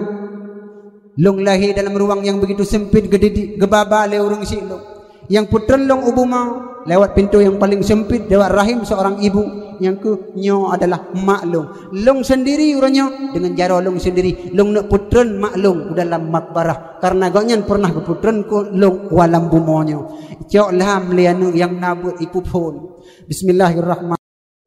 Long lahé dalam ruang nyang begitu sempit geudidik, geubaba lé ureuëng syiek long. Nyang peutreun long u bumoe lewat pintoe nyang paleng seumpit lewat rahim seurang ibu, nyang kheueh nyoe adalah mak long. Long seundiri uroe nyoe deungon jaroe long seundiri, long neuk peutreun mak long u dalam makbarah, kareuna gobnyan peureunah geupeutreun keu long u alam bumoe nyoe. Cok lham lé aneuk nyang na beuet ipuphon. Bismillahirrahmanirrahim.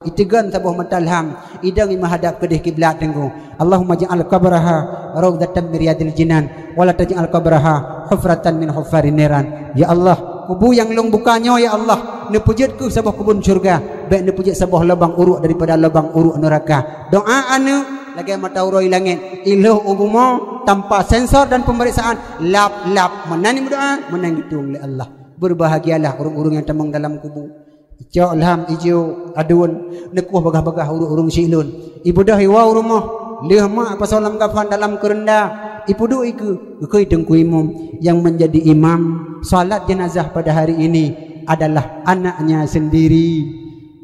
Iteugon saboh mata lham, idong imeuhadab keudeh kiblat teungku. Allahumma ja'al qabraha raudhatan min riyadil jinan, wa la taj'al qabraha hufratan min hufarin niran. Ya Allah, kubu nyang long buka nyoe ya Allah, neupeujeuet keuh saboh keubon syeuruga, bék neupeujeuet saboh lubang uruek daripada lubang uruek neuraka. Doa aneuk lagée mata uroe langét, ilhôh u bumoe tanpa sensor dan pemeriksaan, lap-lap meunan meudoa, meunan geutueng lé Allah. Berbahagialah ureuëng-ureuëng nyang tamong dalam kubu. Cok lham ijo aduen, neukoh bagah-bagah ureuëng-ureuëng syiek lôn. Ibeudôh iwoe u rumoh, lheueh mak pasoe lam kafan dalam keurenda, ipeuduek ikeue, geukheun teungku imum. Yang menjadi imam salat jenazah pada hari ini adalah anaknya sendiri.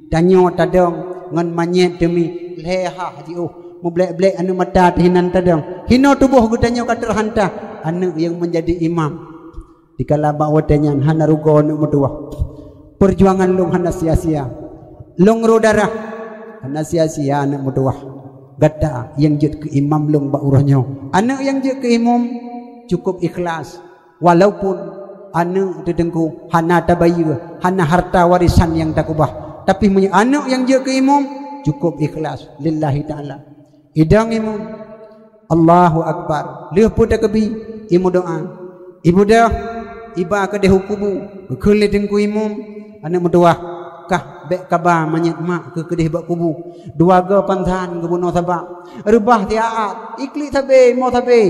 Tanyoe tadong ngon manyét teumi lhée hah jiôh, meublek-blek aneuk mata teuhinan tadong. Hinoe tuboh geutanyoe ka teuhanta, aneuk yang menjadi imam. Dikala bak watée nyan hana rugoe aneuk meutuwah. Peujuangan lôn hana sia-sia. Lôn rô darah hana sia-sia aneuk meutuwah. Gata nyang jeuet keu imam lôn bak uroe nyoe. Aneuk nyang jeuet keu imum cukôp ikhlas. Walaupun aneuk teuh Teungku hana tabayeue, hana harta warisan nyang takubah. Tapi meunyoe aneuk nyang jeuet keu imum, cukôp ikhlas lillahi ta'ala. Idong imum, Allahu Akbar. Lheueh peue takeubi, imeudoá. Ibeudôh, iba keudeh u kubu. Geukheun lé Teungku Imum, aneuk meutuwah, kah bék kaba manyét mak keu keudeh bak kubu. Dua goe pansan geubunoe sabak. Reubah siat, iklik sabe, mo sabe.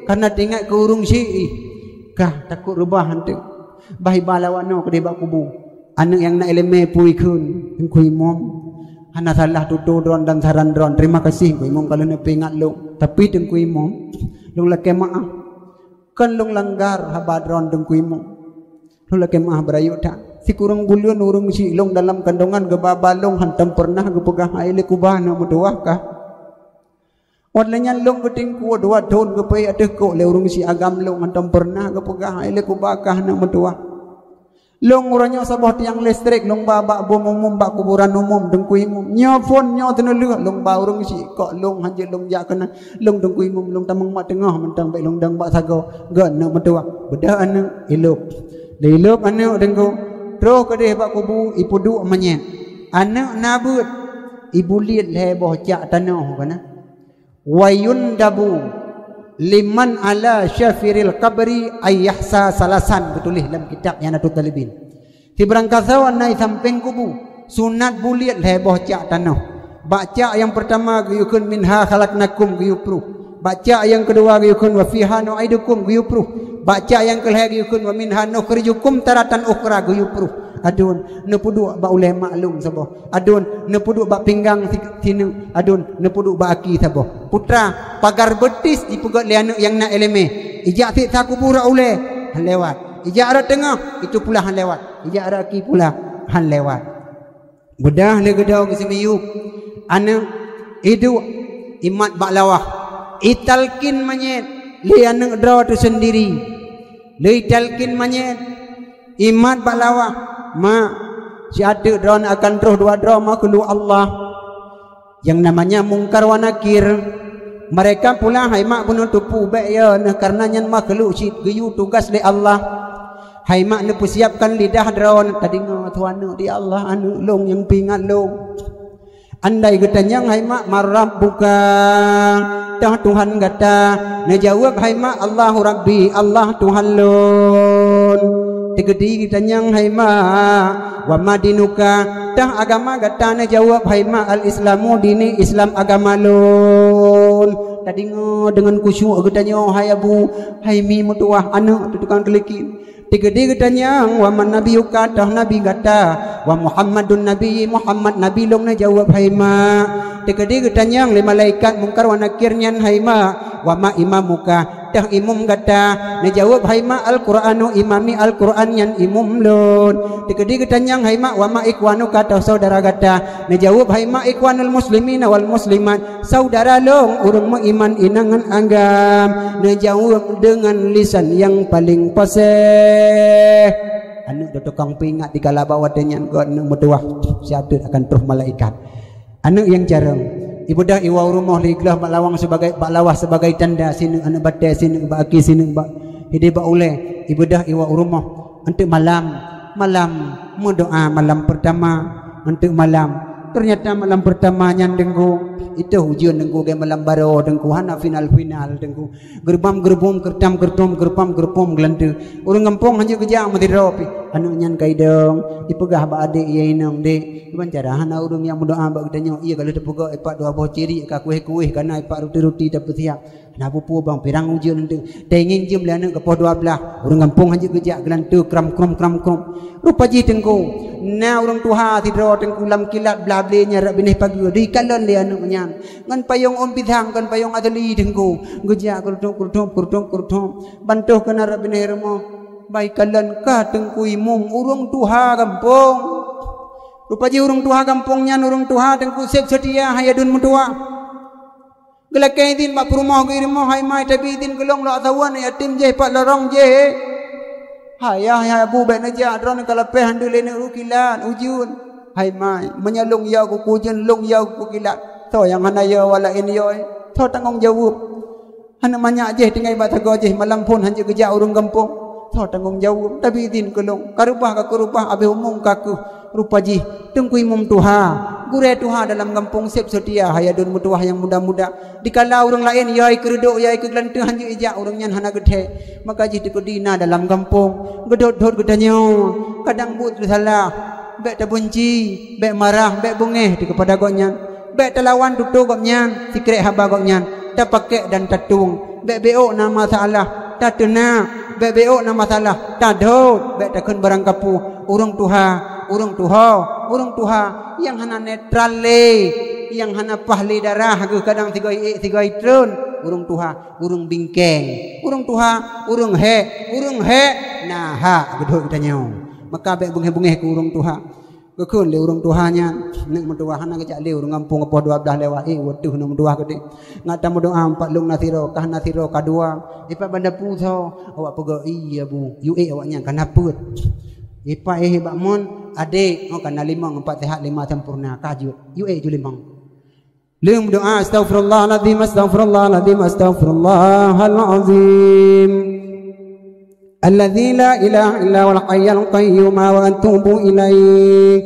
Kareuna teuingat keu ureuëng syiek. Kah takot reubah hanteuk. Bah iba lawat noe keudeh bak kubu. Aneuk nyang na iéleumé peue ikheun, Teungku Imum. Hana salah tutoe droen dan saran droen. Terima kasih Teungku Imum ka lôn peuingat lôn. Tapi Teungku Imum, lôn lakée meuáh. Kon lôn langgar haba droen Teungku Imum. Lôn lakée meuáh beurayeuk that. Sikureueng buleuen ureuëng syiek lôn dalam kandongan geuba-ba lôn hantom peureunah geupeugah hai lé kuba aneuk meutuwah kah. Watée nyan lôn geutingkue dua thon geupeuék ateueh kok lé ureuëng syiek agam lôn hantom peureunah geupeugah hai lé kuba kah aneuk meutuwah. Lôn uroe nyoe saboh tiang listrik lôn ba bak bom umum bak kuburan umum Teungku Imum. Nyoe phon nyoe teuneulheueh lôn ba ureuëng syiek kok lôn hanjeuet lôn jak keunan. Lôn Teungku Imum lôn tamong bak teungoh mantong bék lôn dong bak sagoe gét aneuk meutuwah. Beudôh aneuk ilôb. Lé ilôb aneuk Teungku. Troh keudeh bak kubu ipeuduek manyét. Aneuk na beuet ibuliet lhée boh cak tanoh keunan. Wa yundabu liman ala syafiril qabri ayyahsa salasan, geutuléh lam kitab I'anatut Thalibin. Sibarang kasoe na i sampéng kubu, sunat buliet lhée boh cak tanoh. Bak cak nyang peurtama geuyue kheun minha khalaqnakum geuyue pruh. Bak cak nyang keudua geuyue kheun wa fiha nu'idukum geuyue pruh. Bak cak nyang keulhée geuyue kheun wa minha nukhrijukum taratan ukhra geuyue pruh. Aduen, neupeuduek bak ulée mak lôn saboh. Aduen, neupeuduek bak pinggang si-, sineuk. Aduen, neupeuduek bak aki saboh. Putra, pagar beutis jipeugét lé aneuk nyang na iéleumé. Ijak siksa kubu rot ulée, han lewat. Ijak rot teungoh, itu pula han lewat. Ijak rot aki pula, han lewat. Beudôh lé geudoe geuseumiyueb. Aneuk, iduek, imat bak lawah. Italkin manyét lé aneuk droe teuh seundiri. Lé italkin manyét, imat bak lawah, "Mak, siat teuk droeneuh akan troh dua droe makhluk Allah. Nyang namanya Mungkar wa Nakir. Mereka pula hai mak bunoe teupeu bék yo neuh kareuna nyan makhluk cit geuyue tugas lé Allah. Hai mak neupeusiapkan lidah droeneuh." Tadeungoe tuha aneuk di Allah, "Aneuk lôn nyang peuingat lôn." Andai geutanyong hai mak, "Man rabbuka?" Toh Tuhan gata? Neujaweueb hai mak, "Allahu Rabbi, Allah Tuhan lôn." Teukeudi geutanyong hai mak, "Wa ma dinuka?" Toh agama gata? Neujaweueb hai mak, "Al-Islamu dini, Islam agama lôn." Tadeungoe deungon khusyuk geutanyoe hai abu, hai mi meutuwah aneuk teuh tukang keulikén. Teukeudi geutanyong, "Wa man nabiyuka?" Toh nabi gata? "Wa Muhammadun nabi, Muhammad nabi lôn," neujaweueb hai mak. Teukeudi geutanyong lé malaikat Mungkar wa Nakir nyan hai mak, "Wa ma imamuka?" Toh imum gata? Neujaweueb hai mak, "Al-Qur'anu imami, Al-Qur'an nyan imum lôn." Teukeudi geutanyong hai mak, "Wa ma ikhwanuka?" Toh saudara gata? Neujaweueb hai mak, "Ikhwanul muslimina wal muslimat." Saudara lôn ureuëng meuiman inong ngon agam, neujaweueb deungon lisan nyang paleng paséh. Aneuk teuh tukang peuingat di kala bak watée nyan, gét aneuk meutuwah, siat teuk akan troh malaikat. Aneuk nyang carông, ibeudôh iwoe u rumoh lé gleh bak lawang sibagai, bak lawah sibagai tanda, sineuk aneuk batée, sineuk bak aki, sineuk bak hidéh bak ulée, ibeudôh iwoe u rumoh. Eunteuk malam, malam meudoá malam peurtama, eunteuk malam. Teunyata malam peurtama nyan Teungku, itôh ujeuen Teungku, gét malam baroe Teungku, hana final-final Teungku. Geureubam geureubum, keureutam keureutom, geureubam geureubum geulanteue. Ureuëng gampông hanjeuet geujak meusidroe pih. Aneuk nyan ka idong, ipeugah bak adék, "Ya inong, dék, kiban cara hana ureuëng nyang meudoá bak geutanyoe, ie ka lheueh teupeugah ipak dua boh ciri, ka kuéh-kuéh, ka na ipak ruti-ruti tapeusiap." Na peue-peue bang, pirang ujeuen eunteuk. Taingieng jeuem lé aneuk ka poh dua blaih. Ureuëng gampông hanjeuet geujak geulanteue kram-krom, kram-krom. Rupa jih Teungku, na ureuëng tuha sidroe Teungku lam kilat blah blé nyan rot binéh pageue, dikalon lé aneuk nyan. Ngon payong ôn pisang, ngon payong asli Teungku. Geujak keureutôb, keureutôb, keureutôb, keureutôb. Ban toh keunan rot binéh rumoh. Bah ikalon ka Teungku Imum ureuëng tuha gampông. Rupa jih ureuëng tuha gampông nyan, ureuëng tuha Teungku sép seutia hai aduen meutuwah. Geulakée idhin bak peurumoh geuh i rumoh, "Hai ma, tabi idhin keu lôn lôn sawan yatim jéh pat lorong jéh." "Hai yah, hai abu, bék neujak, droeneuh ka lapéh han deuh lé neuk u kilat, ujeuen." "Hai ma, meunyoe lôn yue keu ujeuen, lôn yue keu kilat." Soe nyang hana yo awak laén yo, eh? Soe tanggong jaweueb? Hana manyak jih tinggai bak sagoe jih, malam phon hanjeuet geujak ureuëng gampông. Soe tanggong jaweueb? Tabi idin keu lôn. Ka reubah ka keureubah, abéh umong ka keuh rupa jih. Teungku Imum tuha, gurée tuha dalam gampông seb seutia hai aduen meutuwah nyang muda-muda. Dikala ureuëng laén yo ai keureudok, yo ai keugeulanteueng hanjeuet ijak, ureuëng nyan hana geuthée. Maka jih teukeudi na dalam gampông, geudhôt-dhôt geutanyoe, kadang buet teusalah, bék tabeunci, bék marah, bék beungéh teuh keupada gobnyan, bék talawan tutoe gobnyan, sikrék haba gobnyan, tapakék dan tatueng, bék bék na masalah, tateunak, bék bék na masalah, tadhôt, bék takheun barang kapeue. Ureuëng tuha, ureuëng tuho, ureuëng tuha nyang hana netral lé, nyang hana paih lé darah geuh, kadang sigoe ék sigoe treun, ureuëng tuha. Ureuëng bingkeng, ureuëng tuha, ureuëng hék, ureuëng hék, na hak geudhôt geutanyoe. Maka bék beungéh-beungéh keu ureuëng tuha. Geukheun lé ureuëng tuha nyan, aneuk meutuwah hana geujak lé ureuëng gampông poh dua blaih lewat, eh, wateuh aneuk meutuwah keudéh. Ngat tameudoá, pat lôn na sidroe, kah na sidroe, ka dua. Ipat banda pusoe, awak peugah, "Iya bu, yue ék awak nyan ka na peuet." Ipat éh bak mon, adék, oh, ka na limong, empat sehat, lima sempurna, ka jeuet. Yue ék ju limong. Lheueh meudoá, "Astaghfirullahalazim, astaghfirullahalazim, astaghfirullahalazim. Alladzi la ilaha illa huwal hayyul qayyum wa atubu ilaih."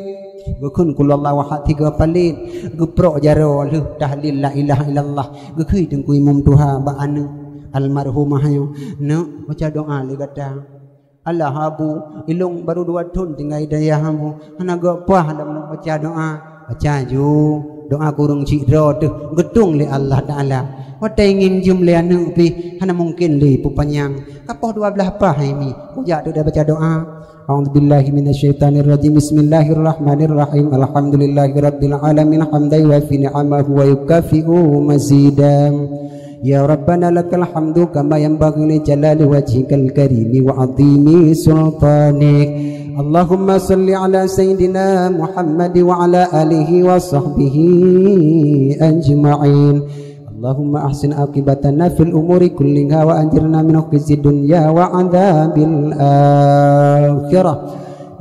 Geukheun qul huwallahu ahad tiga palét, geuprok jaroe lheueh tahlil la ilaha illallah. Geukheun Teungku Imum tuha bak aneuk almarhumah nyoe, "Neuk, baca doá lé gata." "Alah, Abu, ilôn barô dua thon tinggai di dayah Abu, hana geupaih lom lôn baca doá." "Baca ju, doá keu ureuëng chik droe teuh geutueng lé Allah Taala. Watée ngieng jeuem lé aneuk pih hana mungken lé peupanyang. Ka poh dua blaih paih hai mi, kujak teuh dah baca doá." A'udzubillahi minasyaitonirrajim. Bismillahirrahmanirrahim. Alhamdulillahirabbil alamin, hamdan yuwafi ni'amahu wa yukafi'u mazidah. Ya Rabbana lakal hamdu kama yanbaghi li jalali wajhikal karimi wa azimi sultanik. Allahumma salli ala sayyidina Muhammad wa ala alihi wa sahbihi ajma'in. Allahumma ahsin aqibatana fil umuri kulliha wa ajirna min khizyid dunya wa adzabil akhirah.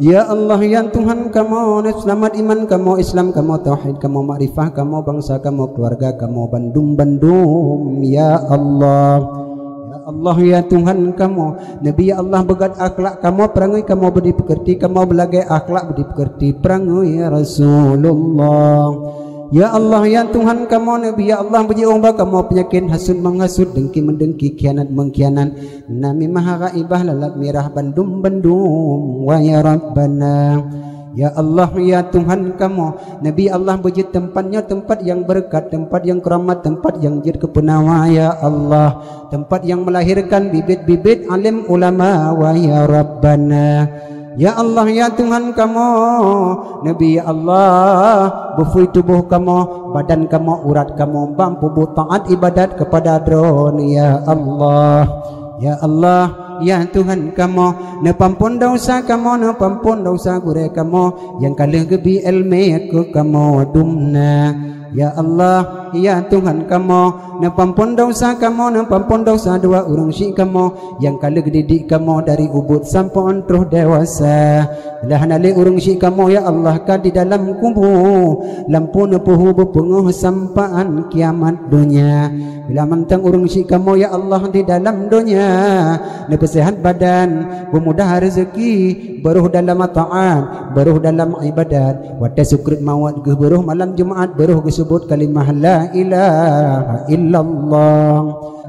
Ya Allah, ya Tuhan kamoe, seulamat iman kamoe, Islam kamoe, tauhid kamoe, makrifah kamoe, bansa kamoe, keuluwarga kamoe, bandum-bandum, ya Allah. Ya Allah, ya Tuhan kamoe, neubi ya Allah beugat akhlak kamoe, peurangui kamoe, beudipeukeurti kamoe, beulagée akhlak, beudipeukeurti peurangui Rasulullah. Ya Allah, ya Tuhan kamoe, neubi ya Allah beujiôh bak kamoe peunyakét hasut meunghasut, dengki meudengki, khianat meukhianat, namimah, ghaibah, lalat mirah, bandum-bandum, wa ya Rabbana. Ya Allah, ya Tuhan kamoe, neubi Allah beujeuet teumpat nyoe teumpat nyang beureukat, teumpat nyang keuramat, teumpat nyang jeuet keu peunawa, ya Allah, teumpat nyang meulahérkan bibit-bibit além ulama, wa ya Rabbana. Ya Allah, ya Tuhan kamoe, neubi ya Allah beufui tuboh kamoe, badan kamoe, urat kamoe, ban peubuet taát ibadat keupada Droeneuh, ya Allah. Ya Allah, ya Tuhan kamoe, neupeuampon desya kamoe, neupeuampon desya gurée kamoe nyang ka lheueh geubi iéleumé keu kamoe dumna. Ya Allah, ya Tuhan kamoe, neupeuampon desya kamoe, neupeuampon desya dua ureuëng chik kamoe nyang ka lheueh geudidik kamoe dari ubit sampoe 'an troh dewasa. Bila hana lé ureuëng chik kamoe, ya Allah, ka di dalam kubu, lampôh neupeuhu beupeungoh sampoe 'an kiamat donya. Bila mantong ureuëng chik kamoe, ya Allah, di dalam donya, neupeuséhat badan, beumudah rezeki, barôh dalam taát, barôh dalam ibadat, watée sukriet mawöt geuh barôh malam Jumat, barôh geuseubut kalimah la ilaha illallah.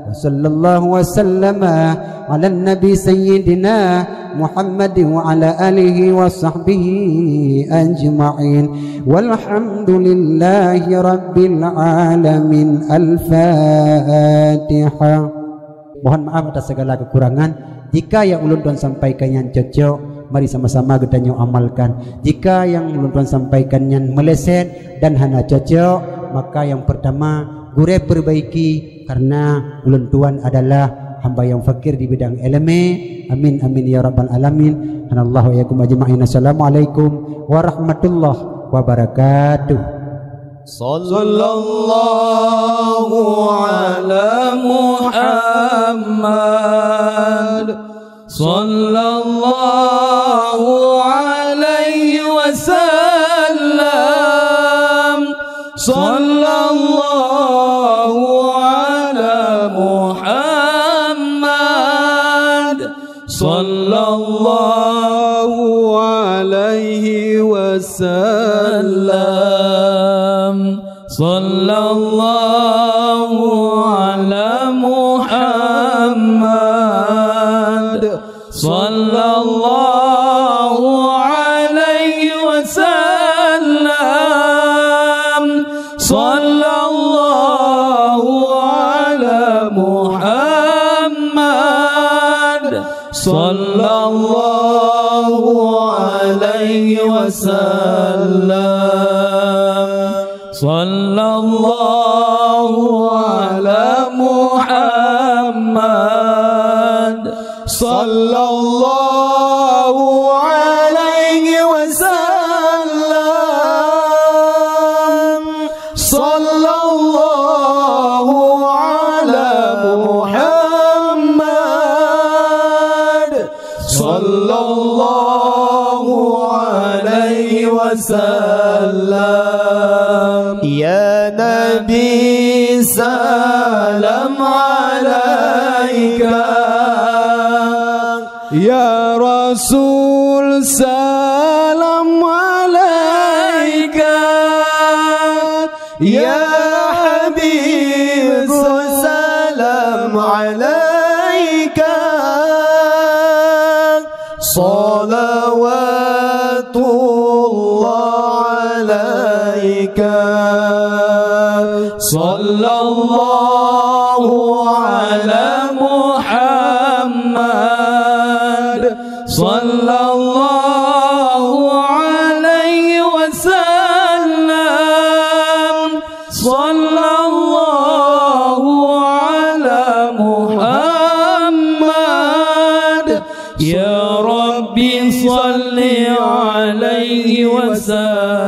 Wa sallallahu wa sallama ala nabi sayyidina Muhammad wa ala alihi wa sahbihi ajma'in. Walhamdulillahi rabbil alamin. Al-Fatihah. Mohon maaf atas segala kekurangan. Jika yang ulôn tuan sampaikan nyan cocok, mari sama-sama geutanyoe amalkan. Jika yang ulôn tuan sampaikan nyan meuleset dan hana cocok, maka yang pertama, gurée perbaiki, karena ulôn tuan adalah hamba yang fakir di bidang iéleumé. Amin, amin, ya rabbal alamin. Hanallahu wa iyyakum ajma'in. Assalamualaikum warahmatullahi wabarakatuh. Sallallahu ala Muhammad. Sallallahu alaihi wasallam. Sallallahu ala Muhammad. Sallallahu alaihi wasallam. Sallallahu ala Muhammad. Sallallahu alaihi wasallam. Sallallahu ala Muhammad. Sallallahu alaihi wasallam. Sallallahu ala Muhammad. Sallallahu alaihi wasallam. Sallallahu ala Muhammad. Sallallahu alaihi wasallam. Ya Nabi, salam alaika. Ya Rasul, salam alaika. Ya Habib, salam alaika. Salawatullah alaika. Sallallahu ala Muhammad. Sallallahu alaihi wasallam. Sallallahu ala Muhammad. Ya Rabbi salli alaihi wasallam.